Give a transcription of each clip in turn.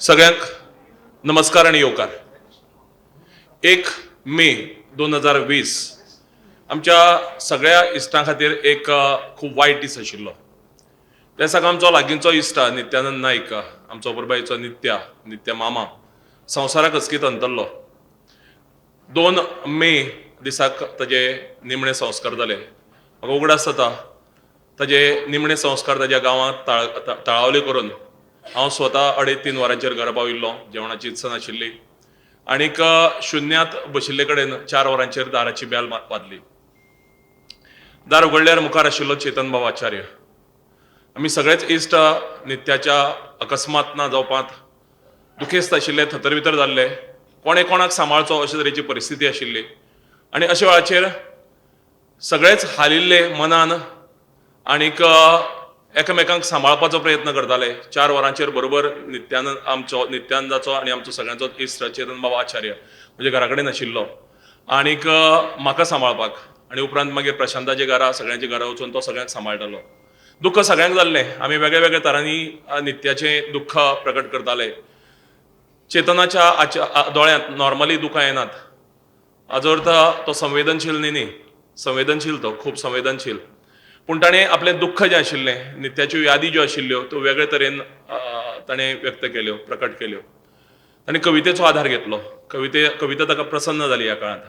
सगळ्यांक नमस्कार आनी येवकार. 1 मे 2020 आमच्या सगळ्या इश्टां खातीर एक खूब वायट दीस आशिल्लो. त्या दिसाक आमचो लागींचो इश्ट नित्यानंद नायक, आमचो पुरबायचो नित्या, नित्या मामा संवसाराक अचकीत अंतरलो. 2 मे दिसाक ताजे निमणे संस्कार जाले. म्हाका उगडास जाता ताजे निमणे संस्कार ताज्या गांवांत तळावले करून हांव स्वता 2.5-3 वरांचेर घरा पाविल्लो. जेवणाची इत्सा नाशिल्ली आनीक शुन्यांत बशिल्ले कडेन 4 वरांचेर दाराची बेल वाजली. दार उगडल्यार मुखार आशिल्लो चेतन बाब आचार्य. आमी सगळेच इश्ट नित्याच्या अकस्मात ना जावपांत दुखेस्त आशिल्ले, थतर वितर जाल्ले. कोणें कोणाक सांबाळचो अशे तरेची परिस्थिती आशिल्ली आनी अशा वेळाचेर सगळेच हालिल्ले मनान आनीक एकामेकांक सांबाळपाचो प्रयत्न करताले. 4 वरांचेर बरोबर नित्यानंद आमचो, नित्यानंदाचो आनी आमचो सगळ्यांचो इश्ट चेतन बाबा आचार्य म्हणजे घरा कडेन आशिल्लो आनीक म्हाका सांबाळपाक, आनी उपरांत मागीर प्रशांताच्या घरा, सगळ्यांच्या घरा वचून तो सगळ्यांक सांबाळटालो. दुख्ख सगळ्यांक जाल्लें. आमी वेगळे वेगळे तरांनी नित्याचें दुख्ख प्रकट करताले. चेतनाच्या दोळ्यांत नॉर्मली दुकां येनात, हाजो अर्थ तो संवेदनशील न्ही, संवेदनशील, तो खूब संवेदनशील. पूण ताणें आपलें दुख्ख जें आशिल्लें, नित्याच्यो यादी ज्यो आशिल्ल्यो त्यो वेगळे तरेन ताणें व्यक्त केल्यो, प्रकट केल्यो. ताणें कवितेचो आधार घेतलो. कविता ताका प्रसन्न जाली ह्या काळांत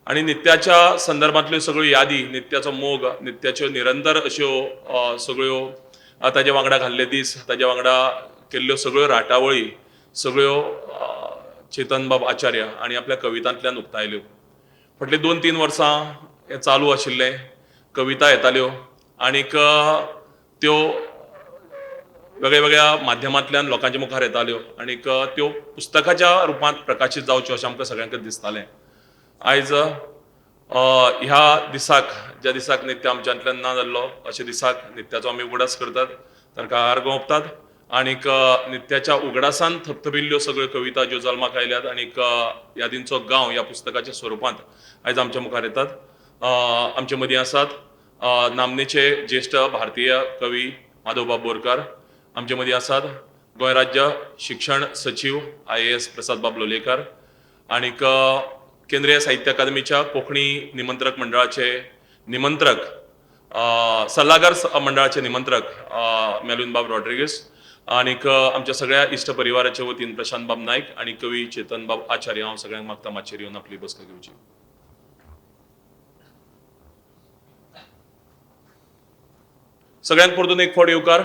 आनी नित्याच्या संदर्भांतल्यो सगळ्यो यादी, नित्याचो मोग, नित्याच्यो निरंतर अश्यो सगळ्यो ताज्या वांगडा घाल्ले दीस, ताज्या वांगडा केल्ल्यो सगळ्यो राटावळी सगळ्यो चेतनबाब आचार्य आनी आपल्या कवितांतल्यान उक्तायल्यो. फाटलीं 2-3 वर्सां हें चालू आशिल्लें. कविता येताल्यो आनीक त्यो वेगळ्या वेगळ्या माध्यमांतल्यान लोकांच्या मुखार येताल्यो आनीक त्यो पुस्तकाच्या रुपांत प्रकाशीत जावच्यो अशें आमकां सगळ्यांकच दिसतालें. आयज ह्या दिसाक, ज्या दिसाक नित्य आमच्यांतल्यान ना जाल्लो, अशा दिसाक नित्याचो आमी उगडास करतात, तांकां आर्गां ओंपतात आनीक नित्याच्या उगडासान थपथपिल्ल्यो सगळ्यो कविता ज्यो जल्माक आयल्यात आनीक यादींचो गांव ह्या पुस्तकाच्या स्वरुपांत आयज आमच्या मुखार येतात. आमचे मदीं आसात नामनेचे ज्येश्ठ भारतीय कवी माधवबाब बोरकार, आमचे मदीं आसात गोंय राज्य शिक्षण सचीव IAS प्रसादबाब लोलयेकार आनीक केंद्रीय साहित्य अकादमीच्या कोंकणी निमंत्रक मंडळाचे निमंत्रक, सल्लागार मंडळाचे निमंत्रक मेलविनबाब रॉड्रिगीस आनीक आमच्या सगळ्या इश्ट परिवाराच्या वतीन प्रशांतबाब नायक आनी कवी चेतनबाब आचार्य. हांव सगळ्यांक मागता माचयेर येवन आपली बसका घेवची. सगळ्यांक परतून एक फावट येवकार.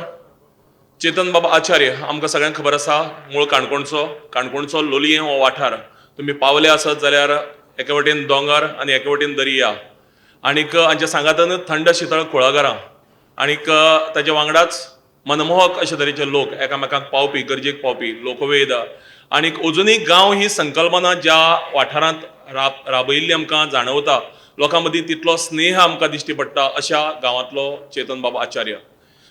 चेतनबाब आचार्य आमकां सगळ्यांक खबर आसा, मूळ काणकोणचो, काणकोणचो लोलयें हो वाठार. तुमी पावले आसत जाल्यार एके वटेन दोंगर आनी एके वटेन दर्या आनीक हांच्या सांगातान थंड शितळ कुळागरां आनीक ताच्या वांगडाच मनमोहक अशे तरेचे लोक, एकामेकांक पावपी, गरजेक पावपी लोकवेद आनीक अजुनूय गांव ही संकल्पना ज्या वाठारांत राबयिल्ली आमकां जाणवता, लोकां मदीं तितलो स्नेह आमकां दिश्टी पडटा, अशा गांवांतलो चेतनबाब आचार्य.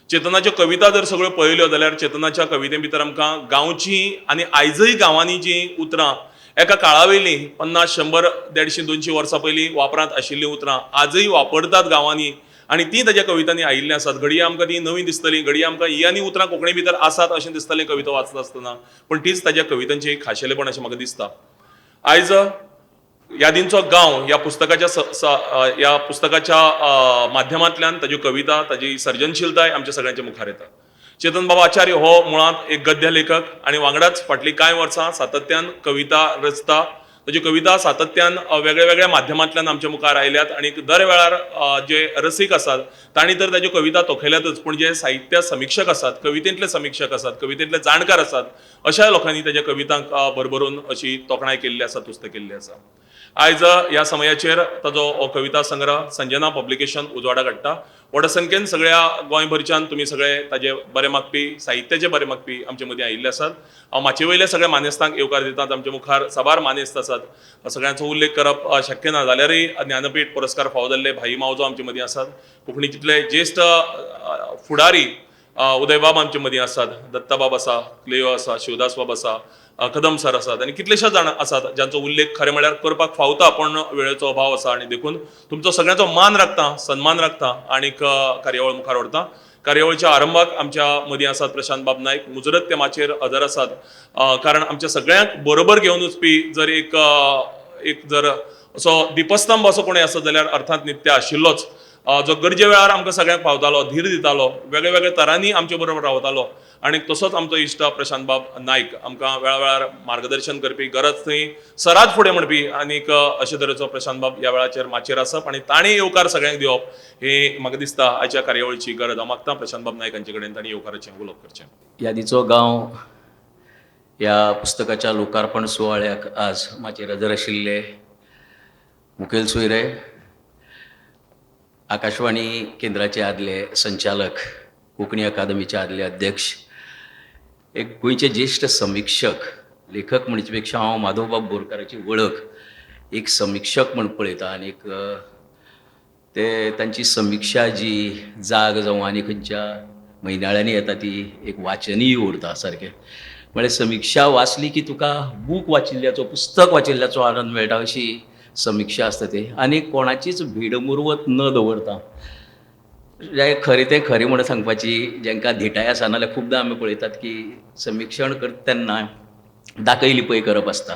चेतनाच्यो कविता जर सगळ्यो पळयल्यो जाल्यार चेतनाच्या कविते भितर आमकां गांवची आनी आयजय गांवांनी जीं उतरां एका काळावयलीं 50, 100, 150, 200 वर्सां पयलीं वापरांत आशिल्लीं उतरां आजय वापरतात गांवांनी आनी तीं ताज्या कवितांनी आयिल्लीं आसात. घडये आमकां तीं नवीं दिसतलीं, घडये आमकां ही आनी उतरां कोंकणी भितर आसात अशें दिसतलें कविता वाचता आसतना, पूण तीच ताज्या कवितांची खाशेलेपण अशें म्हाका दिसता. आयज यादींचो गांव ह्या पुस्तकाच्या ह्या पुस्तकाच्या माध्यमांतल्यान ताज्यो कविता, ताजी सर्जनशीलताय आमच्या सगळ्यांच्या मुखार येता. चेतनबाब आचार्य हो मुळांत एक गद्य लेखक आनी वांगडाच फाटलीं कांय वर्सां सातत्यान कविता रचता. ताज्यो कविता सातत्यान वेगळ्या वेगळ्या माध्यमांतल्यान आमच्या मुखार आयल्यात आनी दर वेळार जे रसीक आसात तांणी तर ताज्यो कविता तोखेल्यातच, पूण जे साहित्य समिक्षक आसात, कवितेंतले समिक्षक आसात, कवितेंतले जाणकार आसात, अशा लोकांनी ताज्या कवितांक भरभरून अशी तोखणाय केल्ली आसा, तुस्त केल्ली आसा. आयज ह्या समयाचेर ताजो हो कविता संग्रह संजना पब्लिकेशन उजवाडाक हाडटा. व्हड संख्येन सगळ्या गोंयभरच्यान तुमी सगळे ताजे बरे मागपी, साहित्याचे बरे मागपी आमचे मदीं आयिल्ले आसात. हांव माचये वयल्या सगळ्या मानेस्तांक येवकार दितात. आमच्या मुखार साबार मानेस्त आसात, सगळ्यांचो उल्लेख करप शक्य ना जाल्यारय ज्ञानपीठ पुरस्कार फावो जाल्ले भाई मावजो आमचे मदीं आसात, कोंकणीतले ज्येश्ठ फुडारी उदयबाब आमचे मदीं आसात, दत्ताबाब आसा, क्लेयो आसा, शिवदासबाब आसा, कदम सर आसात आनी कितलेशे जाण आसात ज्यांचो उल्लेख खरें म्हळ्यार करपाक फावता, पूण वेळेचो अभाव आसा आनी देखून तुमचो सगळ्यांचो मान राखता, सन्मान राखता आनीक कार्यावळ मुखार व्हरता. कार्यावळीच्या आरंभाक आमच्या मदीं आसात प्रशांत बाब नायक. मुजरत ते माचयेर हजर आसात, कारण आमच्या सगळ्यांक बरोबर घेवन वचपी जर एक एक जर असो दिपस्तंभ असो कोणूय आसत जाल्यार अर्थात नित्या आशिल्लोच, जो गरजे वेळार आमकां सगळ्यांक पावतालो, धीर दितालो, वेगळे वेगळे तरांनी आमचे बरोबर रावतालो. आनी तसोच आमचो इश्ट प्रशांत बाब नायक आमकां वेळा वेळार मार्गदर्शन करपी, गरज थंय सरात फुडें म्हणपी आनीक अशे तरेचो प्रशांत बाब ह्या वेळाचेर माचयेर आसप आनी ताणें येवकार सगळ्यांक दिवप ही म्हाका दिसता आयच्या कार्यावळीची गरज. हांव मागता प्रशांत बाब नायक हांचे कडेन तांणी येवकाराचें उलोवप करचें. यादीचो गांव ह्या पुस्तकाच्या लोकार्पण सुवाळ्याक आज माचयेर हजर आशिल्ले मुखेल सोयरे, आकाशवाणी केंद्राचे आदले संचालक, कोंकणी अकादमीचे आदले अध्यक्ष, एक गोंयचे ज्येश्ठ समिक्षक, लेखक म्हणचे पेक्षा हांव माधवबाब बोरकाराची वळख एक समिक्षक म्हूण पळयता आनी एक ते तांची समिक्षा जी जाग जावं आनी खंयच्या म्हयन्याळ्यांनी येता ती एक वाचनीय उरता सारकें. म्हळ्यार समिक्षा वाचली की तुका बूक वाचिल्ल्याचो, पुस्तक वाचिल्ल्याचो आनंद मेळटा अशी समिक्षा आसता ती. आनी कोणाचीच भीडमुर्वत न दवरता जें खरें तें खरें म्हणून सांगपाची जांकां धिटाय आसा. नाजाल्यार खुबदां आमी पळयतात की समिक्षण करता तेन्ना दाखय लिपय करप आसता.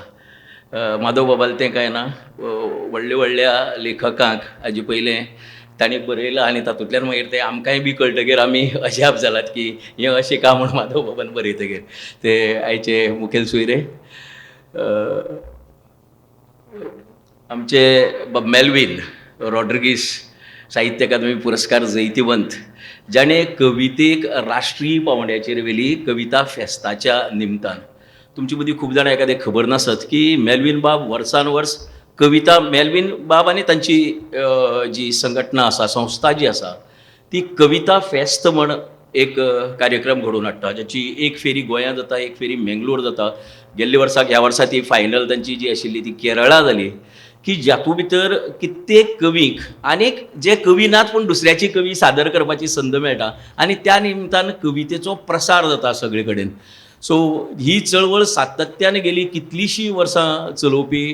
माधव बाबालें तें कांय ना. व्हडल्या व्हडल्या लेखकांक हाजे पयलें तांणी बरयलां आनी तातूंतल्यान मागीर तें आमकांय बी कळटगीर आमी अजाप जालात की हें अशें का म्हूण माधव बाबान बरयतगीर. ते आयचे मुखेल सोयरे आमचे मेलवीन रॉड्रिगीस, साहित्य अकादमी पुरस्कार जैतिवंत, जाणें कवितेक राष्ट्रीय पांवड्याचेर व्हेली कविता फेस्ताच्या निमतान. तुमचे मदीं खूब जाणां एखादें खबर नासत की मेलवीन बाब वर्सान वर्स कविता, मेलवीन बाब आनी तांची जी संघटना आसा, संस्था जी आसा ती कविता फेस्त म्हण एक कार्यक्रम घडोवन हाडटा, ज्याची एक फेरी गोंयांत जाता, एक फेरी मेंगलोर जाता. गेल्ल्या वर्साक ह्या वर्सा ती फायनल तांची जी आशिल्ली ती केरळा जाली, की जातूंत भितर कित्येक कवींक आनीक जे कवी नात पूण दुसऱ्याची कवी सादर करपाची संद मेळटा आनी त्या निमतान कवितेचो प्रसार जाता सगळे कडेन. सो ही चळवळ सातत्यान गेली कितलींशीं वर्सां चलोवपी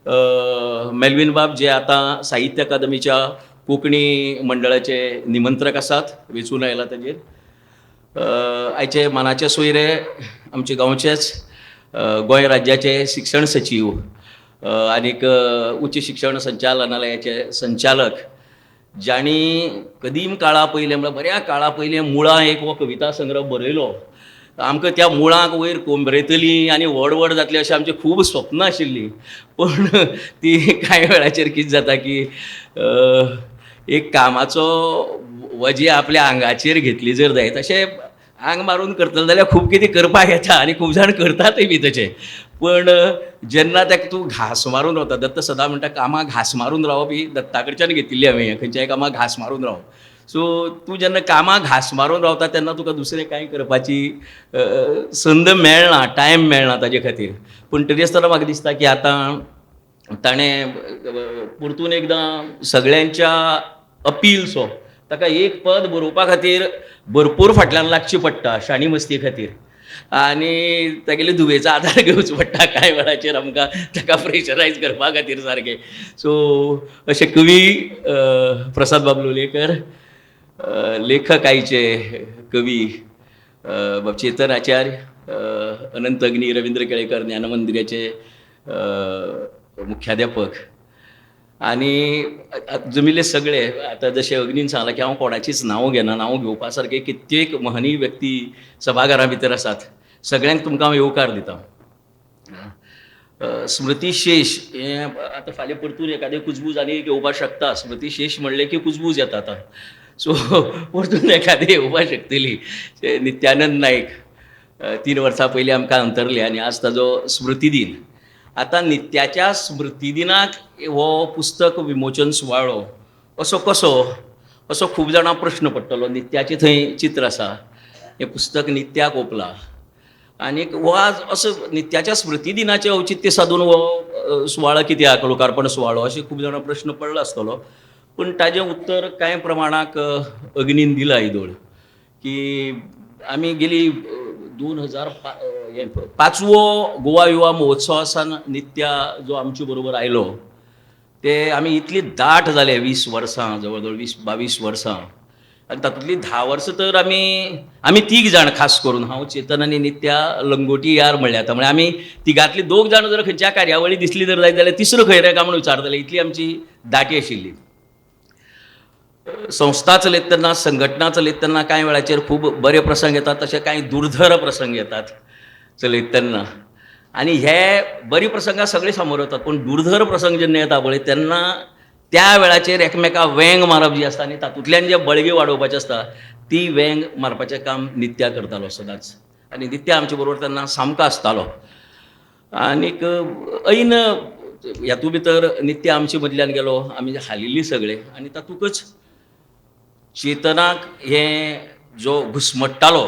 मेलवीन बाब, जे आतां साहित्य अकादमीच्या कोंकणी मंडळाचे निमंत्रक आसात, वेंचून आयला ताजेर. आयचे मानाचे सोयरे आमचे गांवचेच गोंय राज्याचे शिक्षण सचीव आनीक उच्च शिक्षण संचालनालयाचे संचालक, जांणी कदीम काळा पयलें म्हळ्यार बऱ्या काळा पयलें मुळां एक हो कविता संग्रह बरयलो. आमकां त्या मुळांक वयर कोंबरेतलीं आनी व्हड व्हड जातलीं अशें आमचें खूब स्वप्नां आशिल्लीं, पूण ती कांय वेळाचेर कितें जाता की एक कामाचो वजें आपल्या आंगाचेर घेतली जर जायत, अशें आंग मारून करतले जाल्यार खूब कितें करपाक येता आनी खूब जाण करतातय बी तशें, पूण जेन्ना ताका तूं घांस मारून रावता, दत्त सदां म्हणटा कामाक घांस मारून रावप ही दत्ता कडच्यान घेतिल्ली हांवें, खंयच्याय कामाक घांस मारून रावप. सो तूं जेन्ना कामाक घांस मारून रावता तेन्ना तुका दुसरें कांय करपाची संद मेळना, टायम मेळना ताजे खातीर. पूण तरी आसतना म्हाका दिसता की आतां ताणें परतून एकदां सगळ्यांच्या अपीलसो ताका एक पद बरोवपा खातीर भरपूर फाटल्यान लागची पडटा शाणी मस्ती खातीर, आनी तागेले धुवेचो आदार घेवचो पडटा कांय वेळाचेर आमकां ताका प्रेशरायज करपा खातीर सारकें. सो अशे कवी प्रसाद बाब लोलयेकर, लेखक आयचे कवी बाब चेतन आचार्य, अनंत अग्नी, रविंद्र केळेकर ज्ञानमंदिराचे मुख्याध्यापक, आनी जमिल्ले सगळे. आतां जशें अग्नीन सांगलां की हांव कोणाचीच नांव घेना, नांव घेवपा सारके कित्येक महनीय व्यक्ती सभाघरा भितर आसात, सगळ्यांक तुमकां हांव येवकार दितां. स्मृतीशेष हें आतां फाल्यां परतून एखादें कुजबूज आनी एक येवपाक शकता. स्मृतीशेष म्हणलें की कुजबूज येता आतां, सो परतून एखादें येवपाक शकतली. नित्यानंद नायक 3 वर्सां पयलीं आमकां अंतरले आनी आज ताजो स्मृती दिन. आतां नित्याच्या स्मृती दिनाक हो पुस्तक विमोचन सुवाळो असो कसो, असो खूब जाणां प्रश्न पडटलो. नित्याचें थंय चित्र आसा, हें पुस्तक नित्याक ओंपलां आनीक हो आज असो नित्याच्या स्मृती दिनाचें औचित्य सादून हो सुवाळो कित्याक, लोकार्पण सुवाळो, अशें खूब जाणां प्रश्न पडला आसतलो. पूण ताजें उत्तर कांय प्रमाणाक अग्नीन दिलां येदोळ की आमी गेली 2005 गोवा युवा महोत्सवा सावन नित्या जो आमचे बरोबर आयलो ते आमी इतली दाट जाले 20 वर्सां, जवळ जवळ 20-22 वर्सां आनी तातूंतलीं 10 वर्सां तर आमी आमी 3 जाण, खास करून हांव, चेतन आनी नित्या लंगोटी यार म्हणल्यार आतां, म्हळ्यार आमी तिगांतली 2 जाण जर खंयच्या कार्यावळी दिसली जर जायत जाल्यार तिसरो खंय रे काय म्हूण विचारतले, इतली आमची दाटी आशिल्ली. संस्था चलयता तेन्ना, संघटना चलयता तेन्ना कांय वेळाचेर खूब बरे प्रसंग येतात, तशे कांय दुर्धर प्रसंग येतात चलयता तेन्ना. आनी हे बरी प्रसंगां सगळे सामोर वतात, पूण दुर्धर प्रसंग जेन्ना येता पळय तेन्ना त्या वेळाचेर एकमेका वेंग मारप जी आसता आनी तातूंतल्यान जे बळगें वाडोवपाचें आसता ती वेंग मारपाचें काम नित्या करतालो सदांच. आनी नित्या आमचे बरोबर तेन्ना सामको आसतालो. आनीक ऐन हातूंत भितर नित्या आमचे मदल्यान गेलो, आमी हालिल्ली सगळे. आनी तातूंकच चेतनाक हें जो घुस्मट्टालो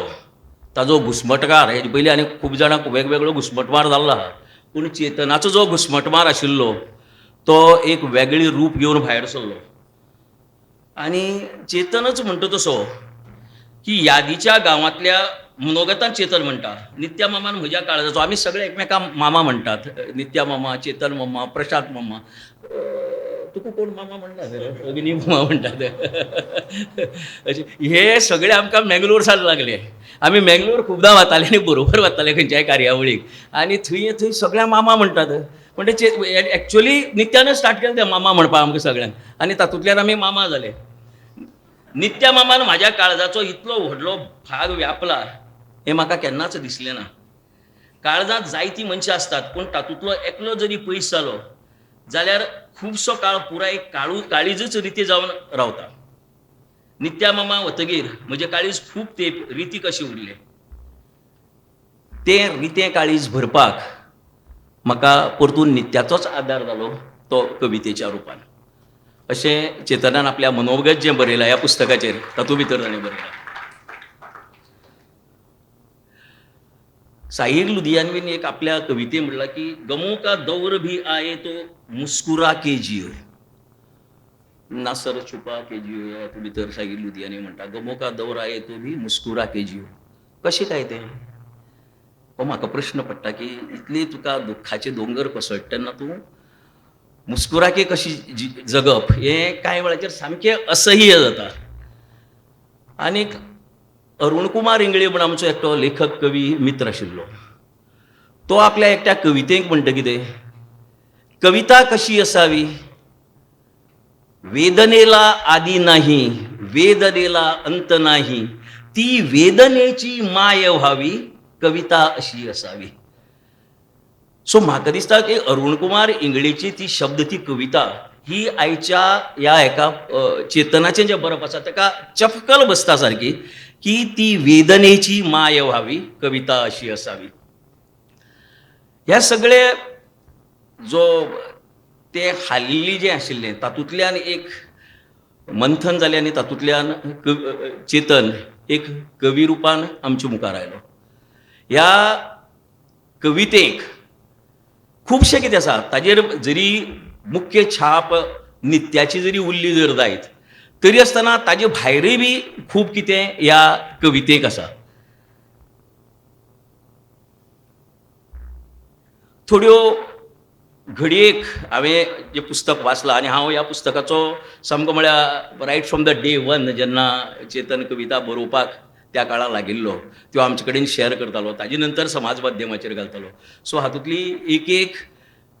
ताजो घुस्मटकार, हेजे पयलीं आनी खूब जाणांक वेगवेगळो घुस्मटमार जाल्लो आहा, पूण चेतनाचो जो घुस्मटमार आशिल्लो तो एक वेगळी रूप घेवन भायर सरलो. आनी चेतनच म्हणटा तसो की यादीच्या गांवांतल्या मनोगतान चेतन म्हणटा, नित्या मामान म्हज्या काळजाचो, आमी सगळे एकमेकांक मामा म्हणटात, नित्या मामा, चेतन मामा, प्रशांत मामा, तुका कोण मामा म्हणटा रे, अग्नी मामा म्हणटात. अशें हे सगळे आमकां मेंगलोर सावन लागले. आमी मेंगलोर खुबदां वताले आनी बरोबर वताले खंयच्याय कार्यावळीक, आनी थंय थंय सगळ्यांक मामा म्हणटात. म्हणजे एक्चुअली नित्यानच स्टार्ट केलें तें मामा म्हणपाक आमकां सगळ्यांक, आनी तातूंतल्यान आमी मामा जाले. नित्या मामान म्हाज्या काळजाचो इतलो व्हडलो भाग व्यापला हें म्हाका केन्नाच दिसलें ना. काळजांत जायतीं मनशां आसतात, पूण तातूंतलो एकलो जरी पयस जालो जाल्यार खुबसो काळ पुराय काळीजच रिती जावन रावता. नित्या मामा वतगीर म्हजें काळीज खूब तेंप रिती कशी उरलें. तें रितें काळीज भरपाक म्हाका परतून नित्याचोच आदार जालो, तो कवितेच्या रुपान. अशें चेतनान आपल्या मनोगत जें बरयलां ह्या पुस्तकाचेर तातूंत भितर ताणें बरयलां. साहिर लुधियानवीन एक आपल्या कविते म्हणलां की गमों का दौर भी आए तो मुस्कुरा के जियो, ना सर छुपा के जियो. ह्या हातूंत भितर साहिर लुधियानवी म्हणटा गमों का दौर आए तो भी मुस्कुरा के जियो. कशें काय तें, हो म्हाका प्रश्न पडटा की इतली तुका दुख्खाचे दोंगर कोसळटा तेन्ना तूं मुस्कुराके कशी जगप हें कांय वेळाचेर सामकें असह्य जाता. आनीक अरुण कुमार इंगळे म्हूण आमचो एकटो लेखक कवी मित्र आशिल्लो, तो आपल्या एकट्या कवितेक म्हणटा कितें, कविता कशी असावी, वेदनेला आदी नाही, वेदनेला अंत नाही, ती वेदनेची माय व्हावी, कविता अशी असावी. सो म्हाका दिसता की अरुण कुमार इंगळेची ती शब्द, ती कविता ही आयच्या ह्या एका चेतनाचें जें बरप आसा ताका चपकल बसता सारकी, की ती वेदनेची माय व्हावी, कविता अशी असावी. ह्या सगळे जो ते हालिल्ली जें आशिल्लें तातूंतल्यान एक मंथन जालें आनी तातूंतल्यान चेतन एक कवी रुपान आमच्या मुखार आयलो. ह्या कवितेक खुबशें कितें आसा, ताजेर जरी मुख्य छाप नित्याची जरी उरली जर जायत तरी आसतना ताजे भायरूय बी खूब कितें ह्या कवितेक आसा. थोड्यो घडयेक हांवें जें पुस्तक वाचलां आनी हांव ह्या पुस्तकाचो सामको म्हळ्यार right from the day one जेन्ना चेतन कविता बरोवपाक त्या काळार लागिल्लो त्यो आमचे कडेन शेअर करतालो, ताजे नंतर समाज माध्यमाचेर घालतालो. सो हातूंतली एक एक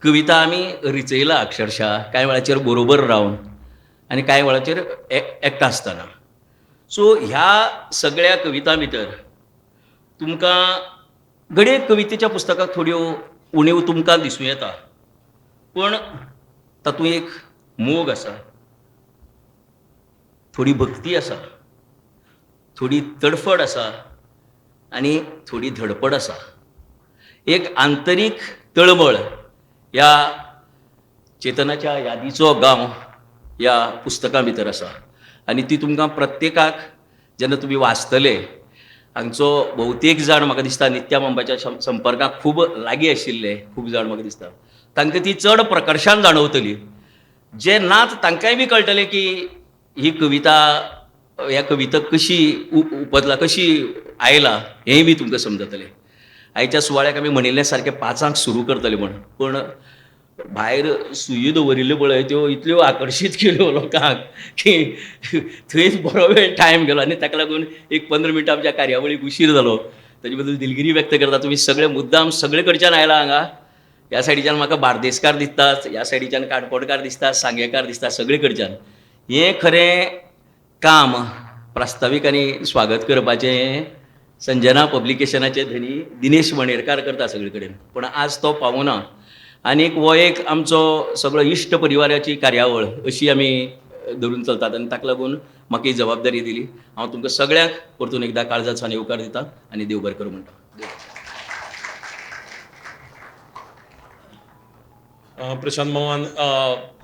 कविता आमी रिचयला अक्षरशा, कांय वेळाचेर बरोबर रावन आनी कांय वेळाचेर एकटा आसतना. सो ह्या सगळ्या कवितां भितर तुमकां घडये कवितेच्या पुस्तकाक थोड्यो उणीव तुमकां दिसूं येता, पूण तातूंत एक मोग आसा, थोडी भक्ती आसा, थोडी तडफड आसा आनी थोडी धडपड आसा. एक आंतरीक तळमळ ह्या चेतनाच्या यादीचो गांव ह्या पुस्तकां भितर आसा आनी ती तुमकां प्रत्येकाक जेन्ना तुमी वाचतले, हांगचो भोवतेक जाण म्हाका दिसता नित्या मामाच्या संपर्काक खूब लागीं आशिल्ले खूब जाण म्हाका दिसता तांकां ती चड प्रकर्शान जाणवतली. जे नात तांकांय बी कळटलें की ही कविता, ह्या कविता कशी उपजला, कशी आयला हेंय बी तुमकां समजतलें. आयच्या सुवाळ्याक आमी म्हणिल्लें सारकें 5 सुरू करतले म्हण, पूण भायर सुयो दवरिल्ल्यो पळय त्यो इतल्यो आकर्शीत केल्यो लोकांक की थंयच बरो वेळ टायम गेलो आनी ताका लागून एक 15 मिनटां आमच्या कार्यावळीक उशीर जालो. ताजे बद्दल दिलगिरी व्यक्त करता. तुमी सगळे मुद्दाम सगळे कडच्यान आयला हांगा. ह्या सायडीच्यान म्हाका बार्देसकार दिसतात, ह्या सायडीच्यान काणकोणकार दिसतात, सांगेकार दिसतात, सगळे कडच्यान. हें खरें काम प्रास्तावीक आनी स्वागत करपाचें संजना पब्लिकेशनाचे धनी दिनेश मणेरकार करता सगळे कडेन, पूण आज तो पावना. आनीक हो एक आमचो सगळो इश्ट परिवाराची कार्यावळ अशी आमी धरून चलतात आनी ताका लागून म्हाका ही जबाबदारी दिली. हांव तुमकां सगळ्यांक परतून एकदां काळजांतल्यान येवकार दिता आनी देव बरें करूं म्हणटा. प्रशांत मामान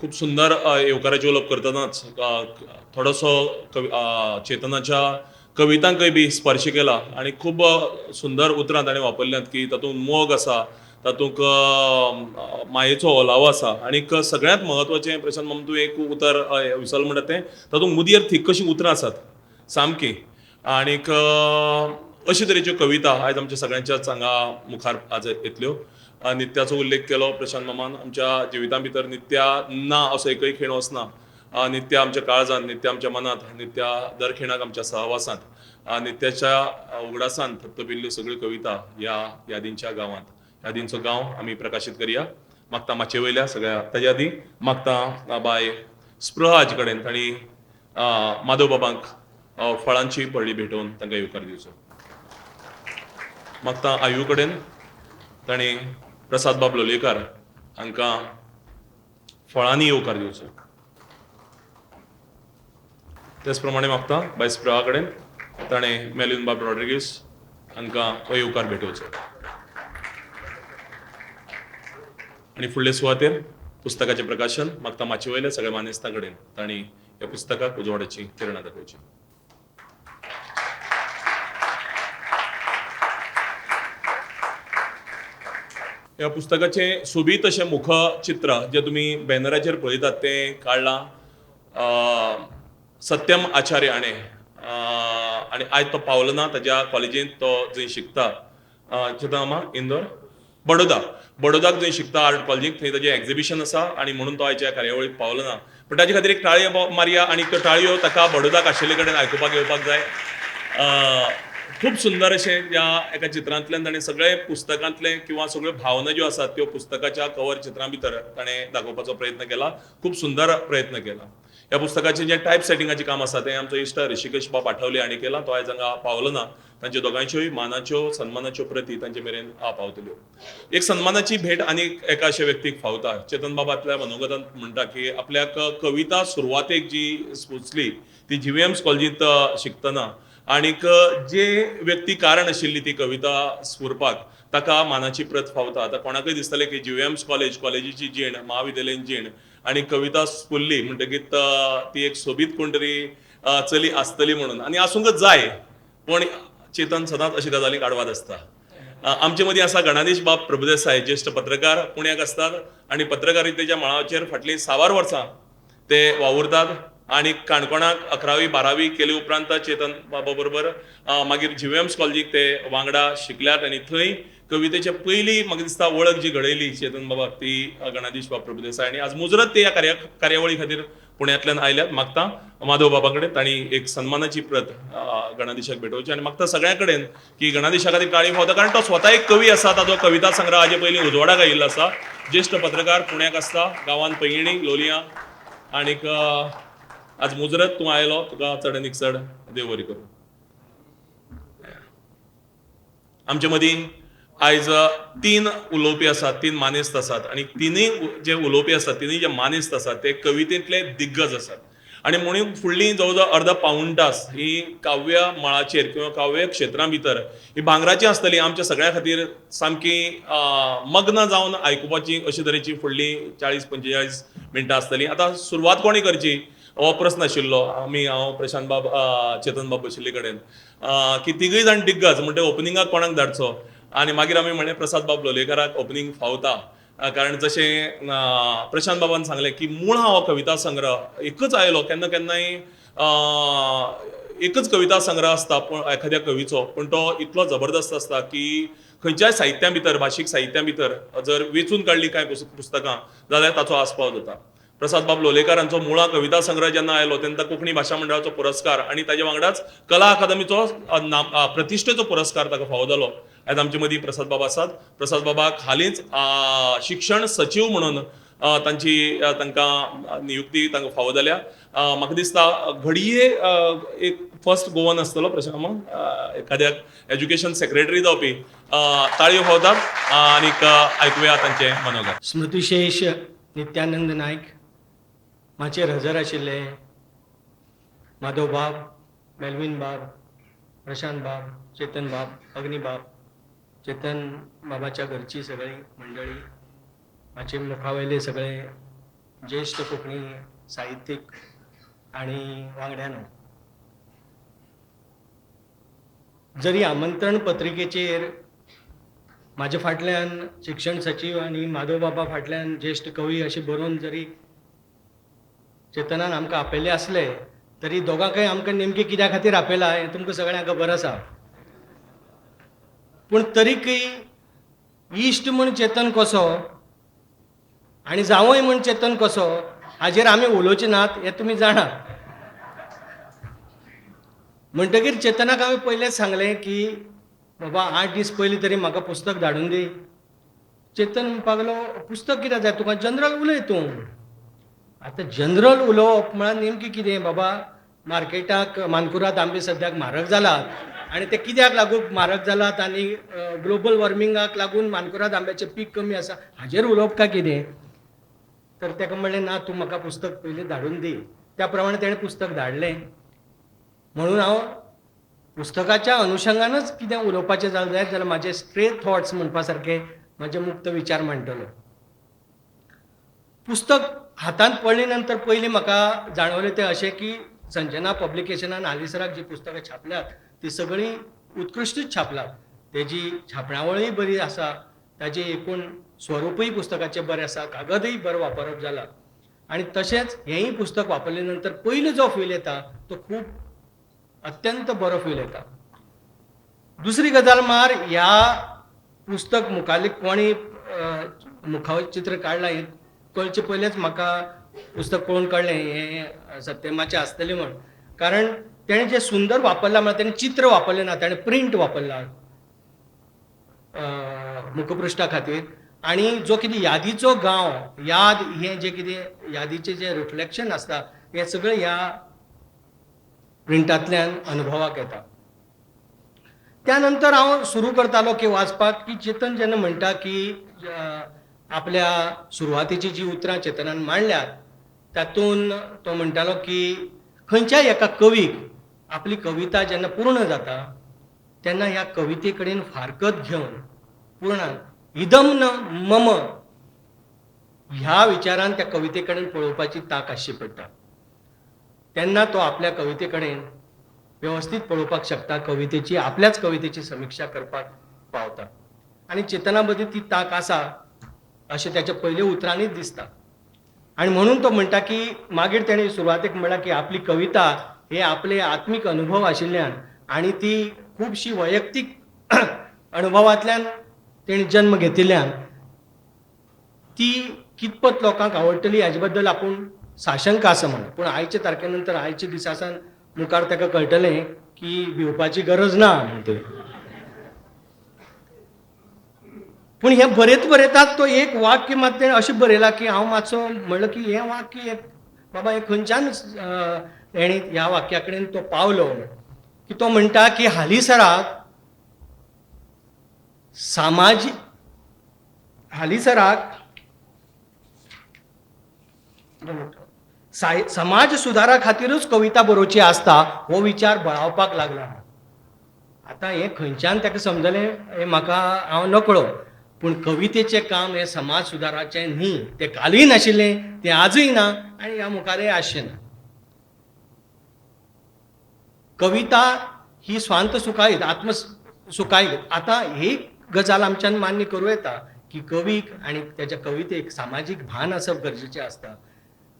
खूब सुंदर येवकाराचें उलोवप करतनाच थोडोसो चेतनाच्या कवितांकय बी स्पर्श केला आनी खूब सुंदर उतरां ताणें वापरल्यांत की तातूंत मोग आसा, तातूंत मायेचो ओलावो आसा. आनीक सगळ्यांत म्हत्वाचें प्रशांत मामा तूं एक उतर विसरलो म्हणटा तें तातूंत मुदयेर थीक कशीं उतरां आसात सामकीं. आनीक अशे तरेच्यो कविता आयज आमच्या सगळ्यांच्याच हांगा मुखार आज येतल्यो. नित्याचो उल्लेख केलो प्रशांत मामान. आमच्या जिविता भितर नित्या ना असो एकय खीण वचना. नित्या आमच्या काळजांत, नित्या आमच्या मनांत, नित्या दर खिणाक आमच्या सहवासांत. नित्याच्या उगडासान थपथपिल्ल्यो सगळ्यो कविता ह्या यादींच्या गांवांत, यादींचो गांव आमी प्रकाशीत करया. मागता माचये वयल्या सगळ्या ताच्या आदीं मागता बाय स्पृहा हाजे कडेन तांणी माधव बाबांक फळांची पळी भेटोवन तांकां येवकार दिवचो. मागता आयु कडेन तांणी प्रसाद बाब लोलयेकार हांकां फळांनी येवकार दिवचो. त्याच प्रमाणे मागता बाय स्पृहा कडेन ताणें मेल्विन बाब रॉड्रिगीस हांकां हो येवकार भेटोवचो. आनी फुडले सुवातेर पुस्तकाचें प्रकाशन मागता माचये वयल्या सगळ्या मानेस्तां कडेन तांणी ह्या पुस्तकाक उजवाडाची किरणां दाखोवची. ह्या पुस्तकाचें सोबीत अशें मुखचित्र जें तुमी बॅनराचेर पळयतात तें काडलां सत्यम आचार्य हाणें. आनी आयज तो पावलो ना ताज्या कॉलेजींत, तो जंय शिकता चेतना इंदोर बडोदा, बडोदाक जंय शिकता आर्ट कॉलेजीक थंय ताजें एग्जिबिशन आसा आनी म्हणून तो आयच्या कार्यावळीक पावलो ना. पूण ताजे खातीर एक टाळयो मारया आनी त्यो टाळयो ताका बडोदाक आशिल्ले कडेन आयकुपाक येवपाक जाय. खूब सुंदर अशें ह्या एका चित्रांतल्यान ताणें सगळे पुस्तकांतले किंवा सगळ्यो भावना ज्यो आसात त्यो पुस्तकाच्या कवर चित्रां भितर ताणें दाखोवपाचो प्रयत्न केला. खूब सुंदर प्रयत्न केला. ह्या पुस्तकाचें जें टायप सेटिंगाचें काम आसा तें आमचो इश्ट ऋषिकेश बाब आठवले हांणी केलां. तो आयज हांगा पावलो ना. तांच्यो दोगांयच्योय मानाच्यो सन्मानाच्यो प्रती तांचे मेरेन पावतल्यो. एक सन्मानाची भेट आनी एका अशा व्यक्तीक फावता. चेतन बाबांतल्या मनोगतांत म्हणटा की आपल्याक कविता सुरवातेक जी सुचली ती जीव्हीएम्स कॉलेजींत शिकतना आनीक जे व्यक्ती कारण आशिल्ली ती कविता स्फुरपाक ताका मानाची प्रत फावता. आतां कोणाकय दिसतलें की जीव्हीएम्स कॉलेज, कॉलेजीची जीण, महाविद्यालयीन जीण आनी कविता स्फुरली म्हणटकीत ती एक सोबीत कोण तरी चली आसतली म्हणून, आनी आसूंकच जाय. पूण चेतन सदांच अशी गजालींक आडवाद आसता. आमचे मदीं आसा गणाधीश बाब प्रभुदेसाय, ज्येश्ठ पत्रकार, पुण्याक आसतात आनी पत्रकारितेच्या मळाचेर फाटलीं साबार वर्सां ते वावुरतात. आनी काणकोणाक 11वी 12वी केले उपरांत चेतन बाबा बरोबर मागीर जीव्हीएम्स कॉलेजीक ते वांगडा शिकल्यात आनी थंय कवितेचे पयली म्हाका दिसता वळख जी घडयली चेतन बाबाक ती गणाधीश बाब प्रभुदेसाय. आनी आज मुजरत ते ह्या कार्यावळी खातीर पुण्यांतल्यान आयल्यात. मागता माधव बाबा कडेन तांणी एक सन्मानाची प्रत गणाधीशाक भेटोवची आनी मागता सगळ्यां कडेन की गणाधीशा खातीर काळी फावता, कारण तो स्वता एक कवी आसा. ताचो कविता संग्रह हाजे पयलीं उजवाडाक आयिल्लो आसा. ज्येश्ठ पत्रकार, पुण्याक आसता, गांवांत पैंगिणी, लोलयां. आनीक आज मुजरत तूं आयलो, तुका चड आनीक चड देव बरी करूं. आमचे मदीं आयज 3 उलोवपी आसात, 3 मानेस्त आसात आनी तिनूय जे उलोवपी आसात, तिनूय जे मानेस्त आसात ते कवितेंतले दिग्गज आसात. आनी म्हणून फुडली जवळ जवळ अर्दा पाऊण तास ही काव्य मळाचेर किंवा काव्य क्षेत्रां भितर ही भांगराची आसतली. आमच्या सगळ्यां खातीर सामकी मग्न जावन आयकुपाची अशे तरेची फुडली 40-45 मिनटां आसतली. आतां सुरवात कोणी करची हो प्रस्न आशिल्लो. आमी, हांव, प्रशांत बाब, चेतन बाब बशिल्ले कडेन की तिगूय जाण दिग्गज म्हणटा ओपनिंगाक कोणाक धाडचो. आनी मागीर आमी म्हणलें प्रसाद बाब लोलयेकाराक ओपनींग फावता, कारण जशें प्रशांत बाबान सांगलें की मुळां हो कविता संग्रह एकच आयलो, केन्ना केन्नाय एकच कविता संग्रह आसता पूण एखाद्या कवीचो, पूण तो इतलो जबरदस्त आसता की खंयच्याय साहित्या भितर, भाशीक साहित्या भितर जर वेंचून काडली कांय पुस्तकां जाल्यार ताचो आस्पाव जाता. प्रसाद बाब लोलयेकारांचो मुळा कविता संग्रह जेन्ना आयलो तेन्ना कोंकणी भाशा मंडळाचो पुरस्कार आनी ताजे वांगडाच कला अकादमीचो प्रतिश्ठेचो पुरस्कार ताका फावो जालो. आयज आमचे मदीं प्रसाद बाब आसात. प्रसाद बाबाक हालींच शिक्षण सचीव म्हणून तांची तांकां नियुक्ती तांकां फावो जाल्या. म्हाका दिसता घडये एक फर्स्ट गोवन आसतलो प्रशांत एखाद्या एज्युकेशन सेक्रेटरी जावपी. ताळयो फावतात आनीक आयकुया तांचें मनोगत. स्मृतिशेष नित्यानंद नायक, माचयेर हजर आशिल्ले माधव बाब, मेलवीन बाब, प्रशांत बाब, चेतन बाब, अग्नी बाब, चेतन बाबाच्या घरची सगळी मंडळी, माचये मुखावयले सगळे ज्येश्ठ कोंकणी साहित्यीक आनी वांगड्यांनो, जरी आमंत्रण पत्रिकेचेर म्हाजे फाटल्यान शिक्षण सचीव आनी माधव बाबा फाटल्यान ज्येश्ठ कवी अशें बरोवन जरी चेतनान आमकां आपयले आसले तरी दोगांकय आमकां नेमकें कित्या खातीर आपयला हें तुमकां सगळ्यांक खबर आसा. पूण तरीकय इश्ट म्हूण चेतन कसो आनी जावंय म्हूण चेतन कसो हाजेर आमी उलोवचे नात हें तुमी जाणात. म्हणटकीर चेतनाक हांवें पयलेंच सांगलें की बाबा 8 दीस पयलीं तरी म्हाका पुस्तक धाडून दी. चेतन म्हणपाक लागलो पुस्तक कित्याक जाय तुका, जनरल उलय तूं. आतां जनरल उलोवप म्हळ्यार नेमकें कितें बाबा, मार्केटाक मानकुराद आंबे सद्याक म्हारग जालात आनी ते कित्याक लागून म्हारग जालात आनी ग्लोबल वॉर्मिंगाक लागून मानकुराद आंब्याचें पीक कमी आसा हाजेर उलोवप काय कितें. तर ताका म्हणलें ना, तूं म्हाका पुस्तक पयलीं धाडून दी. त्या प्रमाणे तेणें पुस्तक धाडलें. म्हणून हांव पुस्तकाच्या अनुशंगानच कितें उलोवपाचें जालें जायत जाल्यार म्हाजे स्ट्रेट थॉट्स म्हणपा सारके म्हाजे मुक्त विचार मांडटलो. पुस्तक हातांत पडले नंतर पयलीं म्हाका जाणवलें तें अशें की संजना पब्लिकेशनान हालींसराक जीं पुस्तकां छापल्यात तीं सगळीं उत्कृश्टच छापलात. तेजी छापणावळूय बरी आसा, ताजें एकूण स्वरुपूय पुस्तकाचें बरें आसा, कागदूय बरें वापरप जाला आनी तशेंच हेंय पुस्तक वापरले नंतर पयलो जो फील येता तो खूब अत्यंत बरो फील येता. दुसरी गजाल म्हळ्यार ह्या पुस्तक मुखाल्ले कोणी मुखावयर चित्र काडलां हें कळचें पयलेंच म्हाका पुस्तक पळोवन कळ्ळें हें सत्यमाचें आसतलें म्हण. कारण तेणें जें सुंदर वापरलां म्हळ्यार तेणें चित्र वापरलें ना, तेणें प्रिंट वापरला मुखपृश्ठा खातीर. आनी जो कितें यादीचो गांव, याद हें जें कितें यादीचें जें रिफ्लेक्शन आसता हें सगळें ह्या प्रिंटांतल्यान अनुभवाक येता. त्या नंतर हांव सुरू करतालो की वाचपाक की चेतन जेन्ना म्हणटा की आपल्या सुरवातेची जी उतरां चेतनान मांडल्यात तातूंत तो म्हणटालो की खंयच्याय एका कवीक आपली कविता जेन्ना पूर्ण जाता तेन्ना ह्या कविते कडेन फारकत घेवन पूर्ण इदम न मम ह्या विचारान त्या कविते कडेन पळोवपाची तांक आसची पडटा. तेन्ना तो आपल्या कविते कडेन वेवस्थीत पळोवपाक शकता, कवितेची आपल्याच कवितेची समिक्षा करपाक पावता. आनी चेतना मदीं ती तांक आसा अशें त्याच्या पयल्या उतरांनीच दिसता. आनी म्हणून तो म्हणटा की मागीर तेणें सुरवातेक म्हणलां की आपली कविता हे आपले आत्मीक अनुभव आशिल्ल्यान आनी ती खुबशी वैयक्तीक अनुभवांतल्यान तेणें जन्म घेतिल्ल्यान ती कितपत लोकांक आवडटली हाजे बद्दल आपूण साशंक आसा म्हण. पूण आयचे तारखे नंतर आयच्या दिसा सावन मुखार ताका कळटलें की भिवपाची गरज ना म्हणटली. पूण हें बरयत बरयतात तो एक वाक्य मात तेणें अशें बरयलां की हांव मातसो म्हणलो की हें वाक्य एक बाबा हें खंयच्यान हेणें ह्या वाक्या कडेन तो पावलो की तो म्हणटा की हालींसराक सामाजीक हालींसराक समाज सुदारा खातीरूच कविता बरोवची आसता हो विचार बळावपाक लागला. आतां हें खंयच्यान ताका समजलें हें म्हाका हांव नकळो, पूण कवितेचें काम हें समाज सुदाराचें न्ही, तें कालूय नाशिल्लें, तें आजूय ना आनी ह्या मुखारय आसचें ना. कविता ही स्वांत सुखायत, आत्म सुखायत. आतां ही गजाल आमच्यान मान्य करूं येता की कवीक आनी तेच्या कवितेक सामाजीक भान आसप गरजेचें आसता,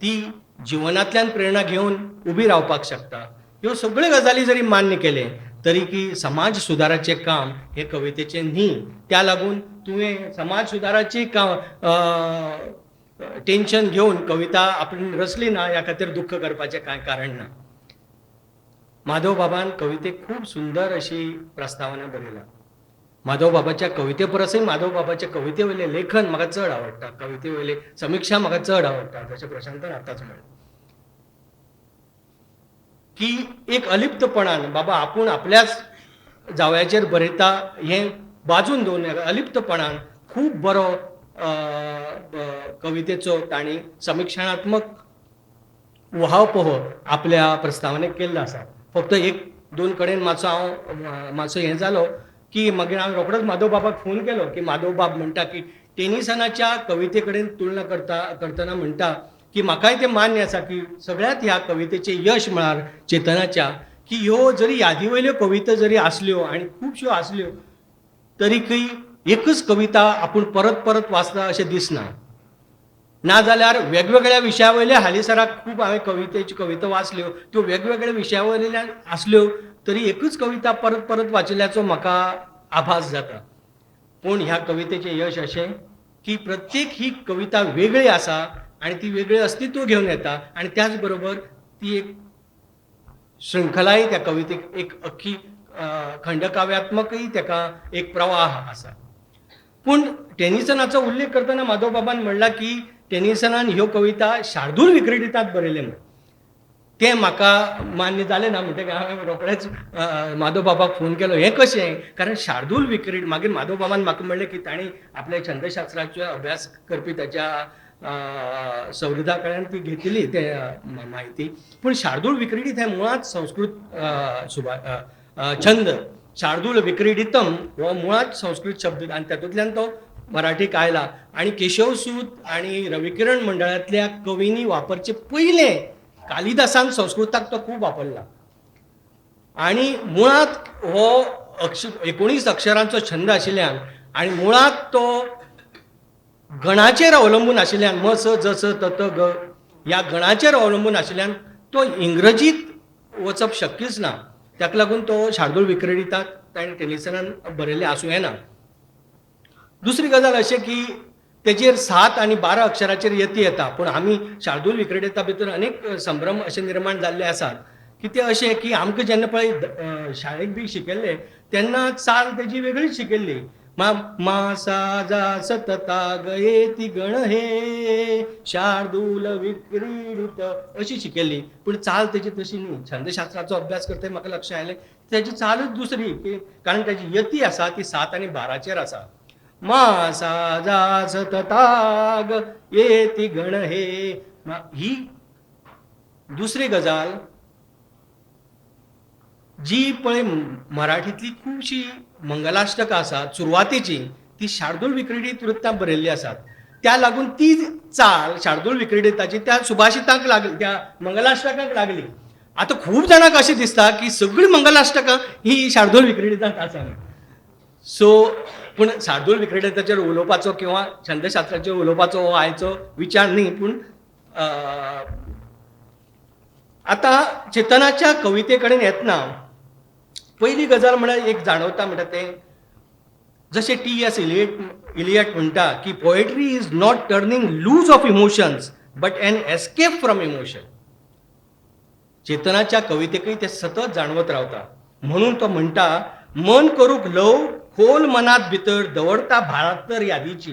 ती जिवनांतल्यान प्रेरणा घेवन उबी रावपाक शकता. ह्यो सगळ्यो गजाली जरी मान्य केले तरी की समाज सुदाराचें काम हें कवितेचें न्ही. त्या लागून तुवें समाज सुदाराची काम टेंशन घेवन कविता आपण रचली ना ह्या खातीर दुख्ख करपाचें कांय कारण ना. माधव बाबान कवितेक खूब सुंदर अशी प्रस्तावना बरयल्या. माधव बाबाच्या कविते परसय माधव बाबाच्या कविते वयलें लेखन म्हाका चड आवडटा, कविते वयले समिक्षा म्हाका चड आवडटा. जशें प्रशांतान आतांच म्हणलें की एक अलिप्तपणान बाबा आपूण आपल्याच जावयाचेर बरयता हें बाजून दवरून अलिप्तपणान खूब बरो कवितेचो तांणी समिक्षणात्मक उहापोह आपल्या प्रस्तावनेक केल्लो आसा. फक्त एक दोन कडेन मातसो हांव मातसो हें जालो की मागीर हांवें रोखडोच माधव बाबाक फोन केलो की माधव बाब म्हणटा की टेनिसनाच्या कविते कडेन तुलना करतना म्हणटा की म्हाकाय तें मान्य आसा की सगळ्यांत ह्या कवितेचें यश म्हळ्यार चेतनाच्या की ह्यो जरी यादी वयल्यो कविता जरी आसल्यो आनी खुबश्यो आसल्यो तरीकय एकच कविता आपूण परत परत वाचता अशें दिसना. नाजाल्यार वेगवेगळ्या विशया वयल्या हालींसराक खूब हांवें कवितेच्यो कविता वाचल्यो त्यो वेगवेगळ्या विशया वयल्यान आसल्यो तरी एकूच कविता परत परत वाचिल्ल्याचो म्हाका आभास जाता. पूण ह्या कवितेचें यश अशें की प्रत्येक ही कविता वेगळी आसा आनी ती वेगळी अस्तित्व घेवन येता आनी त्याच बरोबर ती एक शृंखलाय त्या कवितेक एक अख्खी खंडकाव्यात्मकय ताका एक प्रवाह आसा. पूण टेनिसनाचो उल्लेख करतना माधव बाबान म्हणला की टेनिसनान ह्यो कविता शार्दूल विक्रीडितांत बरयल्यो म्हूण. तें म्हाका मान्य जालें ना म्हणटकीर हांवें रोखडेंच माधव बाबाक फोन केलो हें कशें, कारण शार्दूल विक्रीड. मागीर माधव बाबान म्हाका म्हणलें की तांणी आपल्या छंदशास्त्राचो अभ्यास करपी ताच्या सौहृदा कडल्यान ती घेतली ते म्हायती. पूण शार्दूल विक्रीडीत हें मुळांत संस्कृत छंद. शार्दूल विक्रीडितम हो मुळांत संस्कृत शब्द आनी तातूंतल्यान तो मराठीक आयला. आनी केशवसूत आनी रविकिरण मंडळांतल्या कवींनी वापरचे पयलें कालिदासान संस्कृताक तो खूब वापरला. आनी मुळांत हो 19 अक्षरांचो छंद आशिल्ल्यान आनी मुळांत तो गणाचेर अवलंबून आशिल्ल्यान म स ज स त त ग ह्या गणाचेर अवलंबून आशिल्ल्यान तो इंग्रजीत वचप शक्यच ना. ताका लागून तो शार्दूल विक्रीडिताक ताणें टेनिसनान बरयल्लें आसूं येना. दुसरी गजाल अशें की तेजेर 7 आनी 12 अक्षराचेर यती येता. पूण आमी शार्दूल विक्रीडिता भितर अनेक संभ्रम अशे निर्माण जाल्ले आसात की ते अशें की आमकां जेन्ना पळय शाळेक बी शिकयल्ले तेन्ना चाल तेजी वेगळीच शिकयल्ली. मा मा सा जा सतता गयेती गण हे शार्दूल विक्रीडित अशी शिकयल्ली. पूण चाल तेजी तशी न्ही. छंदशास्त्राचो अभ्यास करता म्हाका लक्षात आयलें तेजी चालूच दुसरी, कारण तेजी यती आसा ती 7 आनी 12 आसा. मा सा जा सतता ग येती गण हे ही दुसरी गजाल जी पळय मराठींतली खुबशी मंगलाष्टकां आसात सुरवातेची ती शार्दूल विक्रीडित वृत्तां बरयल्ली आसात. त्या लागून ती चाल शार्दूल विक्रीडिताची त्या सुभाषितांक लागली, त्या मंगलाष्टकांक लागली. आतां खूब जाणांक अशें दिसता की सगळीं मंगलाष्टकां ही शार्दूल विक्रीडितांत आसा. सो पूण शार्दूल विक्रीडिताचेर उलोवपाचो किंवा छंदशास्त्राचेर उलोवपाचो हो आयचो विचार न्ही. पूण आतां चेतनाच्या कविते कडेन येतना पयली गजाल म्हळ्यार एक जाणवता म्हणटा तें जशें टी एस इलियट म्हणटा की poetry is not turning loose of emotions but an escape from emotion. चेतनाच्या कवितेकय तें सतत जाणवत रावता. म्हणून तो म्हणटा मन करूंक ल्हव खोल मनांत भितर दवरता भारांतर यादीची.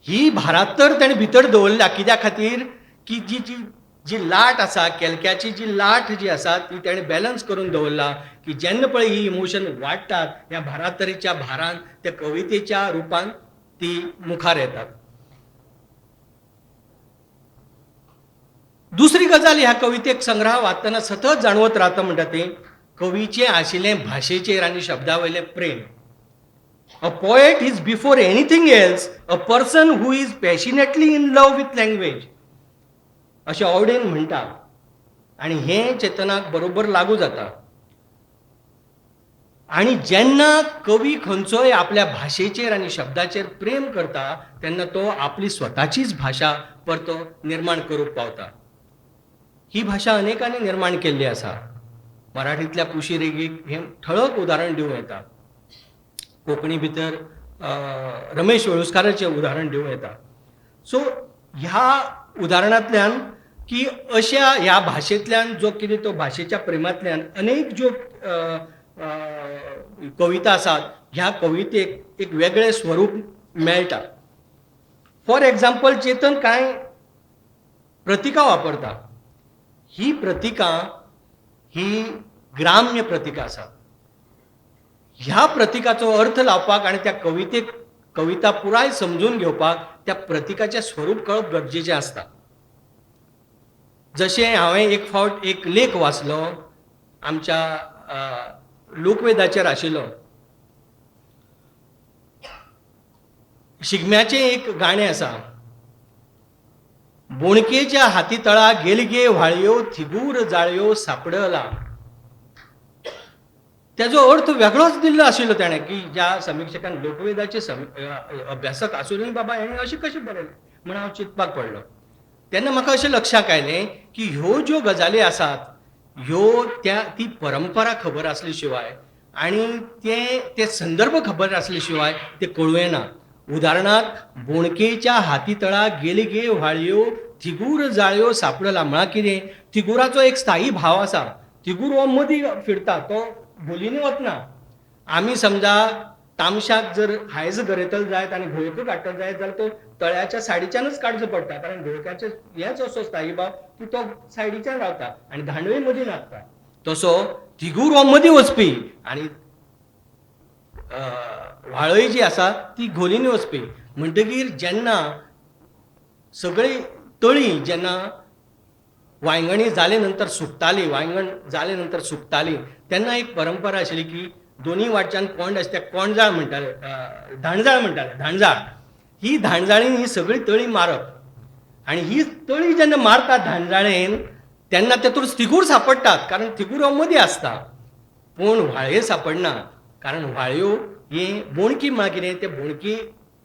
ही भारांतर ताणें भितर दवरल्या कित्या खातीर की जी जी जी लाट आसा केलक्याची जी लाट जी आसा ती ताणें बॅलन्स करून दवरला की जेन्ना पळय ही इमोशन वाडटात ह्या भारांतरीच्या भारान त्या कवितेच्या रुपान ती मुखार येतात. दुसरी गजाल ह्या कवितेक संग्रह वाचतना सतत जाणवत रावता म्हणटा ती कवीचें आशिल्लें भाशेचेर आनी शब्दा वयलें प्रेम. A poet is before anything else a person who is passionately in love with language अशें ऑडेन म्हणटा. आनी हें चेतनाक बरोबर लागू जाता. आनी जेन्ना कवी खंयचोय आपल्या भाशेचेर आनी शब्दाचेर प्रेम करता तेन्ना तो आपली स्वताचीच भाशा परतो निर्माण करूंक पावता. ही भाशा अनेकांनी निर्माण केल्ली आसा. मराठींतल्या पुशी रेगीक हें ठळक उदाहरण दिवं येता. कोंकणी भितर रमेश वेळुस्काराचें उदाहरण दिवं येता. सो ह्या उदाहरणांतल्यान की अश्या ह्या भाशेंतल्यान जो कितें तो भाशेच्या प्रेमांतल्यान अनेक ज्यो कविता आसात ह्या कवितेक एक वेगळें स्वरूप मेळटा. फॉर एग्जाम्पल चेतन कांय प्रतिकां वापरता. ही प्रतिकां ही ग्राम्य प्रतिकां आसा. ह्या प्रतिकाचो अर्थ लावपाक आनी त्या कवितेक कविता पुराय समजून घेवपाक त्या प्रतिकाचें स्वरूप कळप गरजेचें आसता. जशें हांवें एक फावट एक लेख वाचलो आमच्या लोकवेदाचेर आशिल्लो. शिगम्याचें एक गाणें आसा, बोणकेच्या हाती तळा गेलगे व्हाळयो थिगूर जाळयो सापडला. तेजो अर्थ वेगळोच दिल्लो आशिल्लो ताणें की ज्या समिक्षकान लोकवेदाचे अभ्यासक आसून बाबा हेणें अशें कशें बरयलें म्हूण हांव चिंतपाक पडलो. तेन्ना म्हाका अशें लक्षाक आयलें की ह्यो ज्यो गजाली आसात ह्यो त्या ती परंपरा खबर आसली शिवाय आनी ते संदर्भ खबर आसले शिवाय ते कळूं येना. उदाहरणांत बोणकेच्या हाती तळा गेलगे व्हाळयो थिगूर जाळयो सापडला म्हळ्यार कितें, थिगुराचो एक स्थायी भाव आसा. थिगूर हो मदीं फिरता, तो बोलींनी वतना. आमी समजा तामशाक जर हायज गरयतलो जायत आनी घोळको काडटलो जायत जाल्यार तो तळ्याच्या सायडीच्यानूच काडचो पडटा, कारण घोळक्याचे हेच असो स्थायी भाव की तो सायडीच्यान रावता आनी धांडवे मदीं नाचता. तसो थिगूर हो मदीं वचपी आनी व्हाळय जी आसा ती घोलींनी वचपी. म्हणटकीर जेन्ना सगळीं तळीं जेन्ना वांयगणी जाले नंतर सुकताली, वांयगण जाले नंतर सुकताली, तेन्ना एक परंपरा आशिल्ली की दोनूय वाटच्यान कोंड आसता, त्या कोंडजाळ म्हणटाले, धाणजाळ म्हणटाले, धाणजाळ. ही धाणजाळीन ही सगळी तळी मारप आनी ही तळी जेन्ना मारतात धाणजाळेन तेन्ना तेतूर थिगूर सापडटात, कारण थिगूर हो मदीं आसता. पूण व्हाळयो सापडना, कारण व्हाळयो ही बोणकी म्हळ्यार कितें, ते बोणकी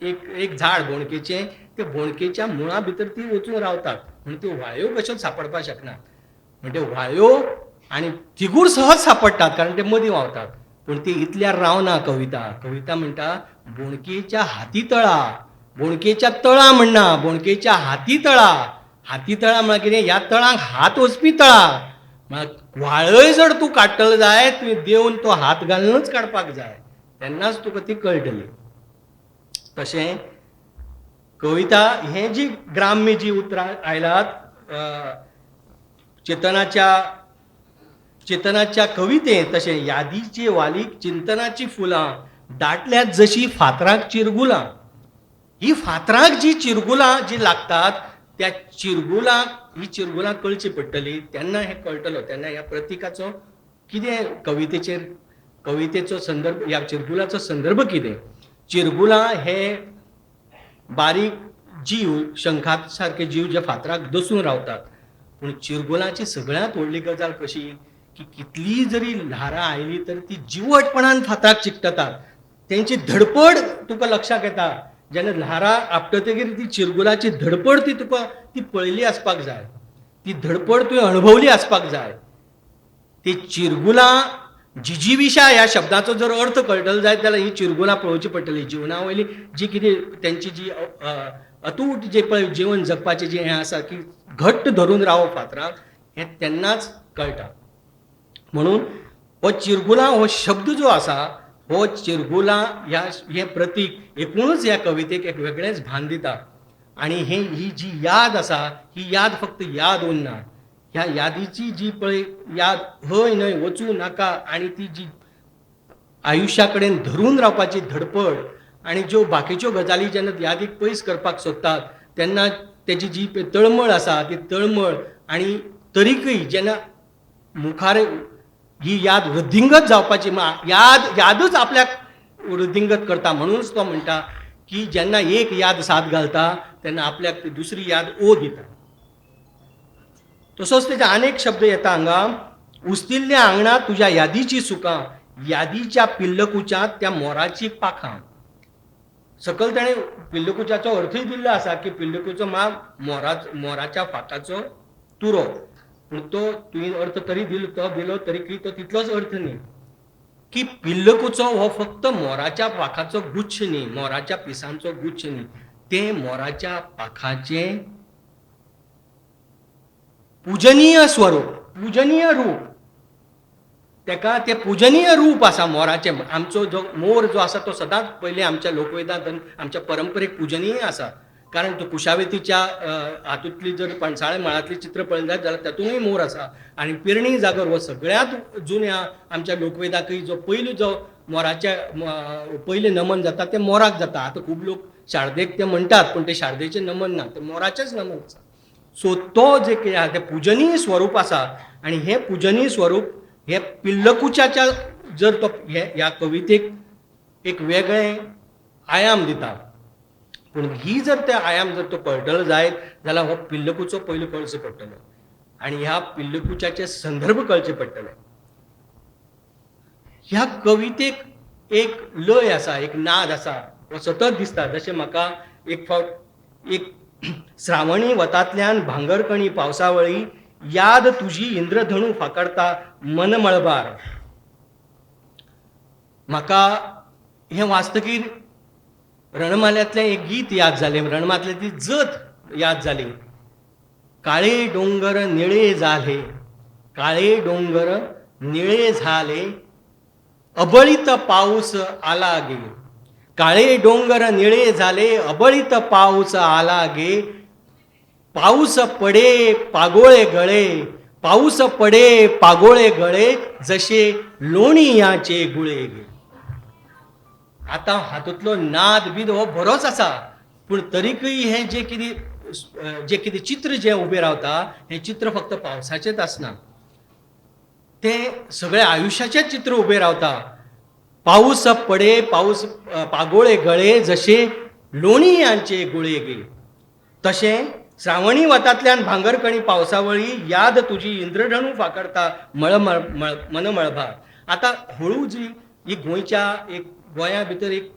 एक एक झाड बोणकेचें, ते बोणकेच्या मुळा भितर ती वचून रावतात, म्हणून त्यो व्हाळयो कश्योच सापडपाक शकनात. म्हणजे व्हाळयो आनी थिगूर सहज सापडटात कारण ते मदीं व्हांवतात, पूण ती इतल्यार रावना कविता. कविता म्हणटा बोणकेच्या हाती तळा, बोणकेच्या तळा म्हणना, बोणकेच्या हाती तळा. हाती तळा म्हळ्यार कितें, ह्या तळांक हात वचपी तळा. म्हळ्यार व्हाळय जर तूं काडटलो जायत तुवें देवन तो हात घालूनच काडपाक जाय, तेन्नाच तुका ती कळटली. तशें कविता हें जी ग्राम्य जी उतरां आयलात चेतनाच्या कवितेंत, तशें यादीचे वालीक चिंतनाची फुलां दाटल्यात जशी फातरांक चिरगुलां. ही फातरांक जी चिरगुलां जी लागतात त्या चिरगुलांक, ही चिरगुलां कळची पडटली, तेन्ना हें कळटलो, तेन्ना ह्या प्रतिकाचो कितें कवितेचेर कवितेचो संदर्भ, ह्या चिरगुलाचो संदर्भ कितें. चिरगुलां हे बारीक जीव, शंखा सारके जीव जे फातराक दसून रावतात. पूण चिरगुलाची सगळ्यांत व्हडली गजाल कशी की कितलीय जरी ल्हारां आयलीं तर ती जिवटपणान फातराक चिकटतात. तेंची धडपड तुका लक्षाक येता जेन्ना ल्हारां आपटतकीर, ती चिरगुलाची धडपड ती तुका ती पळयली आसपाक जाय, ती धडपड तुवें अणभवली आसपाक जाय. ती चिरगुलां जिजीविशा ह्या शब्दाचो जर अर्थ कळटलो जायत जाल्यार ही चिरगुलां पळोवची पडटली. जिवना वयली जी कितें तेंची जी अतूट जे पळय जीवन जगपाचें जें हें आसा की घट्ट धरून रावप फातराक, हें तेन्नाच कळटा. म्हणून हो चिरगुलां हो शब्द जो आसा हो चिरगुलां ह्या हें प्रतीक एकूणच ह्या कवितेक एक वेगळेंच भान दिता. आनी ही जी याद आसा ही याद फक्त याद उरना, ह्या यादीची जी पळय याद हय न्हय वचूं नाका आनी ती जी आयुश्या कडेन धरून रावपाची धडपड आनी ज्यो बाकीच्यो गजाली जेन्ना यादीक पयस करपाक सोदतात तेन्ना तेजी जी तळमळ आसा ती तळमळ आनी तरीकय जेन्ना मुखार ही याद वृद्धिंगत जावपाची, याद यादच आपल्याक वृद्धिंगत करता. म्हणूनच तो म्हणटा की जेन्ना एक याद साथ घालता तेन्ना आपल्याक ती दुसरी याद ओ दिता. तसोच तेजे आनेक शब्द येता हांगा, उस्तिल्ल्या आंगणांत तुज्या यादीची सुखां, यादीच्या पिल्लकुच्यांत त्या मोराची पाखां. सकयल ताणें पिल्लकुच्याचो अर्थूय दिल्लो आसा की पिल्लकुचो मा मोराच्या फाकाचो तुरो. पूण तो तुवें अर्थ तरी दिलो, तो दिलो तरीकय तो तितलोच अर्थ न्ही की पिल्लकुचो हो फक्त मोराच्या पाखाचो गुच्छ न्ही, मोराच्या पिसांचो गुच्छ न्ही, तें मोराच्या पाखाचें पुजनीय स्वरूप, पुजनीय रूप. तेका तें पुजनीय रूप आसा मोराचें. आमचो जो मोर जो आसा तो सदांच पयलीं आमच्या लोकवेदांत आमच्या परंपरेक पुजनीय आसा. कारण तो कुशावतीच्या हातूंतली जर पणसाळे मळांतली चित्र पळयलें जायत जाल्यार तातूंतय मोर आसा. आनी पेरणी जागर हो सगळ्यांत जुन्या आमच्या लोकवेदाकय जो पयलो जो मोराच्या पयलें नमन जाता तें मोराक जाता. आतां खूब लोक शारदेक ते म्हणटात, पूण तें शारदेचें नमन ना, तें मोराचेंच नमन आसा. सो तो जें कितें आसा तें पुजनीय स्वरूप आसा. आनी हें पुजनीय स्वरूप हें पिल्लकुच्याच्या जर तो ह्या कवितेक एक वेगळें आयाम दिता. पूण ही जर ते आयाम जर तो कळटलो जायत जाल्यार हो पिल्लकुचो पयलो कळचो पडटलो आनी ह्या पिल्लकुच्याचे संदर्भ कळचे पडटले. ह्या कवितेक एक लय आसा, एक नाद आसा, हो सतत दिसता. जशें म्हाका एक फावट एक श्रावणी वतांतल्यान भांगरकणी पावसावळी याद तुजी इंद्रधनू फांकारता मन मळबार. म्हाका हें वाचतकीर रणमाल्यांतलें एक गीत याद जालें, रणमाल्यांतली ती जत याद जाली. काळे डोंगर निळे झाले, काळे डोंगर निळे झाले, अबळीत पाऊस आला गे. काळे डोंगर निळे झाले, अबळीत पाऊस आला गे. पाऊस पडे पागोळे गळे, पाऊस पडे पागोळे गळे, जशे लोणयाचे गुळे गे. आतां हातूंतलो नाद बीद हो बरोच आसा, पूण तरीकय हें जें कितें चित्र जें उबें रावता हें चित्र फक्त पावसाचेंच आसना, तें सगळें आयुश्याचेंच चित्र उबें रावता. पाऊस पडे पाऊस पागोळे गळे जशे लोणयांचे गुळे गे. तशें श्रावणी वतांतल्यान भांगरकणी पावसावळी याद तुजी इंद्रधनू फांकारता मळ मन मळबार. आतां हळू जी ही गोंयच्या एक गोंया भितर एक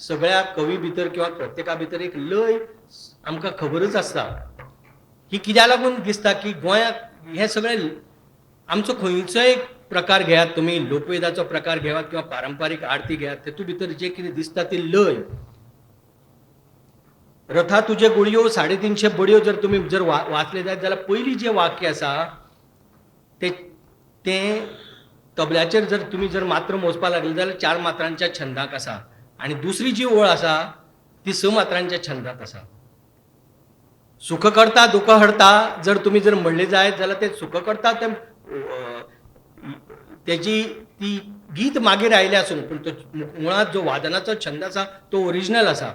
सगळ्या कवी भितर किंवा प्रत्येका भितर एक लय आमकां खबरच आसता. ही कित्याक लागून दिसता की गोंयाक हें सगळें आमचो खंयचोय प्रकार घेयात तुमी, लोकवेदाचो प्रकार घेयात किंवा पारंपारीक आरती घेयात, तेतूंत भितर जें कितें दिसता ती लय. रथा तुजे गुळयो 350 बडयो जर तुमी जर वाचले जायत जाल्यार पयलीं जें वाक्य आसा तें तबल्याचेर जर तुमी जर मात्रा मोजपा लागले जाल्यार 4 मात्रांच्या छंदाक आसा आनी दुसरी जी ओळ आसा ती 6 मात्रांच्या छंदाक आसा. सुख करता दुःख हरता जर तुमी जर म्हणलें जायत जाल्यार तें सुख करता तें तेजी ती गीत मागीर आयलें आसूं, पूण तो मुळांत जो वादनाचो छंद आसा तो ओरिजिनल आसा,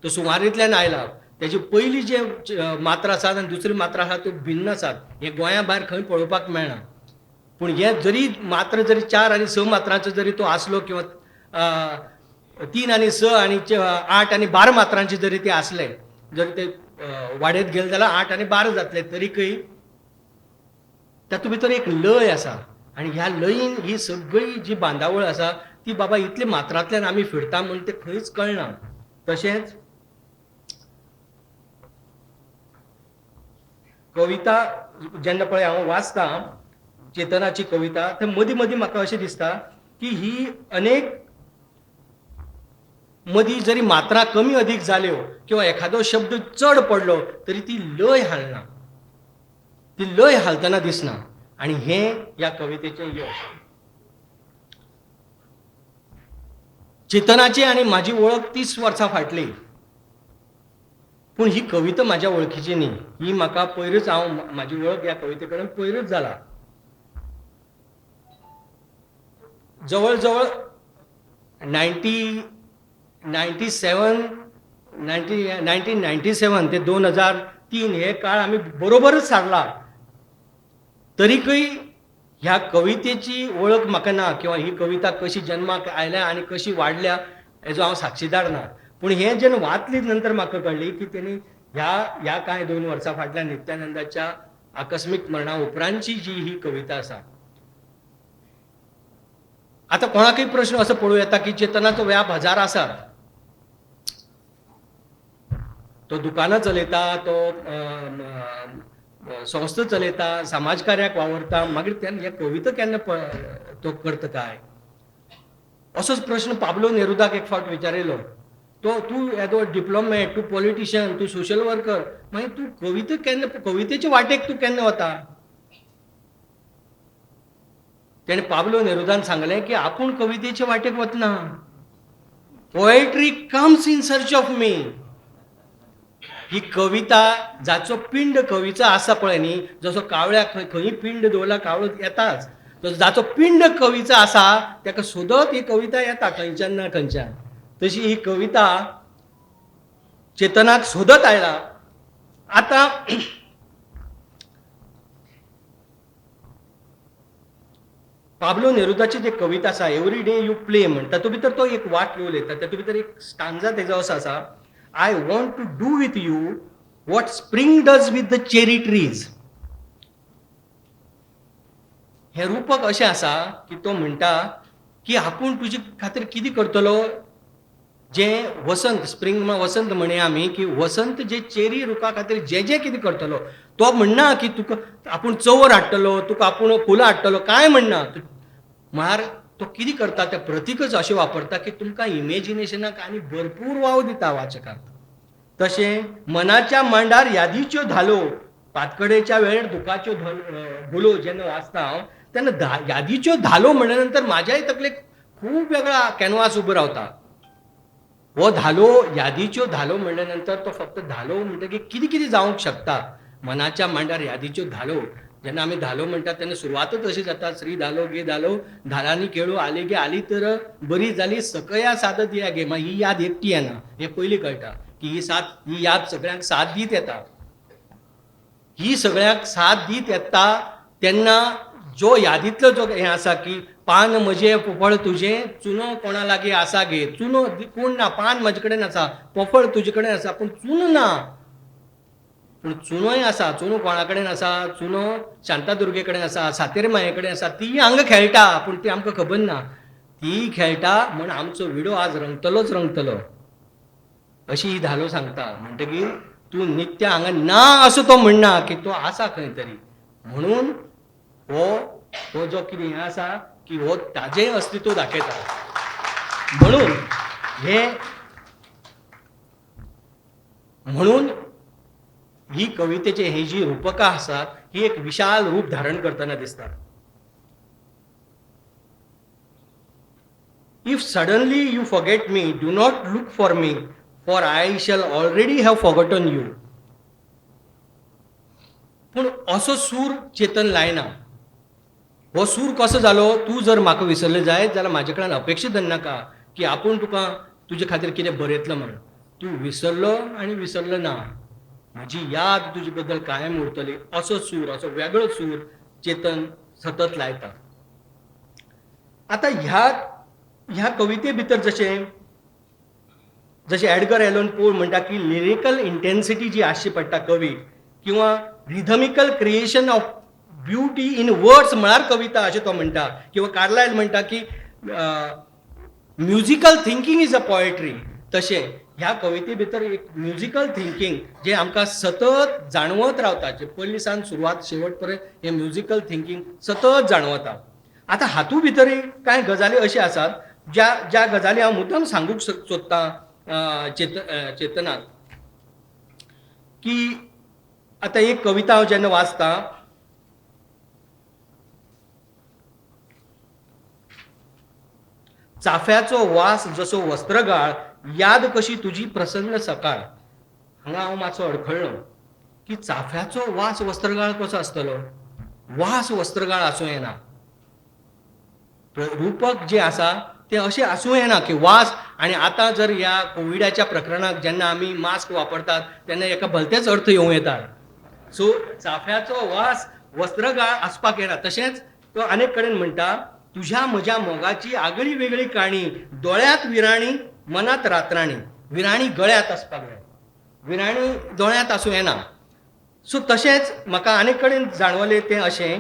तो सुवारींतल्यान आयला. तेजी पयली जे मात्रा आसात आनी दुसरी मात्रा आसा त्यो भिन्न आसात, हें गोंया भायर खंय पळोवपाक मेळना. पूण हे जरी मात्रा जरी 4 आनी 6 मात्रांचो जरी तो आसलो किंवा 3 आनी 6 आनी 8 आनी 12 मात्रांचे जरी ते आसले, जरी ते वाडयत गेले जाल्यार 8 आनी 12 जातले, तरीकय तातूंत भितर एक लय आसा. आनी ह्या लयीन ही सगळी जी बांदावळ आसा ती बाबा इतले मात्रांतल्यान आमी फिरता म्हूण तें खंयच कळना. तशेंच कविता जेन्ना पळय हांव वाचतां चेतनाची कविता, ते मदीं मदीं म्हाका अशें दिसता की ही अनेक मदीं जरी मात्रा कमी अदीक जाल्यो किंवा एखादो शब्द चड पडलो तरी ती लय हालना, ती लय हालतना दिसना. आनी हें ह्या कवितेचें यश. चेतनाची आनी म्हाजी वळख 30 वर्सां फाटली, पूण ही कविता म्हाज्या वळखीची न्ही. ही म्हाका पयरूच हांव म्हाजी वळख ह्या कविते कडेन पयरूच जाला. जवळ जवळ 1997 ते 2003 हे काळ आमी बरोबरच सारला, तरीकय ह्या कवितेची वळख म्हाका ना किंवा ही कविता कशी जन्माक आयल्या आनी कशी वाडल्या हेजो हांव साक्षीदार ना. पूण हें जेन्ना वाचली नंतर म्हाका कळ्ळी की तेणी ह्या कांय 2 वर्सां फाटल्यान नित्यानंदाच्या आकस्मीक मरणा उपरांतची जी ही कविता आसा. आतां कोणाकय प्रश्न असो पळोवं येता की चेतनाचो व्याप 1000 आसा, तो दुकानां चलयता, तो संस्था चलयता, समाज कार्याक वावरता, मागीर तेन्ना हे कविता केन्ना तो करता काय? असोच प्रश्न पाब्लो नेरुदाक एक फावट विचारिल्लो. तो तूं येदो डिप्लोमॅट, तूं पॉलिटिशियन, तूं सोशल वर्कर, मागीर तूं कविता केन्ना, कवितेचे वाटेक तूं केन्ना वता? तेणें पाब्लो नेरुदान सांगलें की आपूण कवितेचे वाटेक वतना, poetry comes in search of me. ही कविता जाचो पिंड कविचा आसा पळय न्ही, जसो कावळ्याक खंय खंय पिंड दवरला कावळो येताच, तसो जाचो पिंड कविचा आसा ताका सोदत ही कविता येता खंयच्यान ना खंयच्यान. तशी ही कविता चेतनाक सोदत आयला. आतां पाब्लो नेरुदाची जी कविता आसा एवरी डे you play म्हण, तातूंत भितर तो एक वाक्य उलयता, तातूंत भितर एक स्टांजा तेजो असो आसा, I want to do with you what spring does with the cherry trees. हें रूपक अशें आसा की तो म्हणटा की आपूण तुजे खातीर कितें करतलो, जें वसंत, स्प्रींग म्हळ्यार वसंत म्हणया आमी, की वसंत जे चेरी रुखा खातीर जें जें कितें करतलो, तो म्हणना की तुका आपूण चंवर हाडटलो, तुका आपूण फुलां हाडटलो, कांय म्हणना. म्हळ्यार तो कितें करता तें प्रतिकच अशें वापरता की तुमकां इमेजिनेशनाक आनी भरपूर वाव दिता वाचकाक. तशें मनाच्या मांडार यादीच्यो धालो, पातकडेच्या वेळेर दुखाच्यो घोलो जेन्ना वाचता हांव तेन्ना यादीच्यो धालो म्हणल्या नंतर म्हाज्याय तकलेक खूब वेगळा कॅनवास उबो रावता. हो धालो, यादीच्यो धालो म्हणल्या नंतर तो फक्त धालो म्हणटकीर कितें कितें जावंक शकता. मनाच्या मांडार यादीच्यो धालो, जेन्ना आमी धालो म्हणटात तेन्ना सुरवातच अशी जाता, श्री धालो गे धालो धालांनी खेळू आली गे आली तर बरी जाली सकया साद दिया गे. मागीर ही याद एकटी येना, हें पयलीं कळटा की ही साथ, ही याद सगळ्यांक साथ दीत येता. ही सगळ्यांक साथ दीत येता तेन्ना जो यादींतलो जो हें आसा की पान म्हजें पोपळ तुजें, चुनो कोणा लागीं आसा गे, चुनो कोण ना, पान म्हजे कडेन आसा, पोपळ तुजे कडेन आसा, पूण चुनो ना. पूण चुनोय आसा, चुनो कोणा कडेन आसा, चुनो शांतादुर्गे कडेन आसा, सातेर माये कडेन आसा, ती हांगा खेळटा पूण ती आमकां खबर ना. ती खेळटा म्हण आमचो विडो आज रंगतलोच रंगतलो, अशी ही धालो सांगता. म्हणटकीर तूं नित्य हांगा ना असो तो म्हणना की तो आसा खंय तरी, म्हणून हो हो जो कितें हें आसा की हो ताजें अस्तित्व दाखयता. म्हणून हे, म्हणून ही कवितेची ही जी रूपकां आसात ही एक विशाल रूप धारण करतना दिसतात. If suddenly you forget me, do not look for me, for I shall already have forgotten you. पूण असो सूर चेतन लायना. हो सूर कसो जालो, तूं जर म्हाका विसरलें जायत जाल्यार म्हाजे कडल्यान अपेक्षा धरनाका की आपूण तुका तुजे खातीर कितें बरयतलो म्हण. तूं विसरलो आनी विसरलो ना, म्हजी याद तुजे बद्दल कायम उरतली, असो सूर, असो वेगळो सूर चेतन सतत लायता. आतां ह्या ह्या कविते भितर जशें जशें एडगर एलन पो म्हणटा की लिरिकल इंटेन्सिटी जी आसची पडटा कवीक, किंवा rhythmical creation of beauty in words म्हळ्यार कविता अशें तो म्हणटा, किंवा कार्लायल म्हणटा की musical thinking is a poetry. तशें ह्या कविते भितर एक म्युजिकल थिंकींग जें आमकां सतत जाणवत रावता, जें पयलीं सावन सुरवात शेवट पर्यंत हें म्युजिकल थिंकींग सतत जाणवता. आतां हातूंत भितरय कांय गजाली अश्यो आसात ज्या ज्या गजाली हांव मुद्दम सांगूंक सोदतां चेतनाक की आतां एक कविता हांव जेन्ना वाचतां, चाफ्याचो वास जसो वस्त्रगाळ, याद कशी तुजी प्रसन्न सकाळ. हांगा हांव मातसो अडखळ्ळो की चाफ्याचो वास वस्त्रगाळ कसो आसतलो, वास वस्त्रगाळ आसूं येना. रूपक जें आसा तें अशें आसूं येना की वास. आनी आतां जर ह्या कोविडाच्या प्रकरणाक जेन्ना आमी मास्क वापरतात तेन्ना हेका भलतेच अर्थ येवं येता. सो चाफ्याचो वास वस्त्रगाळ आसपाक येना. तशेंच तो अनेक कडेन म्हणटा, तुझ्या म्हज्या मोगाची आगळी वेगळी काणी, दोळ्यांत विराणी मनांत रातराणी. विराणी गळ्यांत आसपाक जाय, विराणी दोळ्यांत आसूं येना. सो तशेंच म्हाका आनीक कडेन जाणवलें तें अशें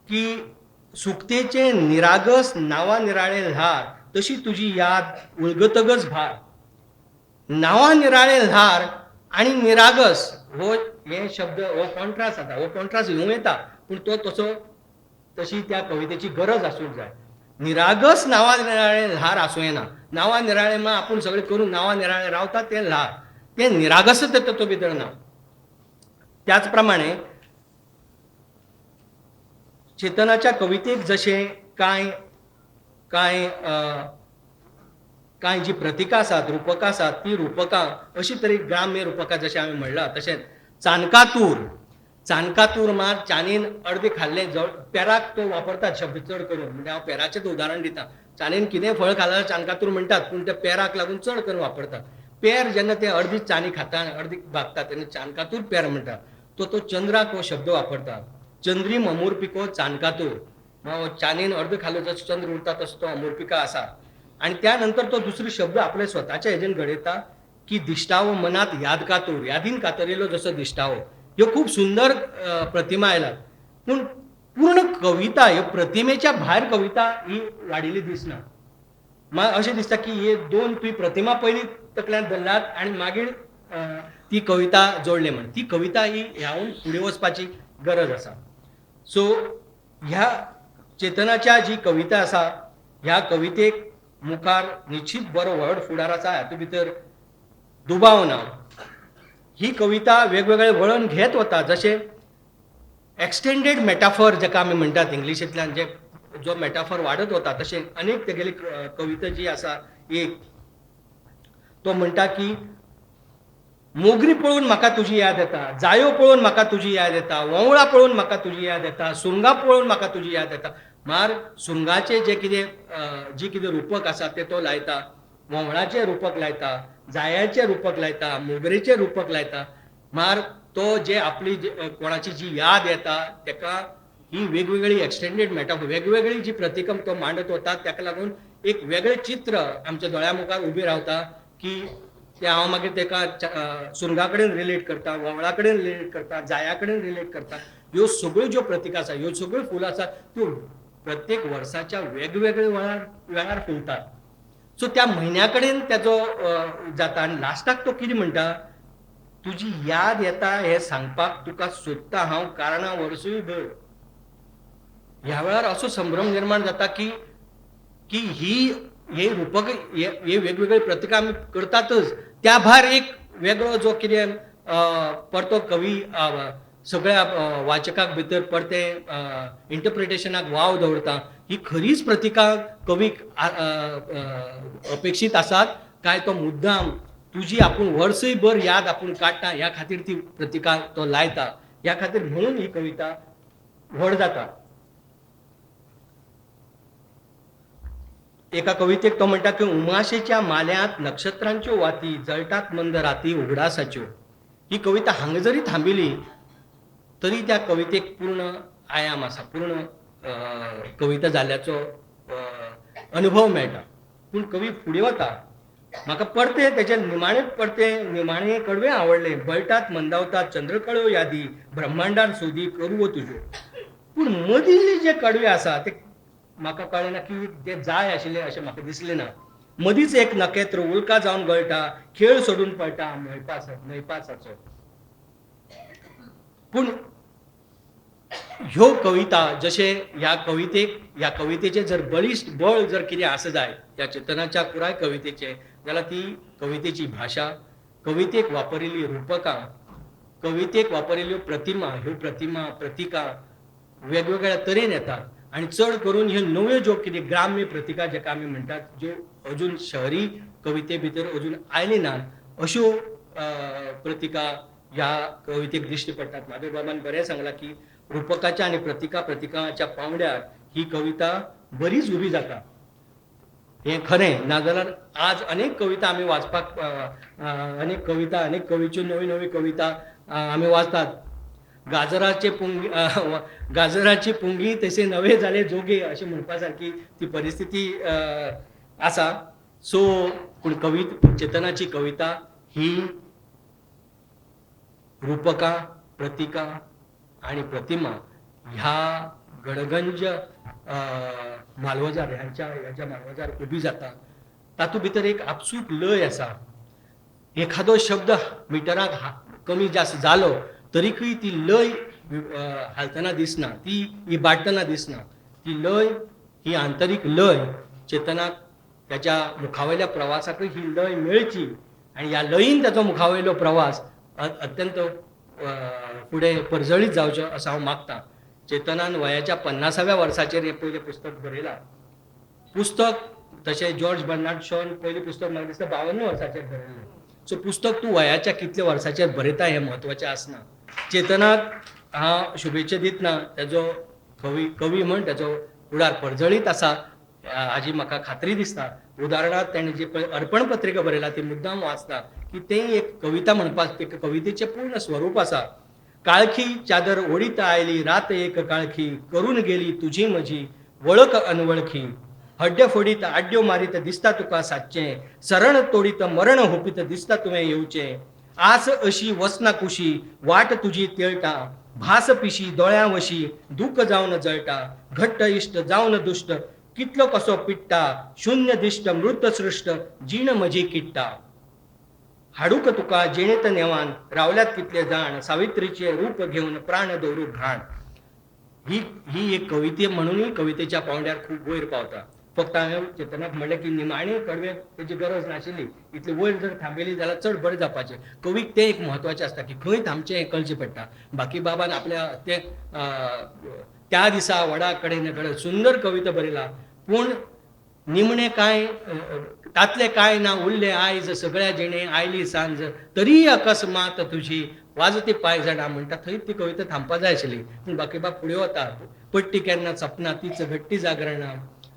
की सुकतेचें निरागस नांवा निराळें ल्हार, तशी तुजी याद उलगतगच भार. नांवा निराळें ल्हार आनी निरागस हो हे शब्द हो कॉन्ट्रास्ट जाता, हो कॉन्ट्रास्ट येवं येता, पूण तो तसो तशी त्या कवितेची गरज आसूंक जाय. निरागस नांवा निराळें ल्हार आसूं येना. नांवा निराळें म्हळ्यार आपूण सगळें करून नांवा निराळें रावता तें ल्हार, तें निरागस तातूंत भितर ना. त्याच प्रमाणे चेतनाच्या कवितेक जशें कांय कांय कांय जी प्रतिकां आसात, रुपकां आसात, ती रुपकां अशी तरेन ग्राम्य रुपकां जशें हांवें म्हणलां तशेंच चानकातूर, चानकातूर मात चानीन अर्दें खाल्लें जळ पेराक तो वापरतात शब्द चड करून, म्हणजे हांव पेराचेंच उदाहरण दिता. चानीन कितेंय फळ खाल्यार चानकातूर म्हणटात, पूण ते पेराक लागून चड करून वापरतात. पेर जेन्ना ते अर्दी चानी खाता आनी अर्दी भागता तेन्ना चानकातूर पेर म्हणटात. तो तो चंद्राक हो शब्द वापरता, चंद्रीम अमुरपिको चानकातूर. चानीन अर्द खालो जसो चंद्र उरता तसो तो अमुरपिका आसा. आनी त्या नंतर तो दुसरो शब्द आपल्या स्वताच्या हेजेन घडयता की दिश्टावो मनात याद कातूर, यादीन कातरिल्लो जसो दिश्टावो. ह्यो खूब सुंदर प्रतिमा आयल्यात, पूण पूर्ण कविता ह्यो प्रतिमेच्या भायर कविता ही वाडिल्ली दिसना. म्हाका अशें दिसता की हे दोन तुवें प्रतिमा पयलीं तकल्यांत धरल्यात आनी मागीर ती कविता जोडली म्हण. ती कविता ही ह्याहून फुडें वचपाची गरज आसा. सो ह्या चेतनाच्या जी कविता आसा ह्या कवितेक मुखार निश्चित बरो व्हड फुडार आसा हातूंत भितर दुबाव ना. ही कविता वेगवेगळे वळण घेत वता, जशें एक्सटेंडेड मेटाफर जाका आमी म्हणटात इंग्लिशींतल्यान, जे जो मेटाफर वाडत वता तशें अनेक तेगेली कविता जी आसा. एक तो म्हणटा की मोगरी पळोवन म्हाका तुजी याद येता, जायो पळोवन म्हाका तुजी याद येता, वोंवळां पळोवन म्हाका तुजी याद येता, सुंगां पळोवन म्हाका तुजी याद येता. मार सुंगाचें जें कितें जी कितें रुपक आसा तें तो लायता, वोंवळाचें रुपक लायता, जायाचें रुपक लायता, मोगरेचें रुपक लायता. मार तो जे आपली कोणाची जी याद येता तेका ही वेगवेगळी एक्सटेंडेड मेटाफर, वेगवेगळी जी प्रतिकम तो मांडत वता, ताका लागून एक वेगळें चित्र आमच्या दोळ्या मुखार उबें रावता की ते हांव मागीर तेका सुरगा कडेन रिलेट करता, वोंवळा कडेन रिलेट करता, जाया कडेन रिलेट करता. ह्यो सगळ्यो ज्यो प्रतिका आसा, ह्यो सगळ्यो फुलां आसा त्यो प्रत्येक वर्साच्या वेगवेगळे वेळार फुलतात. सो त्या म्हयन्या कडेन तेजो जाता. आनी लास्टाक तो कितें म्हणटा, तुजी याद येता हें सांगपाक तुका सोदता हांव कारणां वर्सूय भर. ह्या वेळार असो संभ्रम निर्माण जाता की की ही हे रुपक हे वेगवेगळे प्रतिका आमी करतातच, त्या भायर एक वेगळो जो कितें परतो कवी सगळ्या वाचकाक भितर परते इंटरप्रिटेशनाक वाव दवरता. ही खरीच प्रतिका कवीक अपेक्षीत आसात काय तो मुद्दाम तुजी आपूण वर्सय भर याद आपूण काडटा ह्या खातीर ती प्रतिका तो लायता, ह्या खातीर म्हणून ही कविता व्हड जाता. एका कवितेक तो म्हणटा की उमाशेच्या माल्यांत नक्षत्रांच्यो वाती जळटात मंद राती उगडासाच्यो. ही कविता हांगा जरी थांबिली तरी त्या कवितेक पूर्ण आयाम आसा, पूर्ण कविता जाल्ल्याचो अनुभव मेळटा. पूण कवी फुडें वता. म्हाका परते तेजे निमाणे परते निमाणे कडवें आवडलें, बळटात मंदावतात चंद्रकळ्यो यादी ब्रह्मांडान सोदी करवो तुज्यो. पूण मदीं जे कडवे आसा ते म्हाका कळ्ळें ना की ते जाय आशिल्लें अशें म्हाका दिसलें ना. मदींच एक नखेत्र उल्का जावन गळटा, खेळ सोडून पळटा न्हयपासाचो. पूण ह्यो कविता जशें ह्या कवितेक ह्या कवितेचें जर बळिश्ट बळ जर कितें आसा जाय त्या चेतनाच्या पुराय कवितेचें, जाल्यार ती कवितेची भाशा, कवितेक वापरिल्ली रुपकां, कवितेक वापरिल्ल्यो प्रतिमा, ह्यो प्रतिमा प्रतिका वेगवेगळ्या तरेन येतात. आनी चड करून ह्यो नव्यो ज्यो कितें ग्राम्य प्रतिका जेका आमी म्हणटात, ज्यो अजून शहरी कविते भितर अजून आयली नात, अश्यो प्रतिका ह्या कवितेक दिश्टी पडटात. माधवबाबान बरें सांगलां की रुपकाच्या आनी प्रतिका प्रतिकाच्या पांवड्यार ही कविता बरीच उबी जाता. हें खरें, नाजाल्यार आज अनेक कविता आमी वाचपाक, अनेक कविता अनेक कवीच्यो नव्यो नव्यो कविता आमी वाचतात. गाजराचे पुंगी गाजराची पुंगी तशे नवे जाले जोगे अशें म्हणपा सारकी ती परिस्थिती आसा. सो पूण चेतनाची कविता ही रुपकां, प्रतिकां आनी प्रतिमा ह्या गडगंज म्हालवजार ह्यांच्या ह्याच्या म्हालवजार उबी जाता. तातूंत भितर एक आपसूक लय आसा. एखादो शब्द मिटराक कमी जास्त जालो तरीकय ती लय हालतना दिसना, ती इबाडटना दिसना. ती लय ही आंतरीक लय चेतनाक त्याच्या मुखावयल्या प्रवासाकय ही लय मेळची आनी ह्या लयीन ताचो मुखावयलो प्रवास अत्यंत फुडें परजळीत जावचो असो हांव मागतां. चेतनान वयाच्या 50व्या वर्साचेर हें पयलें पुस्तक बरयलां. पुस्तक तशें जॉर्ज बर्नार्ड शॉन पयलें पुस्तक म्हाका दिसता 52 वर्साचेर बरयलें. सो पुस्तक तूं वयाच्या कितल्या वर्साचेर बरयता हें म्हत्वाचें आसना. चेतनाक हांव शुभेच्छा दितना तेजो कवी कवी म्हण तेजो फुडार परजळीत आसा हाजी म्हाका खात्री दिसता. उदाहरणार्थ तेणें जी पळय अर्पण पत्रिका बरयला ती मुद्दाम वाचता की तें एक कविता म्हणपाक ते कवितेचें पूर्ण स्वरूप आसा. काळखी चादर ओडीत आयली रात एक काळखी, करून गेली तुजी म्हजी वळख अनवळखी, हड्डे फोडीत आड्ड्यो मारीत दिसता तुका सादचें, सरण तोडीत मरण हुपीत दिसता तुवें येवचें, आस अशी वसना कुशी वाट तुजी तेळटा, भास पिशी दोळ्यां वशी दूख जावन जळटा, घट्ट इश्ट जावन दुश्ट कितलो कसो पिडटा, शुन्य दिश्ट मृत सृश्ट जीण म्हजी किट्टा, हाडूक तुका जिणेत नेवान रावल्यात कितले जाण, सावित्रीचे रूप घेवन प्राण दवरूंक घाण. ही ही एक कविते म्हणूनय कवितेच्या पांवड्यार खूब वयर पावता. फक्त हांवें चेतनाक म्हणलें की निमाणे कडवे तेजी गरज नाशिल्ली, इतली वयर जर थांबयली जाल्यार चड बरें जावपाचें. कवीक तें एक म्हत्वाचें आसता की खंय थांबचें हें कळचें पडटा. बाकीबाबान आपल्या ते त्या दिसा वडा कडेन कडेन सुंदर कविता बरयला, पूण निमणें कांय तातलें कांय ना उरलें आयज सगळ्या जिणे आयली सांज, तरीय अकस्मात तुजी वाजती पांयजणां म्हणटा थंय ती कविता थांबपा जाय आशिल्ली. पूण बाकीबाब फुडें वता, पडटी केन्ना सपना तीच घडटी जागरणां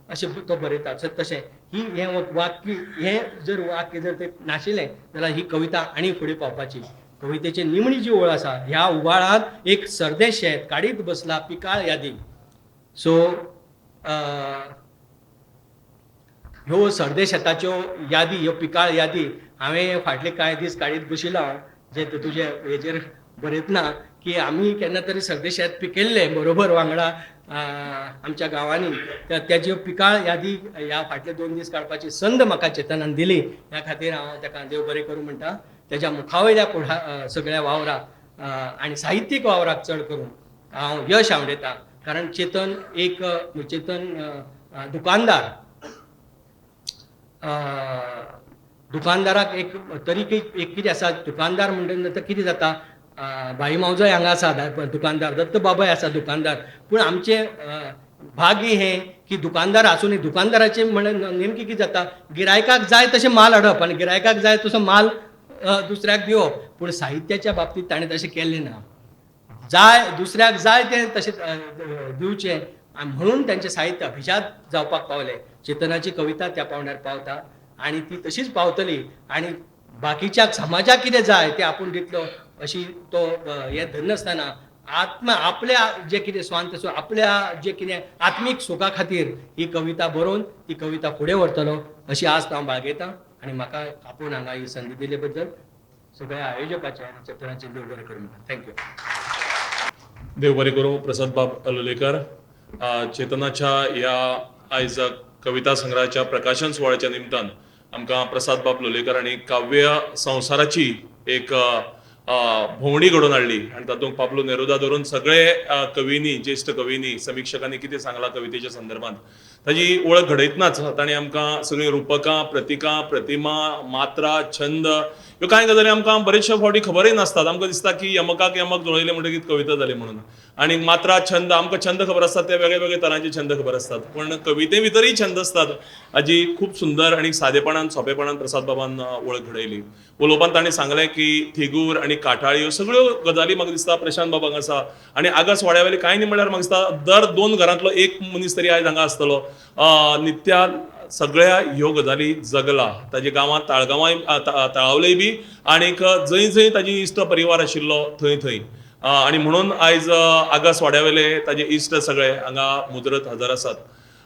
अशें तो बरयता. तशें ही हें वाक्य हें जर वाक्य जर तें नाशिल्लें जाल्यार ही कविता आनी फुडें पावपाची. कवितेची निमणी जी ओळ आसा, ह्या उबाळांत एक सरदें शेत काडीत बसला पिकाळ यादी. सो ह्यो सरदे शेताच्यो यादी, ह्यो पिकाळ यादी हांवें फाटले कांय दीस काडीत बशिल्लो हांव, जे तुजे हेजेर बरयतना की आमी केन्ना तरी सरदे शेत पिकयल्लें बरोबर वांगडा आमच्या गांवांनी, त्याच्यो पिकाळ यादी ह्या फाटले 2 दीस काडपाची संद म्हाका चेतनान दिली. ह्या खातीर हांव ताका देव बरें करूं म्हणटा. तेज्या मुखावयल्या फुडा सगळ्या वावराक आनी साहित्यीक वावराक चड करून हांव यश आवडयता. कारण चेतन एक चेतन दुकानदार, दुकानदाराक एक तरीक एक कितें आसा, दुकानदार म्हणटा कितें जाता, भाई मावजोय हांगा आसा दुकानदार, दत्त बाबाय आसा दुकानदार, पूण आमचें भाग्य हें की दुकानदार आसूनय दुकानदाराचें म्हणल्यार नेमकें कितें जाता, गिरायकाक जाय तशें माल हाडप आनी गिरायकाक जाय तसो माल दुसऱ्याक दिवप. पूण साहित्याच्या बाबतींत ताणें तशें केल्लें ना, जाय दुसऱ्याक जाय तें तशें दिवचें म्हणून तांचें साहित्य अभिजात जावपाक पावलें. चेतनाची कविता त्या पावंड्यार पावता आनी ती तशीच पावतली आनी बाकीच्या समाजाक कितें जाय तें आपूण दितलो अशी तो हें धरनासतना आत्मा आपल्या जें कितें स्वांत आपल्या जें कितें आत्मीक सुखा खातीर ही कविता बरोवन ती कविता फुडें व्हरतलो अशी आस्त हांव बाळगयतां. आनी म्हाका आपूण हांगा ही संदी दिले बद्दल सगळ्या आयोजकाचें आनी चेतनाचें देव बरें करूं. Thank you. देव बरें करूं प्रसाद बाब लोलयेकर. चेतनाच्या ह्या आयज कविता संग्रहाच्या प्रकाशन सुवाळ्याच्या निमतान आमकां प्रसाद बाब लोलयेकर हांणी काव्य संवसाराची एक भोंवडी घडोवन हाडली आनी तातूंत पाब्लो नेरुदा धरून सगळे कवींनी, ज्येश्ठ कवींनी, समिक्षकांनी कितें सांगलां कवितेच्या संदर्भात ताजी वळख घडयतनाच ताणें आमकां सगळीं रुपकां, प्रतिकां, प्रतिमा, मात्रा, छंद ह्यो कांय गजाली आमकां बरेचशे फावटी खबरय नासतात. आमकां दिसता की यमकाक यमक जुळयलें म्हणटकीर कविता जाली म्हणून, आनी मात्रा, छंद आमकां छंद खबर आसतात, ते वेगळे वेगळे तरांचे छंद खबर आसतात, पूण कविते भितरय छंद आसतात हाजी खूब सुंदर आनी सादेपणान, सोंपेपणान प्रसाद बाबान वळख घडयली. उलोवपान ताणें सांगलें की थिगूर आनी काटाळी ह्यो सगळ्यो गजाली म्हाका दिसता प्रशांत बाबांक आसा. आनी आगास वाड्यावेली कांय न्ही म्हणल्यार म्हाका दिसता दर 2 घरांतलो एक मनीस तरी आयज हांगा आसतलो. नित्या सगळ्या ह्यो गजाली जगला ताजे गांवांत, ताळगांवांय, तळावलेय बी आनीक जंय जंय ताजी इश्ट परिवार आशिल्लो थंय थंय, आनी म्हणून आयज आगास वाड्यावेले ताजे इश्ट सगळे हांगा मुजरत हजर आसात.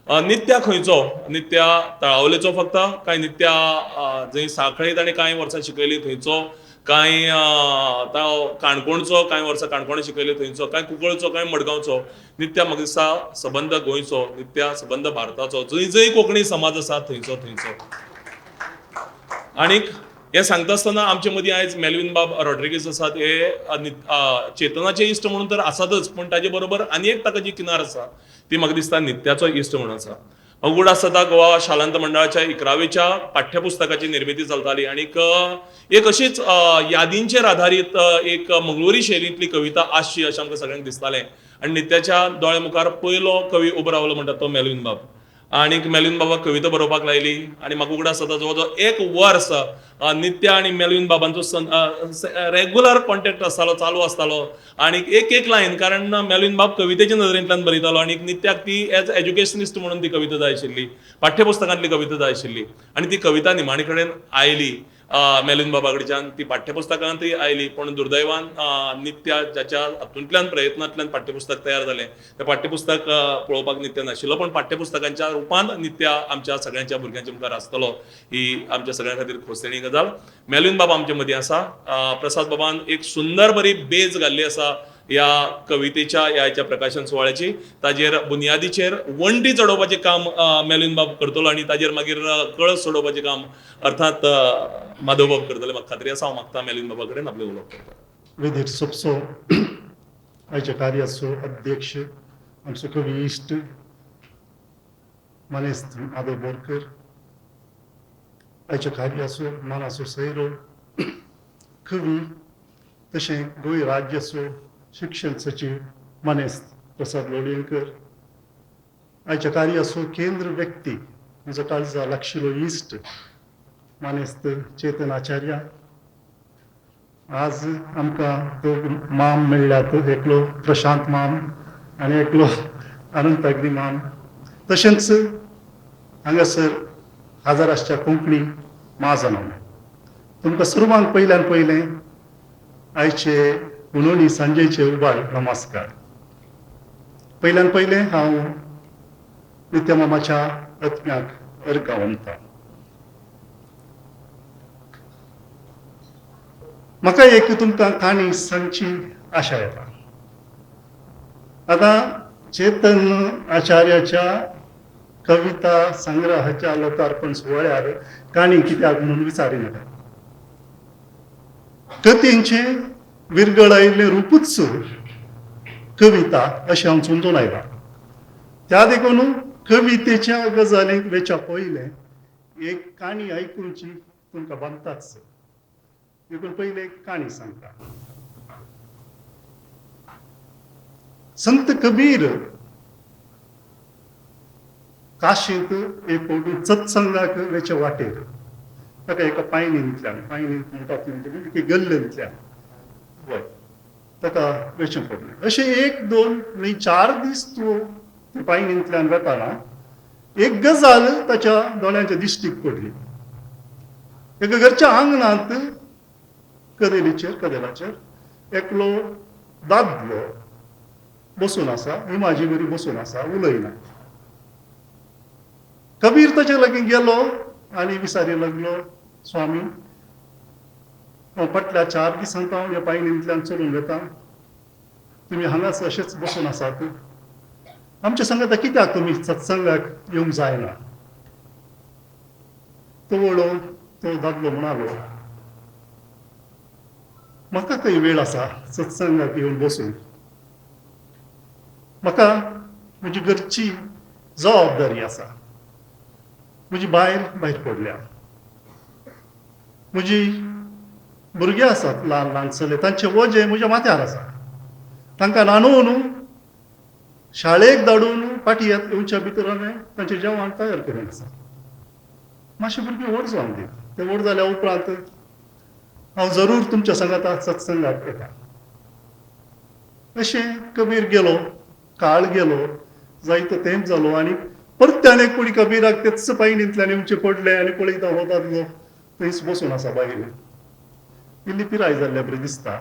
नित्या खंयचो, नित्या तळावलेचो फक्त, कांय नित्या जंय सांखळी ताणें कांय वर्सां शिकयली थंयचो, कांय काणकोणचो, कांय वर्सां काणकोणा शिकयले थंयचो, कांय कुंकळचो, कांय मडगांवचो. नित्या म्हाका दिसता सबंद गोंयचो, नित्या सबंद भारताचो, जंय जंय कोंकणी समाज आसा थंयचो थंयचो. आनीक हें सांगता आसतना आमचे मदीं आयज मेल्विन बाब रॉड्रिगीस आसात. हे चेतनाचे इश्ट म्हणून तर आसातच, पूण ताजे बरोबर आनी एक ताका जी किनार आसा ती म्हाका दिसता नित्याचो इश्ट म्हणून आसा. उगडास जाता गोवा शालांत मंडळाच्या 11वेच्या पाठ्यपुस्तकाची निर्मिती चलताली आनीक एक अशीच यादींचेर आधारीत एक मंगळुरी शैलींतली कविता आसची अशें आमकां सगळ्यांक दिसतालें. आनी नित्याच्या दोळ्या मुखार पयलो कवी उबो रावलो म्हणटा तो मेल्विन बाब. आनीक मेल्विन बाबाक कविता बरोवपाक लायली आनी म्हाका उगडास जाता जवळ जवळ एक वर्स नित्या आनी मेल्विन बाबांचो रेगुलर कॉन्टेक्ट आसतालो, चालू आसतालो. आनी एक एक लायन, कारण मेल्विन बाब कवितेच्या नदरेंतल्यान बरयतालो आनी नित्याक ती एज एज्युकेशनिस्ट म्हणून ती कविता जाय आशिल्ली, पाठ्यपुस्तकांतली कविता जाय आशिल्ली. आनी ती कविता निमाणे कडेन आयली मेल्विन बाबा कडच्यान, ती पाठ्यपुस्तकांतय आयली. पूण दुर्दैवान नित्या ज्याच्या हातूंतल्यान प्रयत्नांतल्यान पाठ्यपुस्तक तयार जालें तें पाठ्यपुस्तक पळोवपाक नित्या नाशिल्लो, पूण पाठ्यपुस्तकांच्या रुपान नित्या आमच्या सगळ्यांच्या भुरग्यांच्या मुखार आसतलो ही आमच्या सगळ्यां खातीर खोसदेणी गजाल. मेल्विन बाबा आमचे मदीं आसा. प्रसाद बाबान एक सुंदर बरी बेज घाल्ली आसा ह्या कवितेच्या ह्या हेच्या प्रकाशन सुवाळ्याची. ताजेर बुनियादीचेर वण्टी चडोवपाचें काम मेल्विन बाब करतलो आनी ताजेर मागीर कळस चडोवपाचें काम अर्थात माधव बाब करतले. म्हाका खात्री आसा. हांव मागता मेल्विन बाबा कडेन आपलें उलोवप करता. वेदीर सोपसो आयच्या कार्याचो अध्यक्ष आमचो कवी इश्ट मानेस्त माधव बोरकर, आयच्या कार्याचो मानाचो सैरो कवी तशें गोंय राज्याचो शिक्षण सचीव मानेस्त प्रसाद लोलयेंकर, आयच्या कार्याचो केंद्र व्यक्ती म्हजो काळजा लागशिलो इश्ट मानेस्त चेतन आचार्य. आज आमकां दोग माम मेळ्ळ्यात, एकलो प्रशांत माम आनी एकलो अनंत अग्नी माम. तशेंच हांगासर हाजर आसच्या कोंकणी म्हाजनांक तुमकां सर्वांक पयल्यान पयलें आयचे उलोवणी सांजेचे उबाळ नमस्कार. पयल्यान पयलें हांव नित्या मामाच्या आत्म्याक अर्गां वंदता. म्हाका एक तुमकां काणी सांगची आशा येता. आतां चेतन आचार्याच्या कविता संग्रहाच्या लोकार्पण सुवाळ्यार काणी कित्याक म्हणून विचारिनाका. कथेंचें विरगळायिल्लें रुपूच कविता अशें हांव समजून आयलां. त्या देखून कवितेच्या गजालींक वेच्या पयलें एक काणी आयकुची तुमकां बांदताच. देखून पयलें एक काणी सांगता. संत कबीर काशींत एक फावटी सत्संगाक वेच्या वाटेर ताका एका पायणींतल्यान, पायणींत म्हणटा ती म्हणजे गल्लेंतल्यान वय ताका वेचें पडलें. अशें एक दोन न्ही 4 दीस तूं ते पायणींतल्यान वेताना एक गजाल ताच्या दोळ्यांच्या दिश्टीक पडली. एका घरच्या आंगणांत कदेलीचेर कदेलाचेर एकलो दादलो बसून आसा, इमाजी बरी बसून आसा, उलयना. कबीर ताचे लागीं गेलो आनी विचारी लागलो, स्वामी हांव फाटल्या 4 दिसांक हांव ह्या पायणींतल्यान चलून वेता, तुमी हांगाच अशेच बसून आसात, आमच्या सांगाता कित्याक तुमी सत्संगाक येवंक जायना? तो वळो तो दादलो म्हणालो, म्हाका खंय वेळ आसा सत्संगाक येवन बसूंक, म्हाका म्हजी घरची जबाबदारी आसा, म्हजी बायल भायर पडल्या, म्हजी भुरगीं आसात ल्हान ल्हान चले, तांचे वजें म्हज्या माथ्यार आसा, तांकां न्हाणोवन शाळेक धाडून फाटी येवच्या भितर हांवें तांचें जेवण तयार करून आसा. मातशें भुरगीं व्हड जावन दी, ते व्हड जाल्या उपरांत हांव जरूर तुमच्या सांगाता सत्संगाक येता. अशें कबीर गेलो, काळ गेलो, जायतो तेंप जालो आनी परत्यान एक कोणी कबीराक तेच पायणींतल्यान येवचें पडलें आनी पळयता हो दादलो थंयच बसून आसा बायल, इल्ली पिराय जाल्ल्या बरी दिसता.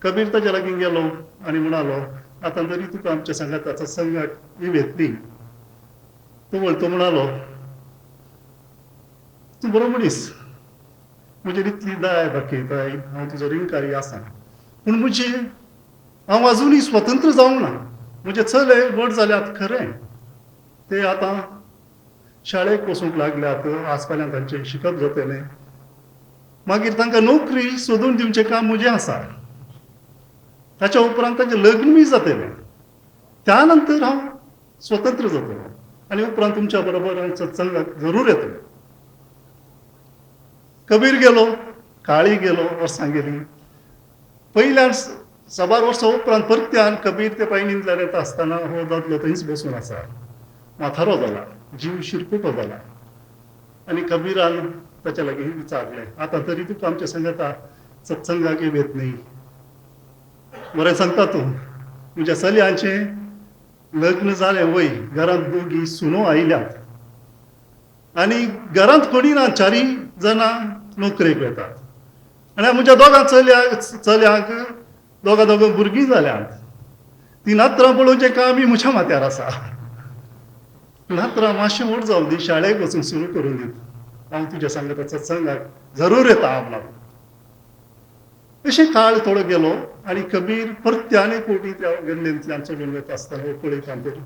कबीर ताच्या लागीं गेलो आनी म्हणालो, आतां तरी तुका आमच्या सांगाता सत्संगाक येतली. तो वळतो म्हणालो, तूं बरो मनीस, म्हजेर इतली दया दाखयताय, हांव तुजो रिणकारी आसा, पूण म्हजी हांव अजुनूय स्वतंत्र जावंक ना, म्हजे चले व्हड जाल्यात खरें, ते आतां शाळेक वचूंक लागल्यात, आज फाल्यां तांचें शिकप जातलें, मागीर तांकां नोकरी सोदून दिवचें काम म्हजें आसा. ताच्या उपरांत तांचें लग्नूय जातलें. त्या नंतर हांव स्वतंत्र जातलो आनी उपरांत तुमच्या बरोबर हांव सत्संगाक जरूर येतलो. कबीर गेलो, काळी गेलो, वर्सां गेलीं. पयल्यान साबार वर्सां उपरांत परत्यान कबीर ते पायणींतल्यान येता आसतना हो दादलो थंयच बसून आसा. म्हातारो जाला, जीव शिरकुटो जाला. आनी कबीरान ताच्या लागीं विचारलें, आतां तरी तुका आमच्या सांगाता सत्संगाक येत न्ही? बरें सांगता तूं, म्हज्या चलयांचें लग्न जालें वय, घरांत दोगी सुनो आयल्यात आनी घरांत कोणी ना, चारूय जाणां नोकरेक वेतात आनी म्हज्या दोगां चल्यांक दोगां दोगां भुरगीं जाल्यांत. ती नातरां पळोवचें कामय म्हज्या माथ्यार आसा. नातरां मातशें व्हड जावं दी, शाळेक वचूंक सुरू करूं दी, हांव तुज्या सांगाता सत्संगाक जरूर येता हांव. अशें काळ थोडो गेलो आनी कबीर परत्यान एक फावटी त्या गल्लेंतल्यान चलून वता आसतना पळयता तरी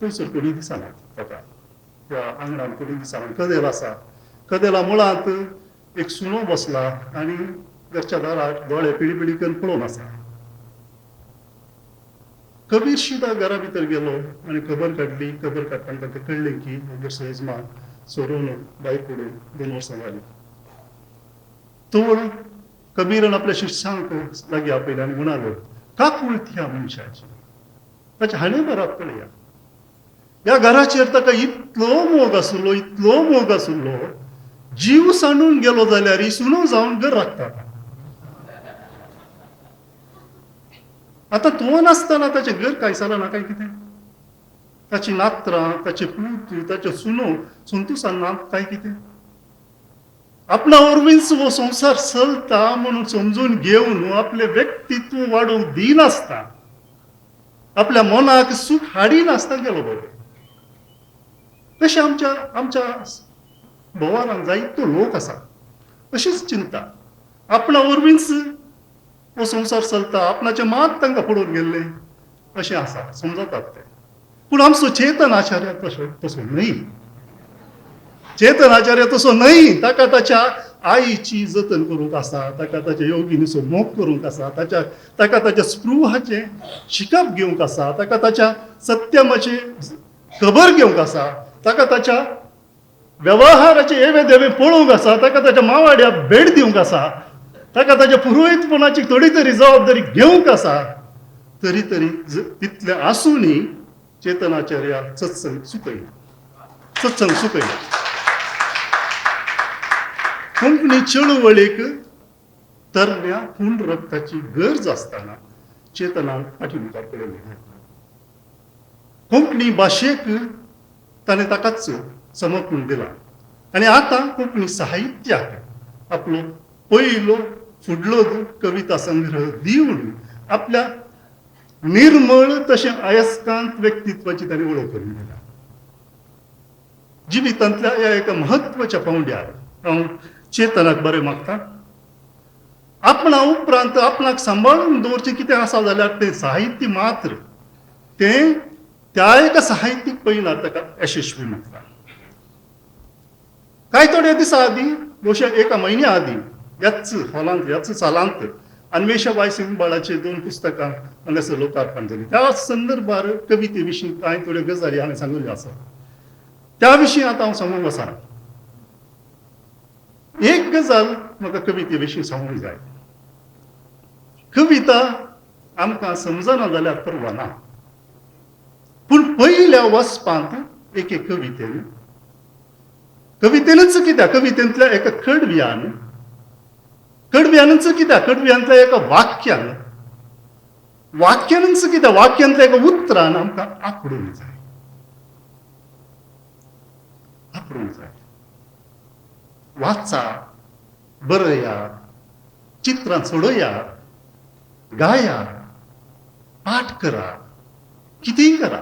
थंयसर कोणी दिसना ताका. त्या आंगणान कोणी दिसना. कदेल आसा, कदेला मुळांत एक सुणो बसला आनी घरच्या दाराक दोळे पिळी पिळी करून पळोवन आसा. कबीर शिदा घरा भितर गेलो आनी खबर काडली. खबर काडटाना ताका कळ्ळें की घरचो यजमान सोडून भायर पडून 2 वर्सां जालीं. तोवळ कबीरान आपल्या शिष्यांक लागीं आपयलें आनी म्हणालो, काकूळट ह्या मनशाची, ताच्या हाणें बरात पळया, ह्या घराचेर ताका इतलो मोग आसलो, इतलो मोग आसलो, जीव सांडून गेलो जाल्यार सुनो जावन घर राखता. आतां तो नासतना ताचें घर कांय जालां ना काय कितें? ताची नातरां, ताचे पूत, ताच्यो सुनो संतोशान ना काय कितें? आपणा वरवींच हो संवसार चलता म्हणून समजून घेवन आपलें व्यक्तित्व वाडोवंक दिनासता, आपल्या मनाक सूख हाडिनासतना गेलो बरो. तशें आमच्या आमच्या भोवारान जायतो लोक आसा, अशीच चिंता, आपणा वरवींच हो संवसार चलता, आपणाचें मात तांकां पडून गेल्लें अशें आसा, समजतात ते. पूण आमचो चेतन आचार्य तसो तसो न्हय. चेतन आचार्य तसो न्हय. ताका ताच्या आईची जतन करूंक आसा, ताका ताच्या योगिनीचो मोग करूंक आसा, ताच्या ताका ताच्या स्पृहाचें शिकप घेवंक आसा, ताका ताच्या सत्यमाचें खबर घेवंक आसा, ताका ताच्या वेव्हाराचें एवे देवे पळोवंक आसा, ताका ताच्या मावाड्या भेट दिवंक आसा, ताका ताच्या पुरोहीतपणाची थोडी तरी जबाबदारी घेवंक आसा. तरी तरी तितलें आसूनय चेतनाचार्य सत्संग चुकयना, सत्संग चुकयना. कोंकणी चळवळीक तरण्या खून रक्ताची गरज आसतना चेतनान फाटी मुखार पळयलें. कोंकणी भाशेक ताणें ताकाच समर्पण दिलां आनी आतां कोंकणी साहित्याक आपलो पयलो फुडलो कविता संग्रह दिवन आपल्या निर्मळ तशें अयस्कांत व्यक्तित्वाची ताणें वळख करून दिल्या. जिवितांतल्या ह्या एका म्हत्वाच्या पांवड्यार हांव चेतनाक बरें मागता, आपणा उपरांत आपणाक सांबाळून दवरचें कितें आसा जाल्यार तें साहित्य मात्र, तें त्या एका साहित्यीक पयनार ताका यशस्वी मागता. कांय थोड्या दिसां आदीं, बहुशा एका म्हयन्या आदीं, ह्याच हॉलांत ह्याच सालांत अन्वेषाबाय सिंगबाळाची 2 पुस्तकां हांगासर लोकार्पण जालीं. त्या संदर्भार कविते विशीं कांय थोड्यो गजाली हांवें सांगिल्ल्यो आसा, त्या विशीं आतां हांव सांगूंक वचना. एक गजाल म्हाका कविते विशीं सांगूंक जाय. कविता आमकां समजना जाल्यार पर्वा ना, पूण पयल्या वचपांत एके कवितेन, कवितेनच कित्याक, कवितेंतल्या एका कडव्यान, कडव्यानच कित्याक, कडव्यांतल्या एका वाक्यान, वाक्यानच कित्याक, वाक्यांतल्या एका उतरान आमकां आपडूंक जाय, आपडूंक जाय. वाचा, बरया, चित्रां सोडया, गाया, पाठ करा, कितेंय करा,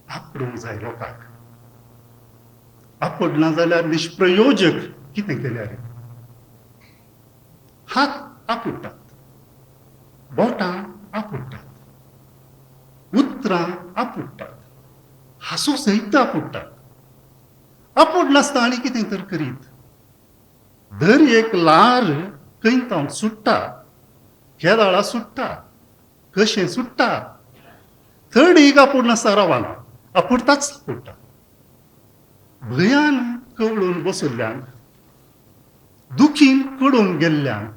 आपडूंक जाय लोकांक. आपडना जाल्यार निष्प्रयोजक कितें केल्यार. हात आपुडटात, बोटां आपुडटात, उतरां आपुडटात, हांसो सयत आपुडटात. आपुड नासतना आनी कितें तर करीत दर एक ल्हार खंयतावन सुट्टा, केदाळा सुट्टा, कशें सुट्टा, थर्ड आपूण नासता रावना, आपुडटाच आपुडटा. भंयान कवळून बशिल्ल्यांक, दुखीन कडून गेल्ल्यांक,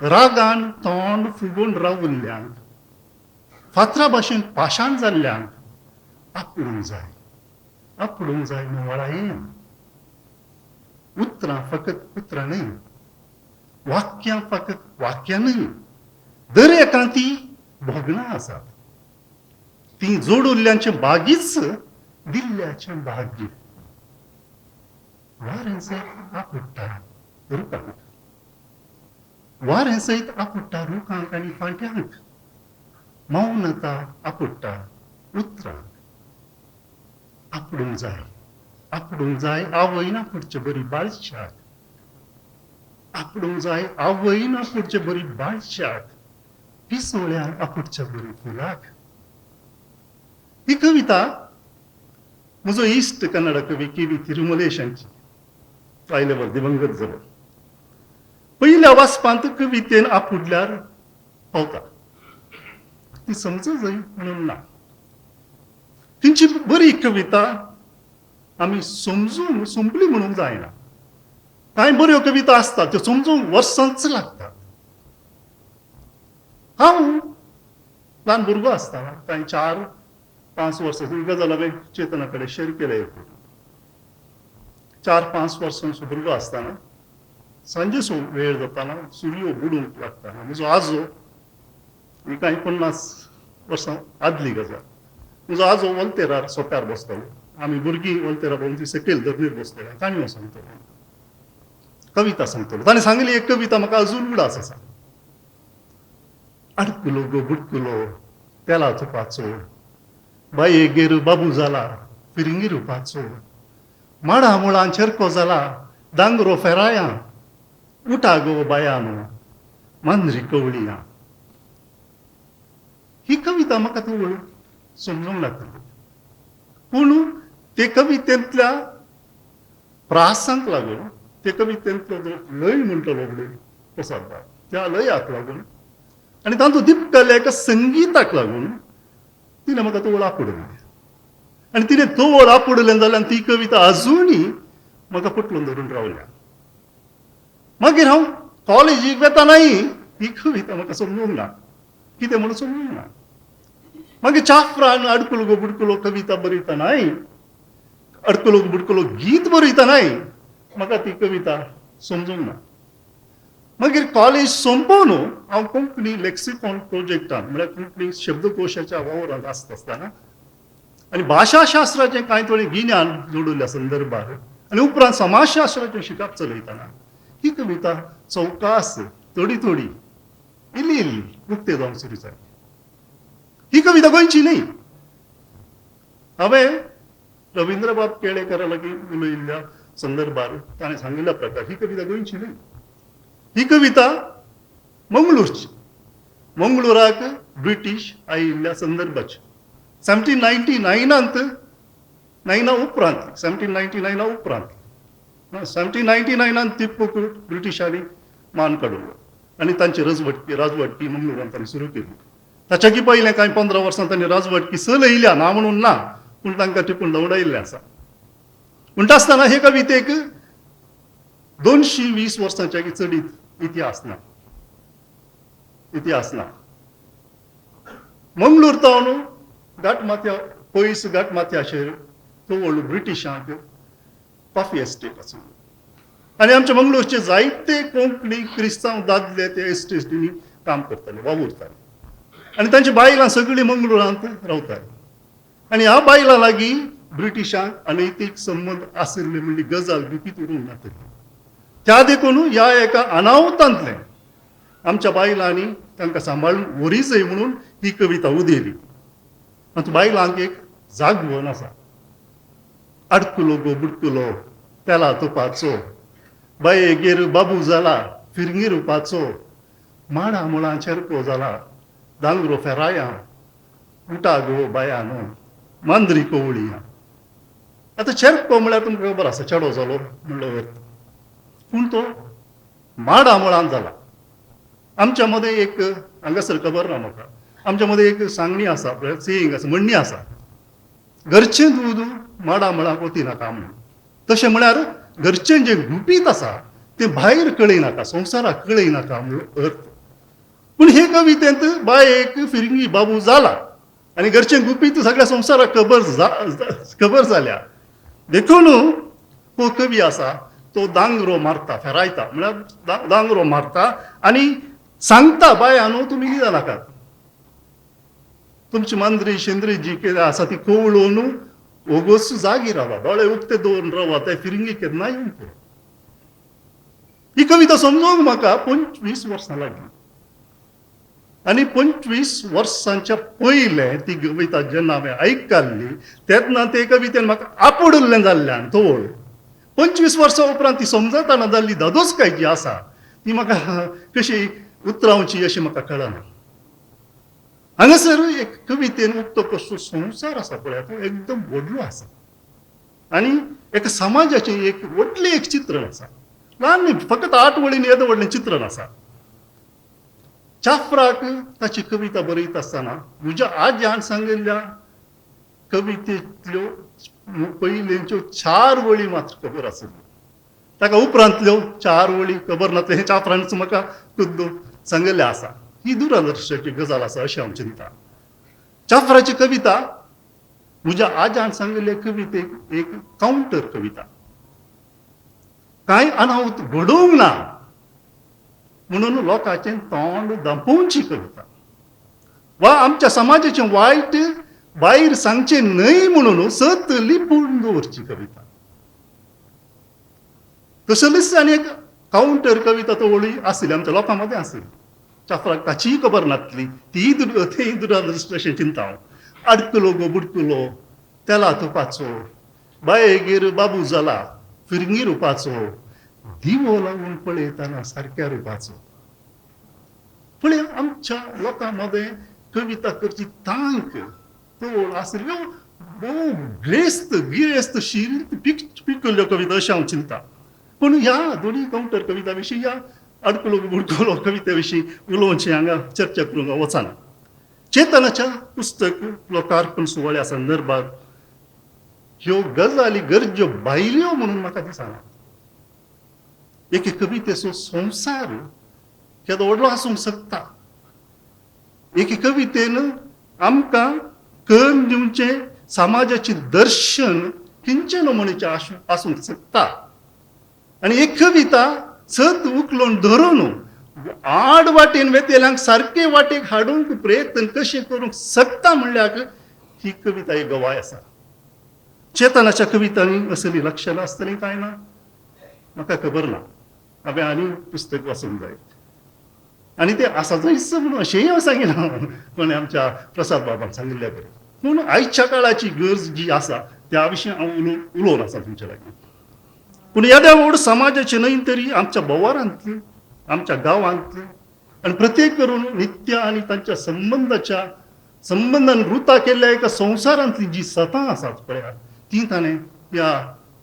रागान तोंड फुगून राविल्ल्यांक, फातरा भाशेन पाशाण जाल्ल्यांक आपुडूंक जाय, आपुडूंक जाय म्होवाळायेन. उतरां फकत उतरां न्हय, वाक्यां फकत वाक्यां न्हय, दर एकांत ती भोगणां आसात. ती जोडुल्ल्यांचें भागीच दिल्ल्याचें भाग्य. वारें सयत आपुडटा रुखांक, वारें सयत आपुडटा रुखांक आनी फांट्यांक, मौनता आपुडटा उतरांक. आपुडूंक जाय, आपुडूंक जाय आवयन आपुडचे बरी बाळशाक, आपुडूंक जाय आवयन आपुडचे बरी बाळशाक, पिसोळ्यान आपुडचे बरी फुलाक. ही कविता म्हजो इश्ट कन्नड कवी के व्ही तिरुमलेश हांची, आयले दिवंगत जालो. पयल्या वाचपांत कवितेन आपुडल्यार पावता, ती समज जाय म्हणून ना. तेंची बरी कविता आमी समजून सोंपली म्हणूंक जायना. कांय बऱ्यो कविता आसतात त्यो समजूंक वर्सांच लागतात. हांव ल्हान भुरगो आसतना कांय 4-5 वर्सां ही गजाल हांवें चेतना कडेन शेर केल्या. 4-5 वर्सांचो भुरगो आसतना सांजेचो वेळ जाताना सुर्यो बुडूंक लागताना म्हजो आजो, ही कांय 50 वर्सां आदली गजाल, म्हजो आजो वल्तेरार सोप्यार बसतालो, आमी भुरगीं वल्तेरार बसून ती सकयल धरणीर बसताले, काणयो सांगतालो, कविता सांगतालो. ताणें सांगली एक कविता म्हाका अजून उडास आसा. आडकुलो गो बुडकुलो तेला तुपाचो, बाये गेर बाबू जाला फिरंगी रुपाचो, माडा मुळान चेरको जाला दांगरो फेराया, उठा गो बायानो मांद्री कवळिया. ही कविता म्हाका तवळ समजूंक लागतली, पूण ते कवितेंतल्या प्रासांक लागून, ते कवितेंतलो जो लय म्हणटलो प्रसाद बाब, त्या लयाक लागून आनी तातूंत दिपकाल्या एका संगिताक लागून तिणें म्हाका तवळ आपुडलें. आनी तिणें तवळ आपुडलें जाल्यार ती कविता अजुनूय म्हाका पटलून धरून रावल्या. मागीर हांव कॉलेजीक वेतानाय ही कविता म्हाका समजूंक ना, कितें म्हणून समजूंक ना. मागीर चाफ्रान अडकुलो गो बुडकुलो कविता बरयतनाय, अडकुलो गो बुडकुलो गीत बरयतनाय म्हाका ती कविता समजूंक ना. मागीर कॉलेज सोंपोवन हांव कोंकणी लेक्सिकॉन प्रोजेक्टान, म्हळ्यार कोंकणी शब्दकोशाच्या वावरांत आसता आसतना आनी भाशाशास्त्राचें कांय थोडें गिन्यान जोडिल्ल्या संदर्भार आनी उपरांत समाजशास्त्राचें शिकप चलयतना ही कविता चौकास थोडी थोडी इल्ली इल्ली उक्ते जावंक सुरू जाली. ही कविता गोंयची न्हय. हांवें रविंद्रबाब केळेकारा लागीं उलयिल्ल्या संदर्भार ताणें सांगिल्ल्या प्रकार ही कविता गोंयची न्हय. ही कविता मंगळूरची, मंगळूराक ब्रिटीश आयिल्ल्या संदर्भाची. 1799 नायना उपरांत, 1799 उपरांत, 1799 टिप्पूक ब्रिटिशांनी मान काडलो आनी तांची राजवटकी मंगळूरान तांणी सुरू केली. ताच्याकी पयलें कांय 15 वर्सां तांणी राजवटकी चलयल्या, ना म्हणून ना, पूण तांकां टिपून दवडायिल्लें आसा. म्हणटा आसतना हे कवितेक 220 वर्सांच्या चडीत इतिहास ना, इतिहास ना. मंगळूर तावन घाटमाथ्या पयस घाटमाथ्याचेर तो व्हडलो ब्रिटिशांक कॉफी एस्टेट आसलो आनी आमच्या मंगळूरचे जायते कोंकणी क्रिस्तांव दादले ते एस्टेटींनी काम करताले, वावुरताले आनी तांची बायलां सगळीं मंगळूरांत रावतालीं. आनी ह्या बायलां लागीं ब्रिटिशांक अनैतीक संबंद आशिल्ले म्हणली गजाल गुपीत उरूंक नातली. त्या देखून ह्या एका अनावतांतलें आमच्या बायलांनी तांकां सांबाळून व्हरी जाय म्हणून ही कविता उदेली. आतां बायलांक एक जागवण आसा. आडकुलो गो बुडकुलो तेला तुपाचो, बाये गेर बाबू जाला फिरंगी रुपाचो, माडा मुळां चेरको जाला दांगरो फेराया, उठा गो बायानो मांद्री कवळिया. आतां चेरको म्हळ्यार तुमकां खबर आसा, चेडो जालो म्हणलो अर्थ, पूण तो माडा मुळान जाला. आमच्या मदें एक हांगासर खबर ना म्हाका, आमच्या मदें एक सांगणी आसा, सेईंग आसा, म्हणणी आसा, घरचें दूद माडा मुळाक वती नाका म्हणून. तशें म्हळ्यार घरचें जें गुपीत आसा तें भायर कळयनाका, संवसाराक कळयनाका म्हणून अर्थ. पूण हे कवितेंत बाय एक फिरंगी बाबू जाला आनी घरचें गुपीत सगळ्या संवसाराक खबर जाल्या. देखून हो कवी आसा तो दांगरो मारता, फेरायता, म्हळ्यार दांगरो मारता आनी सांगता बाया न्हू तुमी कितें नाकात, तुमची मांद्री शेंद्री जी कितें आसा ती कवळून ओगोस जागी रावा, दोळे उक्ते दवरून रावा, ते फिरंगी केन्ना येवंक. ही कविता समजूंक म्हाका 25 वर्सां लागलीं आनी 25 वर्सांच्या पयलें ती कविता जेन्ना हांवें आयकल्ली तेन्ना ते कवितेन म्हाका आपडिल्लें जाल्ल्यान तवळ 25 वर्सां उपरांत ती समजतना जाल्ली धादोसकाय जी आसा ती म्हाका कशी उतरावची अशें म्हाका कळना. हांगासर एक कवितेन उक्तो कसो संवसार आसा पळय तो एकदम व्हडलो आसा आनी एका समाजाचें एक व्हडलें एक चित्रण आसा. ल्हान न्ही, फकत 8 वळींनी येदें व्हडलें चित्रण आसा. चाफ्राक ताची कविता बरयता आसतना म्हज्या आज्यान सांगिल्ल्या कवितेंतल्यो पयलेंच्यो 4 वळी मात्र खबर आशिल्ल्यो, ताका उपरांतल्यो 4 वळी खबर नासल्यो. हें चाफ्रानच म्हाका खुद्द सांगिल्लें आसा. ही दूरदर्शाची गजाल आसा अशें हांव चिंता. चाफ्राची कविता म्हज्या आज्यान सांगिल्ले कवितेक एक कावंटर कविता, कांय अनाहूत घडोवंक ना म्हणून लोकांचें तोंड दांपोवची कविता, वा आमच्या समाजाचें वायट भायर सांगचें न्हय म्हणून सत लिपून दवरची कविता. तसलीच आनी एक कावंटर कविता तो वळी आशिल्ली आमच्या लोकां मदें आशिल्ली. चाफ्राक ताचीय खबर नासली, तीय तेय दुरदृश्ट अशें चिंता हांव. आडकुलो गो बुडकुलो तेला तुपाचो, बायेगेर बाबू जाला फिरंगी रुपाचो, दिवो लागून पळयतना सारक्या रुपाचो. पळय आमच्या लोकां मदें कविता करची तांक तोळ आशिल्ल्यो भोव ग्रेस्त गिरेस्त शिरींत पिकल्ल्यो कविता अशें हांव चिंता. पूण ह्या दोनूय कावंटर कविता विशीं, ह्या आडकुलो बुडकुलो कविते विशीं उलोवचें हांगा चर्चा करूंक वचना. चेतनाच्या पुस्तक लोकार्पण सुवाळ्या संदर्भात ह्यो गजाली गरज्यो भायल्यो म्हणून म्हाका दिसना. एके कवितेचो संवसार केदो व्हडलो आसूंक शकता. एके कवितेन आमकां करून दिवचें समाजाचें दर्शन खंयचे नमुनेचें आसूंक शकता. आनी एक कविता सत उखलून धरून आड वाटेन वेतेल्यांक सारके वाटेक हाडूंक प्रयत्न कशें करूंक शकता म्हणल्यार ही कविता एक गवाय आसा. चेतनाच्या कवितांनी असली लक्षणां आसतलीं काय ना म्हाका खबर ना. हांवें आनी पुस्तक वाचूंक जाय आनी तें आसा जायच म्हणून अशेंय हांव सांगिना कोणें आमच्या प्रसाद बाबान सांगिल्ल्या बरें. पूण आयच्या काळाची गरज जी आसा त्या विशीं हांव उलोवन आसा तुमच्या लागीं. पूण येद्या व्हड समाजाचें न्हय तरी आमच्या भोवारांतली, आमच्या गांवांतली आनी प्रत्येक करून नित्य आनी तांच्या संबंदाच्या संबंदान रुता केल्ल्या एका संवसारांतली जी सतां आसात पळया ती ताणें ह्या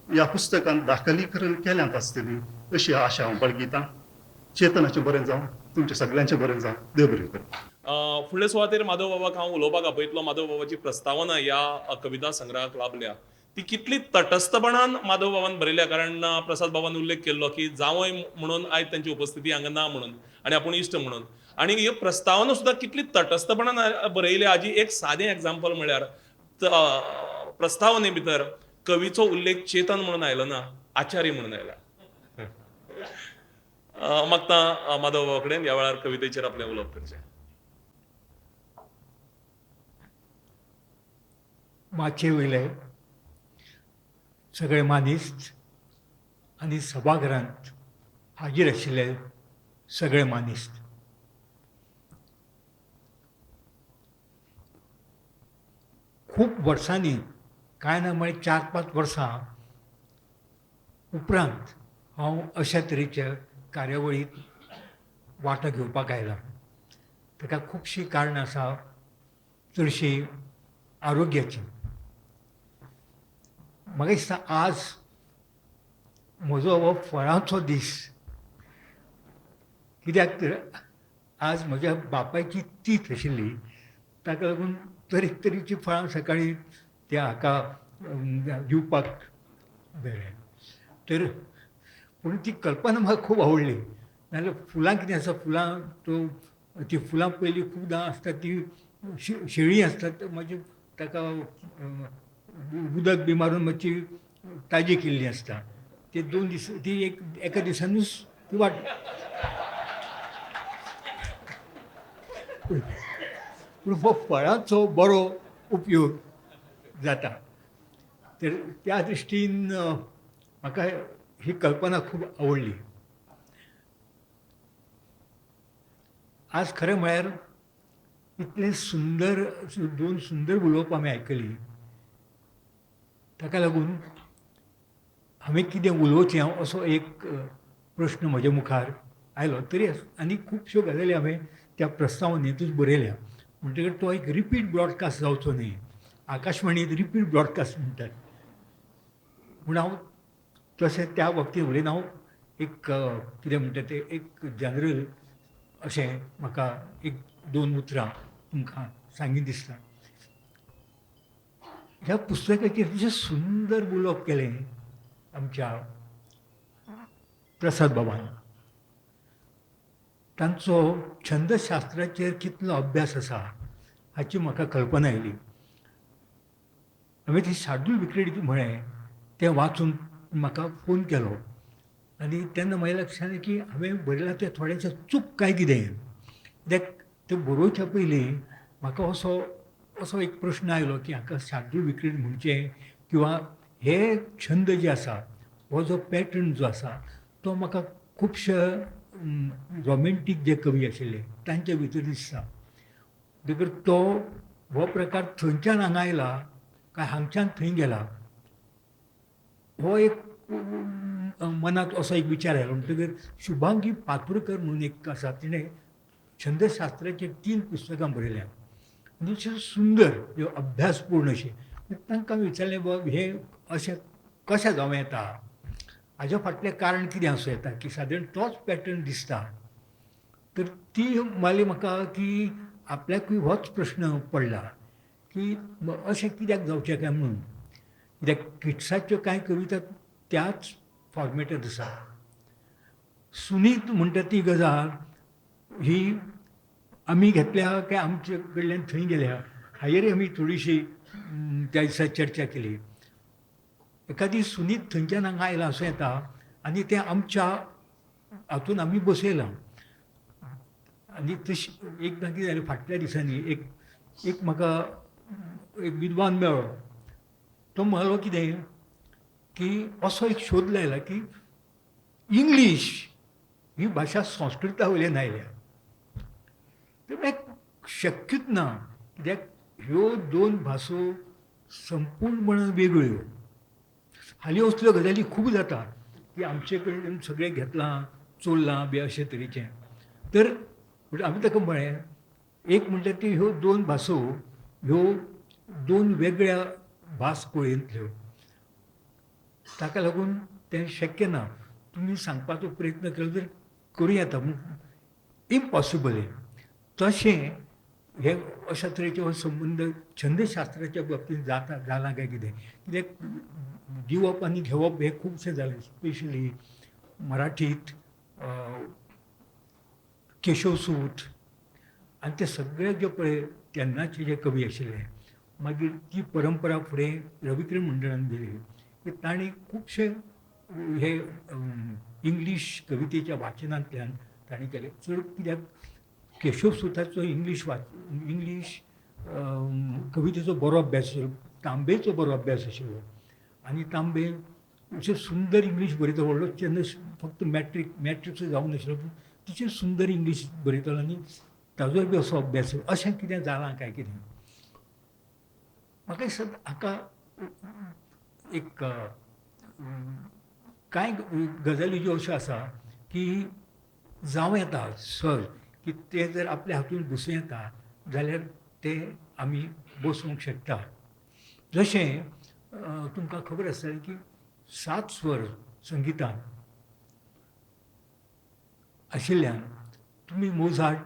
ह्या पुस्तकांत दाखलीकरण केल्यांत आसतली अशी आशा हांव बाळगितां. चेतनाचें बरें जावं, तुमचें सगळ्यांचें बरें जावं, देव बरें करूं. फुडले सुवातेर माधव बाबाक हांव उलोवपाक आपयतलो. माधव बाबाची प्रस्तावना ह्या कविता संग्रहाक लाभल्या ती कितली तटस्थपणान माधव बाबान बरयल्या, कारण प्रसाद बाबान उल्लेख केल्लो की जावंय म्हणून आयज तांची उपस्थिती हांगा ना म्हणून आनी आपूण इश्ट म्हणून, आनी ह्यो प्रस्तावना सुद्दां कितली तटस्थपणान बरयल्या हाजी एक सादें एग्जाम्पल म्हळ्यार प्रस्तावने भितर कवीचो उल्लेख चेतन म्हणून आयलो ना, आचार्य म्हणून आयला. मागता माधव बाबा कडेन ह्या वेळार कवितेचेर आपलें उलोवप करचें. माचये वयले सगळे मानिस्त आनी सभाघरांत हाजीर आशिल्ले सगळे मानिस्त, खूब वर्सांनी, कांय ना म्हळ्यार 4-5 वर्सां उपरांत हांव अशा तरेच्या कार्यावळींत वांटो घेवपाक आयलां. ताका खुबशीं कारणां आसा, चडशीं आरोग्याचीं. म्हाका दिसता आज म्हजो हो फळांचो दीस. कित्याक तर आज म्हज्या बापायची तीथ आशिल्ली, ताका लागून तरेतरेचीं फळां सकाळीं त्या हाका दिवपाक बरें. तर पूण ती कल्पना म्हाका खूब आवडली. नाजाल्यार फुलां कितें आसा, फुलां तो ती फुलां पयलीं खुबदां आसता ती शेळीं आसतात, मागीर ताका उदक बी मारून मातशी ताजी केल्ली आसता. ते 2 दीस ती एका दिसानूच ती वाट. पूण हो फळांचो बरो उपयोग जाता. तर त्या दृश्टीन म्हाका ही कल्पना खूब आवडली. आज खरें म्हळ्यार इतलें सुंदर 2 सुंदर उलोवपां आमी आयकलीं, ताका लागून हांवें कितें उलोवचें असो एक प्रश्न म्हज्या मुखार आयलो. तरी आनी खुबश्यो गजाली हांवें त्या प्रस्तावनेंतूच बरयल्या, म्हणटकीर तो एक रिपीट ब्रॉडकास्ट जावचो न्ही. आकाशवाणींत रिपीट ब्रॉडकास्ट म्हणटात, पूण हांव तशें त्या बाबतींत उलयना. हांव एक कितें म्हणटा तें एक जनरल अशें म्हाका 1-2 उतरां तुमकां सांगीन दिसता. ह्या पुस्तकाचेर अशें सुंदर उलोवप केलें आमच्या प्रसाद बाबान. तांचो छंदशास्त्राचेर कितलो अभ्यास आसा हाची म्हाका कल्पना आयली. हांवें ती शार्दूल विक्रेडी म्हळें तें वाचून म्हाका फोन केलो आनी तेन्ना म्हज्या लक्षांत आयलें की हांवें बरयलां तें थोडेंशें चूक काय कितें. कित्याक तें बरोवच्या पयलीं म्हाका असो असो एक प्रश्न आयलो की हाका शार्दूल विक्रेडी म्हणचें किंवा हे छंद जे आसा हो जो पॅटर्न जो आसा तो म्हाका खुबशे रोमेंटीक जे कवी आशिल्ले तांच्या भितर दिसता. देखून तो हो प्रकार थंयच्यान हांगा आयला काय हांगच्यान थंय गेला हो एक मनांत असो एक विचार आयलो. म्हणटकीर शुभांगी पातुरकर म्हणून एक आसा, तिणें छंदशास्त्राचेर 3 पुस्तकां बरयल्या आनी अशें सुंदर अभ्यासपूर्ण अशें. तांकां विचारलें, बाबा हें अशें कशें जावं येता, हाज्या फाटलें कारण कितें आसूं येता की सादारण तोच पॅटर्न दिसता. तर ती माली म्हाका की आपल्याकूय होच प्रश्न पडला की अशें कित्याक जावचें काय म्हणून. कित्याक किट्साच्यो कांय कविता त्याच फॉर्मेटांत आसा. सुनीत म्हणटा ती गजाल ही आमी घेतल्या काय आमचे कडल्यान थंय गेल्या हाजेर आमी थोडीशी त्या दिसा चर्चा केली. एखादी सुनीत थंयच्यान हांगा आयला आसूं येता आनी तें आमच्या हातून आमी बसयलां. आनी तशी एकदां कितें जालें, फाटल्या दिसांनी एक एक म्हाका एक विद्वान मेळ्ळो, तो म्हणलो कितें की असो एक शोध लायला की इंग्लीश ही भाशा संस्कृता वयल्यान आयल्या. तर शक्यूच ना, कित्याक ह्यो 2 भासो संपूर्णपणान वेगळ्यो. हालीं असल्यो गजाली खूब जाता की आमचे कडल्यान सगळें घेतलां चोरलां बी अशे तरेचें. तर आमी ताका म्हळें, एक म्हणल्यार ती ह्यो 2 भासो ह्यो 2 वेगळ्या भास कुळयेंतल्यो, ताका लागून तें शक्य ना. तुमी सांगपाचो प्रयत्न केलो तर करूं येता, पूण इम्पॉसिबल हें. तशें हे अशा तरेचे हो संबंद छंदशास्त्राच्या बाबतींत जाता जाला काय कितें. कित्याक दिवप आनी घेवप हें खुबशें जालें. स्पेशली मराठीत केशवसूत आनी ते सगळे जे पळय तेन्नाचे जे कवी आशिल्ले, मागीर ती परंपरा फुडें रविकिरण मंडळान गेली की तांणी खुबशे हे इंग्लीश कवितेच्या वाचनांतल्यान तांणी केले. चड कित्याक केशवसुताचो इंग्लीश इंग्लीश कवितेचो बरो अभ्यास आशिल्लो, तांबेचो बरो अभ्यास आशिल्लो आनी तांबे अशें सुंदर इंग्लीश बरयता. व्हडलो तेन्ना फक्त मॅट्रिक्स जावं नाशिल्लो, पूण तिचेर सुंदर इंग्लीश बरयतालो आनी ताजोय बी असो अभ्यास. अशें कितें जालां काय कितें म्हाका दिसता. हाका एक कांय गजाली ज्यो अश्यो आसा की जावं येता सहज की ते जर आपल्या हातून बसूं येता जाल्यार ते आमी बसोवंक शकता. जशें तुमकां खबर आसतलें की 7 स्वर संगितान आशिल्ल्यान तुमी मोझार्ट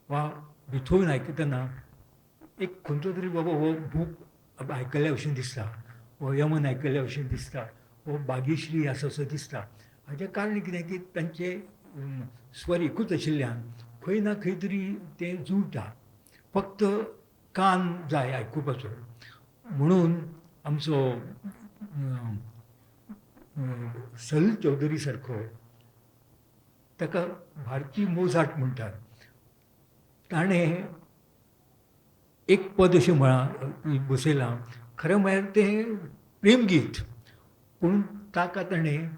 वा बिथोवन आयकतना एक खंयचो तरी बाबा हो बूक आयकल्ल्या भशेन दिसता, हो यमन आयकल्ल्या भशेन दिसता, हो बागेश्री आसा असो दिसता. हाचें कारण कितें की तांचे स्वर एकूच आशिल्ल्यान खंय ना खंय तरी तें जुळटा. फक्त कान जाय आयकुपाचो. म्हणून आमचो सलील चौधरी सारको, ताका भारतीय मोझार्ट म्हणटात, ताणें एक पद अशें म्हळां बसयलां, खरें म्हळ्यार तें प्रेमगीत, पूण ताका ताणें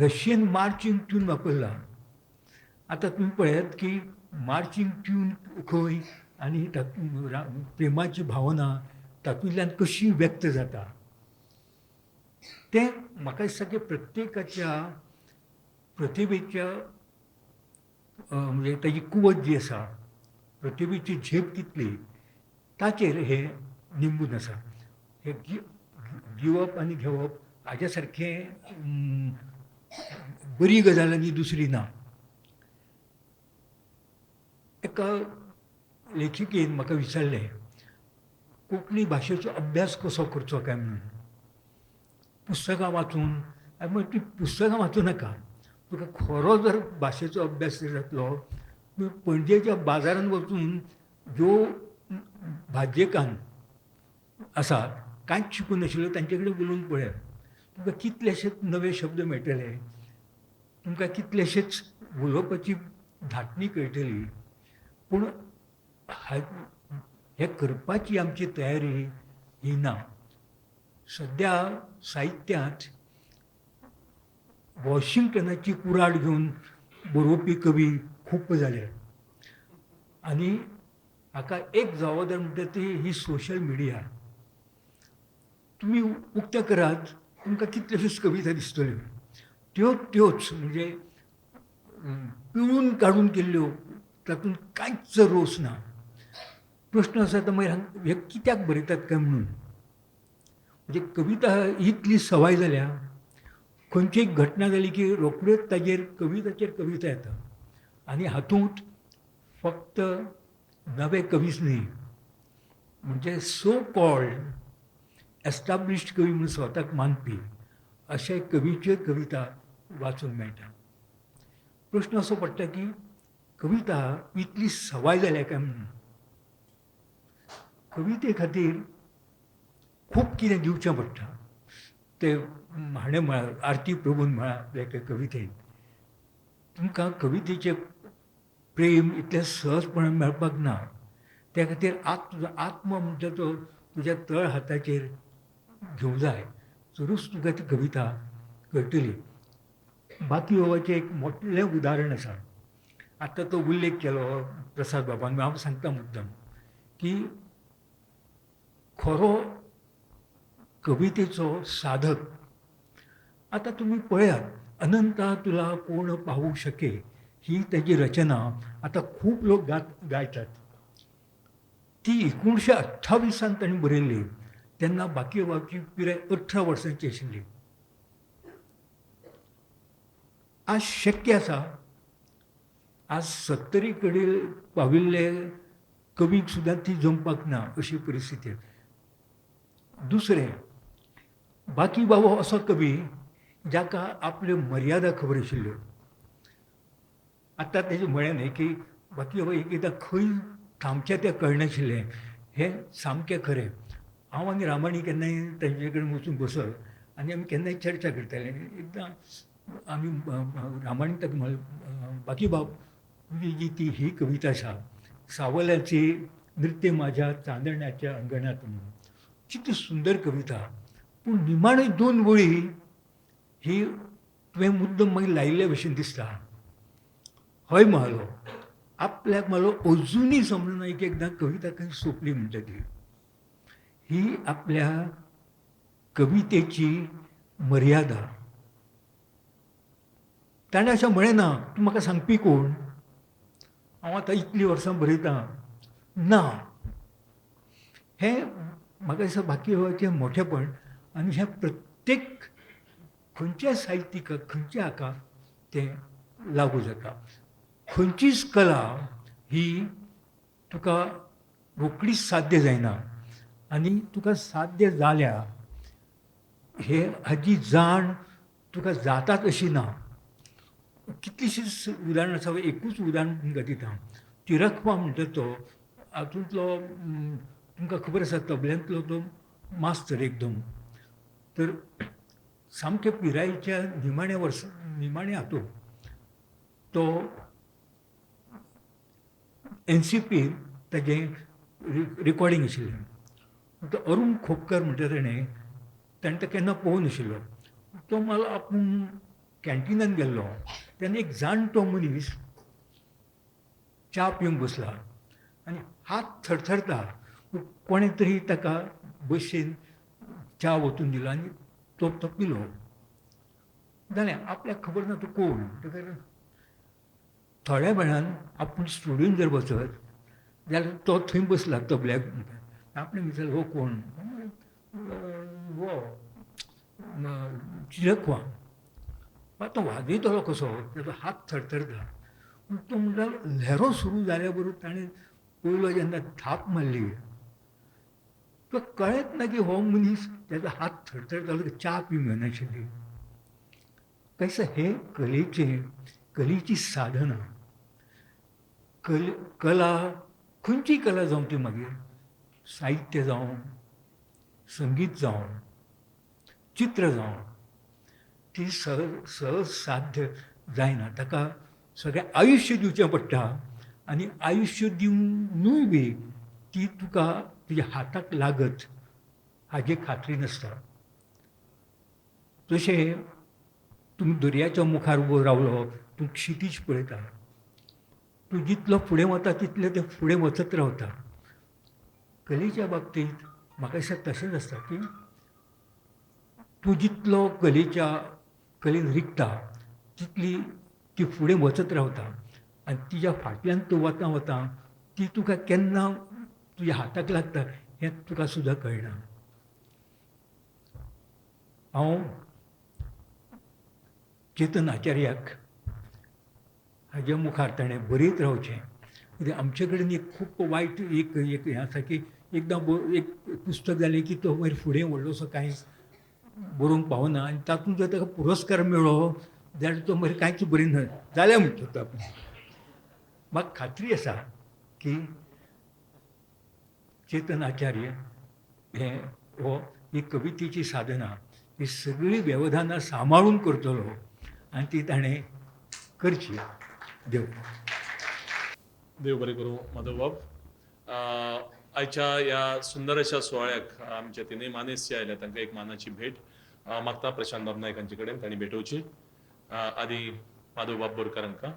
रशियन मार्चींग ट्यून वापरला. आतां तुमी पळयात की मार्चींग ट्यून खंय आनी तातूंत प्रेमाची भावना तातूंतल्यान कशी व्यक्त जाता तें म्हाका दिसता की प्रत्येकाच्या प्रतिभेच्या म्हणजे ताजी कुवत जी आसा, प्रतिभेची झेप कितली ताचेर हें निंबून आसा. हें दिवप आनी घेवप हाज्या सारकें बरी गजाल आनी दुसरी ना. एका लेखिकेन म्हाका विचारलें, कोंकणी भाशेचो अभ्यास कसो करचो काय म्हणून. पुस्तकां वाचून, हांवें ती पुस्तकां वाचूं नाका, तुका खरो जर भाशेचो अभ्यास जातलो तूं पणजेच्या बाजारांत वचून ज्यो भाजयेकान्न आसा कांयच शिकून नाशिल्ल्यो तांचे कडेन उलोवन पळयात, तुमकां कितलेशेच नवे शब्द मेळटले, तुमकां कितलेशेच उलोवपाची धाटणी कळटली. पूण हें करपाची आमची तयारी ही ना. सद्या साहित्यांत वॉशिंग्टनाची कुराड घेवन बरोवपी कवी खूब जाले आनी हाका एक जबाबदार म्हणटा ती ही सोशल मिडिया. तुमी उक्तें करात, तुमकां कितल्योश्योच कविता दिसतल्यो, त्यो त्योच म्हणजे पिळून काडून केल्ल्यो, तातूंत कांयच रोस ना. प्रश्न आसा तो मागीर हे कित्याक बरयतात काय म्हणून. म्हणजे कविता इतली सवाय जाल्या, खंयची एक घटना जाली की रोखड्योच ताजेर कविताचेर कविता येता. आनी हातूंत फक्त नवे कवीच न्ही, म्हणजे सो कॉल्ड एस्टाब्लिश्ड कवी म्हणून स्वताक मानपी अशे कवीच्यो कविता वाचूंक मेळटा. प्रश्न असो पडटा की कविता इतली सवाय जाल्या काय म्हणून. कविते खातीर खूब कितें दिवचें पडटा. ते हाणें म्हळां, आरती प्रभून म्हळां एके कवितेंत, तुमकां कवितेचें प्रेम इतलें सहजपणान मेळपाक ना, त्या खातीर तुजो आत्मो म्हणटा तो तुज्या तळ हाताचेर घेवंक जाय, तरूच तुका ती कविता कळटली. बाकीबाबाचें एक मोठलें उदाहरण आसा. आतां तो उल्लेख केलो प्रसाद बाबान, हांव सांगता मुद्दम की खरो कवितेचो साधक. आतां तुमी पळयात, अनंता तुला कोण पावू शके ही ताजी रचना आतां खूब लोक गायतात. ती 1928 ताणें बरयल्ली, तेन्ना बाकीबाबाची पिराय 18 वर्सांची आशिल्ली. आज शक्य आसा, आज 70 कडेन पाविल्ले कवीक सुद्दां ती जमपाक ना अशी परिस्थिती. दुसरें, बाकीबाब असो कवी जाका आपल्यो मर्यादा खबर आशिल्ल्यो. आतां तेजें म्हळें न्ही की बाकीबाबा एकदां खंय थांबचें तें कळनाशिल्लें, हें सामकें खरें. हांव आनी रामाणी केन्नाय तांचे कडेन वचून बसत आनी आमी केन्नाय चर्चा करताले. एकदां आमी रामाणी ताका म्हणलें, बाकीबाब तुजी जी ती ही कविता आसा, सावल्याची नृत्य माझ्या चांदण्याच्या अंगणात म्हणून, कितली सुंदर कविता, पूण निमाणे 2 वळी ही तुवें मुद्दम मागीर लायिल्ले भशेन दिसता. हय म्हणलो, आपल्याक म्हणलो अजुनूय समजना एक एकदां कविता खंय सोंपली म्हणटा ती. ही आपल्या कवितेची मर्यादा. ताणें अशें म्हळें ना, तूं म्हाका सांगपी कोण, हांव आतां इतलीं वर्सां बरयतां ना. हें म्हाका दिसता बाकीबाबाचें मोठेपण आनी हें प्रत्येक खंयच्याय साहित्यिकाक खंयच्या हाका तें लागू जाता. खंयचीच कला ही तुका रोखडीच साध्य जायना आनी तुका साध्य जाल्या हे हाजी जाण तुका जाताच अशी ना. कितलीशींच उदाहरणां आसा, एकूच उदाहरण तुमकां दिता. तिरखपा म्हणटा तो हातूंतलो तुमकां खबर आसा, तबल्यांतलो तो मास्तर एकदम, तर सामक्या पिरायेच्या निमाण्या वर्सा निमाण्या हातूंत तो NCP ताजें रिकॉर्डिंग आशिल्लें. तो अरुण खोपकर म्हणटा ताणें तो केन्ना पळोवंक नाशिल्लो. तो मला आपूण कॅन्टिनान गेल्लो तेन्ना एक जाणटो मनीस च्या पिवंक बसला आनी हात थरथरता, कोणें तरी ताका बशेन च्या वतून दिलो आनी तो पिलो. जालें, आपल्याक खबर ना तो कोण. म्हणटकर थोड्या वेळान आपूण स्टुडियोन जर वचत जाल्यार तो थंय बसला तबल्याक. आपणें विचारलें, हो कोण? हो चिरखवा. तो वाजयतलो कसो, ताजो हात थरथरता. पूण तो म्हणटा ल्हेरो सुरू जाल्या बरोबर ताणें पयलो जेन्ना थाप मारली, तुका कळ्ळेंच ना की हो मनीस ताजो हात थरथरतालो, च्या पिवंक घेनाशिल्ली. कशें हे कलेचें, कलेची साधना, कला खंयची कला जावं ती, मागीर साहित्य जावं, संगीत जावं, चित्र जावं, ती सहज साध्य जायना. ताका सगळें आयुश्य दिवचें पडटा आनी आयुश्य दिवनूय बी ती तुका तुज्या हाताक लागत हाजी खात्री नासता. तशें तुमी दर्याच्या मुखार उबो रावलो, तूं क्षितीज पळयता, तूं जितलो फुडें वता तितलें तें फुडें वचत रावता. कलेच्या बाबतींत म्हाका दिसता तशेंच आसता की तूं जितलो कलेन रिगता तितली ती फुडें वचत रावता आनी तिज्या फाटल्यान तूं वता वता ती तुका केन्ना तुज्या हाताक लागता हें तुका सुद्दां कळना. हांव चेतन आचार्याक हाज्या मुखार ताणें बरयत रावचें, कित्याक आमचे कडेन एक खूब वायट एक एक हें आसा की एकदां एक पुस्तक जालें की तो मागीर फुडें व्हडलोसो कांय बरोवंक पावना आनी तातूंत जर ताका पुरस्कार मेळ्ळो जाल्यार तो मागीर कांयच बरयना जालें म्हणटा तो आपणें. म्हाका खात्री आसा की चेतन आचार्य हे हो ही कवितेची साधना ही सगळीं वेवधानां सांबाळून करतलो आनी ती ताणें करची. देव देव बरें करूं माधवबाब. आयच्या ह्या सुंदर अशा सुवाळ्याक आमचे तिनूय मानेस्त जे आयल्या तांकां एक मानाची भेट मागता प्रशांत बाब नायक हांचे कडेन, तांणी भेटोवची. आदी माधवबाब बोरकार हांकां.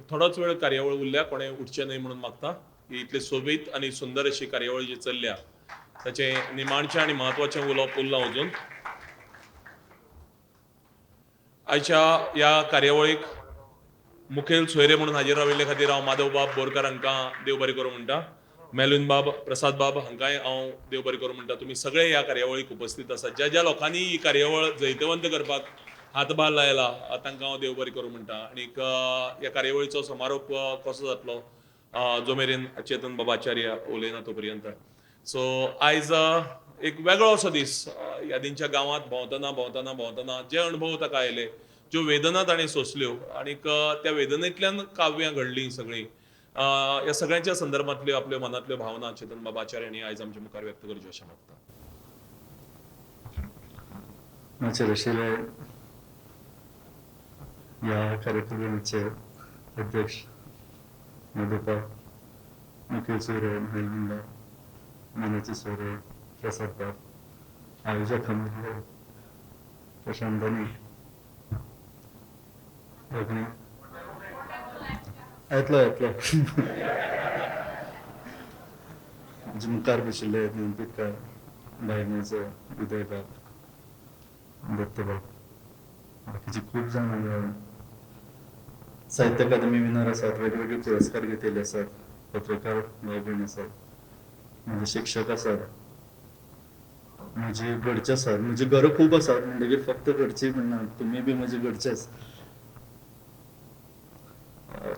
थोडोच वेळ कार्यावळ उरल्या, कोणें उठचें न्हय म्हणून मागता. ही इतली सोबीत आनी सुंदर अशी कार्यावळ जी चल्ल्या ताचें निमाणचें आनी म्हत्वाचें उलोवप उरलां अजून. आयच्या ह्या कार्यावळीक मुखेल सोयरे म्हणून हाजीर राविल्ले खातीर हांव माधवबाब बोरकार हांकां देव बरें करूं म्हणटा. मेलविन बाब, प्रसाद बाब हांकांय हांव देव बरें करूं म्हणटा. तुमी सगळे ह्या कार्यावळीक उपस्थित आसात. ज्या ज्या लोकांनी ही कार्यावळ जैतवंत करपाक हातभार लायला तांकां हांव देव बरें करूं म्हणटा. आनीक ह्या कार्यावळीचो समारोप कसो जातलो जो मेरेन चेतन बाब आचार्य उलयना तो पर्यंत. सो आयज एक वेगळो असो दीस. यादींच्या गांवांत भोंवतना भोंवतना भोंवतना जे अणभव ताका आयले, ज्यो वेदना ताणें सोंसल्यो आनीक त्या वेदनेंतल्यान काव्यां घडलीं सगळीं, ह्या सगळ्यांच्या संदर्भांतल्यो आपल्यो मनांतल्यो भावना चेतन बाब आचार्य हांणी आयज आमच्या मुखार व्यक्त करच्यो अशें मागता. माचयेर आशिल्ले ह्या कार्यक्रमाचे अध्यक्ष मधुपा, मुखेल सोयरे मेलविन बाब, मानाचे सोयरे प्रसाद बाब, आयोजक मदले प्रशांत धनी, कोंकणी येतलो येतलो म्हजे मुखार बशिल्ले ज्ञानपीठकार भायनेचो उदय बाब, दत्तबाब, बाकीचे खूब जाण साहित्य अकादमी विनर आसात, वेगवेगळे पुरस्कार घेतिल्ले आसात, पत्रकार भाव भयण आसात, म्हजे शिक्षक आसात, म्हजे घरचे आसात. म्हजी घरां खूब आसात म्हणटकीर फक्त घरची म्हणना, तुमी बी म्हजे घरचेच.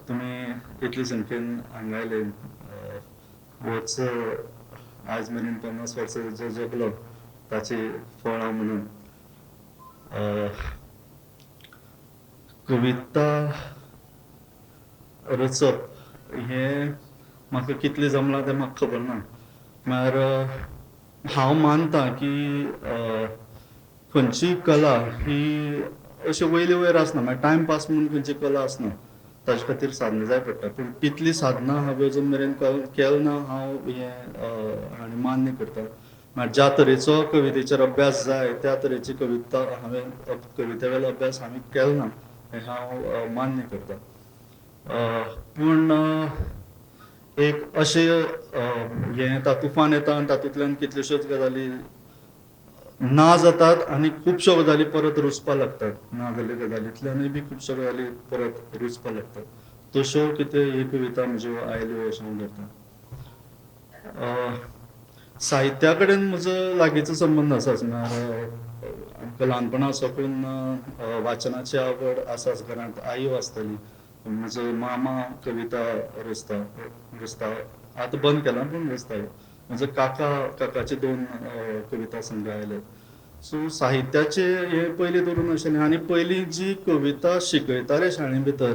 तुमी इतली संख्येन हांगा आयले. होच आज मेरेन 50 वर्सां जो जगलो ताची फळां म्हणून कविता रचप हें म्हाका कितलें जमलां तें म्हाका खबर ना. म्हळ्यार हांव मानता की खंयची कला ही अशी वयले वयर आसना, म्हळ्यार टायमपास म्हणून खंयची कला आसना, ताजे खातीर साधनां जाय पडटा. पूण तितली साधना हांवें अजून मेरेन केल ना, हांव हें आनी मान्य करता. म्हळ्यार ज्या तरेचो कवितेचेर अभ्यास जाय त्या तरेची कविता हांवें कविते वेलो अभ्यास हांवें केलो ना हें हांव मान्य करता. पूण एक अशें हें येता, तुफान येता आनी तातूंतल्यान कितल्योश्योच गजाली ना जातात आनी खुबश्यो गजाली परत रुजपा लागतात. ना जाल्ल्या गजालींतल्यानूय बी खुबश्यो गजाली परत रुजपा लागतात. तश्यो कितें ही कविता म्हज्यो आयल्यो अशें हांव धरता. साहित्या कडेन म्हजो लागींचो संबंद आसाच. म्हळ्यार आमकां ल्हानपणा साकून वाचनाची आवड आसाच. घरांत आई वाचताली, म्हजो मामा कविता रचता रचता, आतां बंद केला पूण रचता. म्हजो काका, काकाचे 2 कविता संग्रह आयले. सो साहित्याचे हे पयलीं धरून आशिल्लें. आनी पयलीं जी कविता शिकयताले शाळे भितर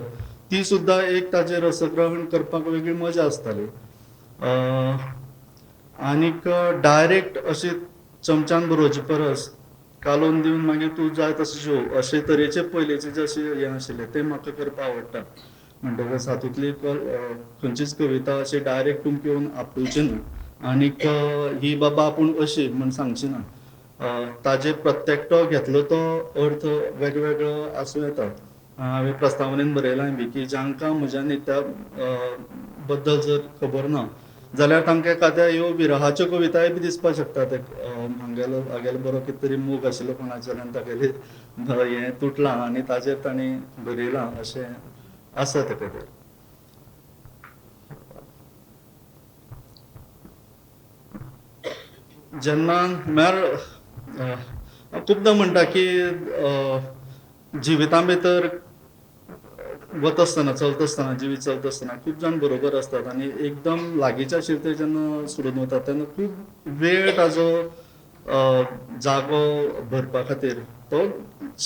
ती सुद्दां एक ताजें रसग्रहण करपाक वेगळी मजा आसताली. आनीक डायरेक्ट अशी चमच्यान बरोवचे परस कालोवन दिवन मागीर तूं जाय तशें जेव अशे तरेचे पयलींचे जे अशें हें आशिल्लें तें म्हाका करपाक आवडटा. म्हणटकच हातूंतली खंयचीच कविता अशी डायरेक्ट तुमकां येवन आपटुची ना आनीक ही बाबा आपूण अशी म्हण सांगची ना. ताजे प्रत्येकटो घेतलो तो अर्थ वेगवेगळो आसूं येता. हांवें प्रस्तावनेन बरयलां बी की जांकां म्हज्या नित्या बद्दल जर खबर ना जाल्यार तांकां एखाद्या ह्यो विरहाच्यो कविताय बी दिसपाक शकता. ते हांगेलो हागेलो बरो कितें तरी मोग आशिल्लो कोणाचेर आनी तागेलें हें तुटलां आनी ताजेर तांणी बरयलां अशें आसा ते खातीर. जेन्ना म्हळ्यार खुबदां म्हणटा की जिविता भितर वता आसतना, चलता आसतना, जिवीत चलता आसतना खूब जाण बरोबर आसतात आनी एकदम लागींच्या आशिल्ले ते जेन्ना सोडून वतात तेन्ना खूब वेळ ताजो जागो भरपा खातीर तो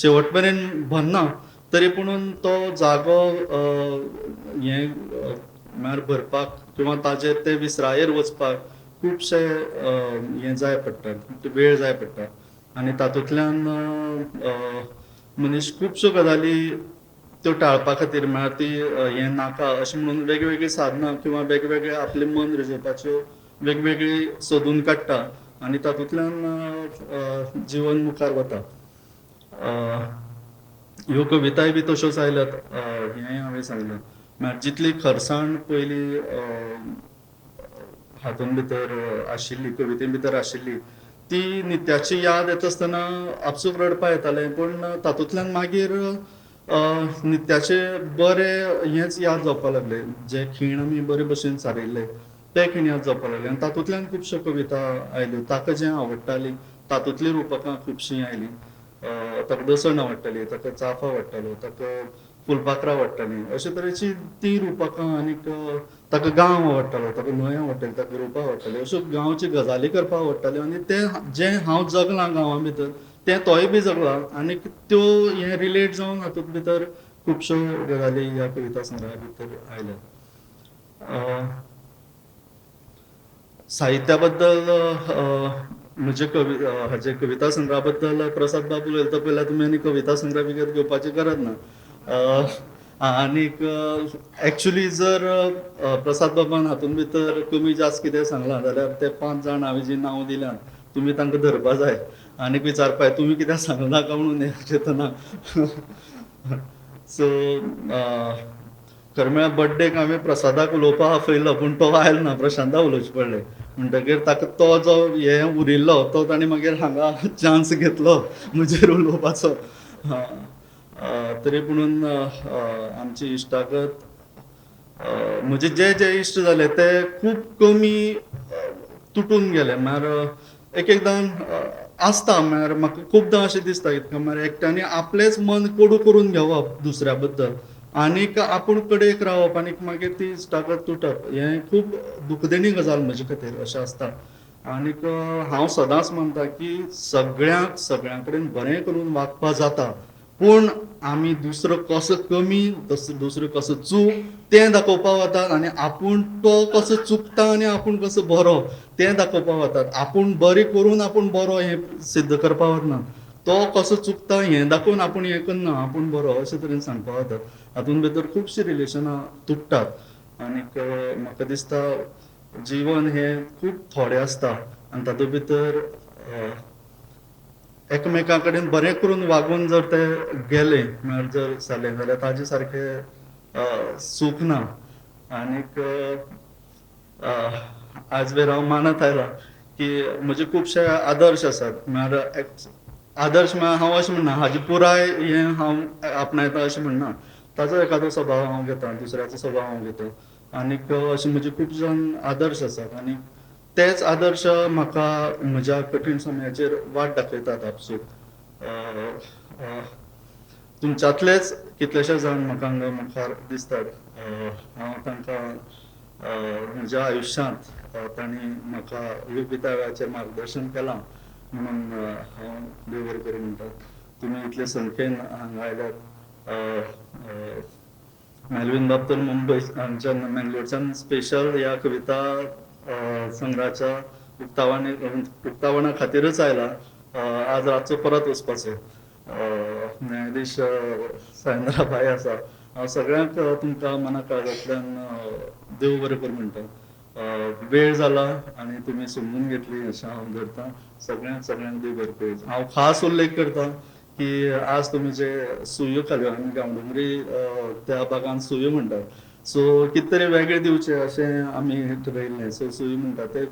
शेवट मेरेन भरना तरी पुणून तो जागो हें म्हळ्यार भरपाक किंवा ताजेर ते विसरायेर वचपाक खुबशे हें जाय पडटा, वेळ जाय पडटा. आनी तातूंतल्यान मनीस खुबश्यो गजाली त्यो टाळपा खातीर म्हळ्यार ती हें नाका अशें म्हणून वेगवेगळीं साधनां किंवा वेगवेगळे आपलें मन रिजोवपाच्यो वेगवेगळी सोदून काडटा आनी तातूंतल्यान जिवन मुखार वता. ह्यो कविताय बी तश्योच आयल्यात हें हांवें सांगलें. म्हळ्यार जितली खरसाण पयलीं हातूंत भितर आशिल्ली, कविते भितर आशिल्ली, ती नित्याची याद येता आसतना आपसूक रडपा येतालें. पूण तातूंतल्यान मागीर नित्याचे बरे हेंच याद जावपा लागले, जे खीण आमी बरे भशेन सारिल्ले ते खीण याद जावपा लागले आनी तातूंतल्यान खुबश्यो कविता आयल्यो. ताका जें आवडटाली तातूंतलीं रुपकां खुबशीं आयलीं. ताका दसण आवडटाली, ताका चाफो आवडटालो, ताका फुलपाखरां आवडटालीं, अशे तरेची ती रुपकां. आनीक ताका गांव आवडटालो, ताका न्हंय आवडटाली, ताका रोपां आवडटाली, अश्यो गांवच्यो गजाली करपाक आवडटाल्यो. आनी तें जें हांव जगलां गांवां भितर तें तोय बी जगला आनीक त्यो हें रिलेट जावन हातूंत भितर खुबश्यो गजाली ह्या कविता संग्रहा भितर आयल्यात. साहित्या बद्दल म्हजे हाजे कविता संग्रहा बद्दल प्रसाद बाबू उलयता पयल्यार तुमी आनी कविता संग्रह विकत घेवपाची गरज ना. आनीक एक्चुली जर प्रसाद बाबान हातूंत भितर कमी जास्त कितें सांगलां जाल्यार ते 5 जाण हांवें जी नांव दिल्यात तुमी तांकां धरपा जाय आनीक विचारपा जाय तुमी कित्याक सांगलां काय म्हणून हें चेतना. सो खरें म्हळ्यार बड्डेक हांवें प्रसादाक उलोवपाक आपयलो पूण तो आयलो ना, प्रशांताक उलोवचें पडलें. म्हणटकीर ताका तो जो हें उरिल्लो तो ताणें मागीर हांगा चान्स घेतलो म्हजेर उलोवपाचो. तरी पुणून आमची इश्टागत म्हजे जे जे इश्ट जाले ते खूब कमी तुटून गेले. म्हळ्यार एक एकदां आसता, म्हळ्यार म्हाका खुबदां अशें दिसता कितें म्हळ्यार एकट्यांनी आपलेंच मन कोडू करून घेवप दुसऱ्या बद्दल आनीक आपूण कडेक रावप आनीक मागीर ती इश्टागत तुटप हें खूब दुखदेणी गजाल म्हजे खातीर अशें आसता. आनीक हांव सदांच मानता की सगळ्यांक सगळ्यां कडेन बरें करून वागपा जाता, पूण आमी दुसरो कसो कमी दुसरो कसो चूक तें दाखोवपा वतात आनी आपूण तो कसो चुकता आनी आपूण कसो बरो तें दाखोवपा वतात. आपूण बरें करून आपूण बरो हें सिद्ध करपा वतना तो कसो चुकता हें दाखोवन आपूण हें करना, आपूण बरो अशे तरेन सांगपा वतात. हातूंत भितर खुबशीं रिलेशनां तुट्टात. आनीक म्हाका दिसता जिवन हें खूब थोडें आसता आनी तातूंत भितर एकमेकां कडेन बरें करून वागून जर ते गेले म्हळ्यार जर जालें जाल्यार ताजे सारकें सूख ना. आनीक आज वेर हांव मानत आयलां की म्हजे खुबशे आदर्श आसात. म्हळ्यार आदर्श म्हळ्यार हांव अशें म्हणना हाजी पुराय हें हांव आपणायता अशें म्हणना, ताजो एखादो स्वभाव हांव घेता, दुसऱ्याचो स्वभाव हांव घेता. आनीक अशे म्हजे खूब जाण आदर्श आसात आनी तेच आदर्श म्हाका म्हज्या कठीण समयाचेर वाट दाखयतात आपसूक. तुमच्यांतलेच कितलेशे जाण म्हाका हांगा मुखार दिसतात. हांव तांकां म्हज्या आयुश्यांत तांणी म्हाका योग्य त्या वेळाचेर मार्गदर्शन केलां म्हणून हांव देव बरें करूं म्हणटा. तुमी इतले संख्येन हांगा आयल्यात. मेलवीन बाब तर मुंबय हांगच्यान मेंगलोरच्यान स्पेशल ह्या कविता संग्रहाच्या उक्तावणा खातीरच आयला. आज रातचो परत वचपाचो. न्यायाधीश सायंद्रा भाई आसा. हांव सगळ्यांक तुमकां मना काळजांतल्यान देव बरें करूं म्हणटा. वेळ जाला आनी तुमी समजून घेतली अशें हांव धरता. सगळ्यांक सगळ्यांक देव बरें करूं. हांव खास उल्लेख करता की आज तुमी जे सुयो खाल्यो, आमी गांवडोंगरी त्या भागान सुयो म्हणटात, सो कितें तरी वेगळें दिवचें अशें आमी ठरयल्लें. सो सुयो म्हणटात ते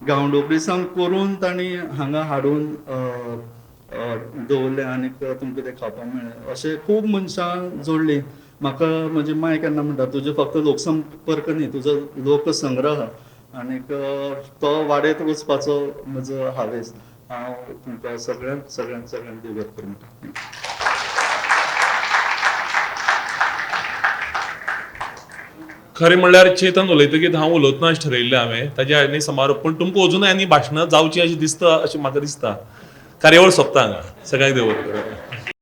गांवडोंगरी सावन करून तांणी हांगा हाडून दवरलें आनीक तुमकां तें खावपाक मेळ्ळें. अशें खूब मनशां जोडलीं. म्हाका म्हजी माय केन्ना म्हणटा, तुजें फक्त लोकसंपर्क न्ही, तुजो लोकसंग्रह आनीक तो वाडयत वचपाचो म्हजो हावेस. हांव तुमकां सगळ्यांक सगळ्यांक सगळ्यांक देव बरें करूं म्हणटा. खरें म्हणल्यार चेतन उलयतकीत हांव उलयतना अशें ठरयल्लें हांवें ताज्या आनी समारोप, पूण तुमकां अजूनय आनी भाशणां जावचीं अशें दिसता, अशें म्हाका दिसता. कार्यावळ सोंपता हांगा. सगळ्यांक देव बरें करूं.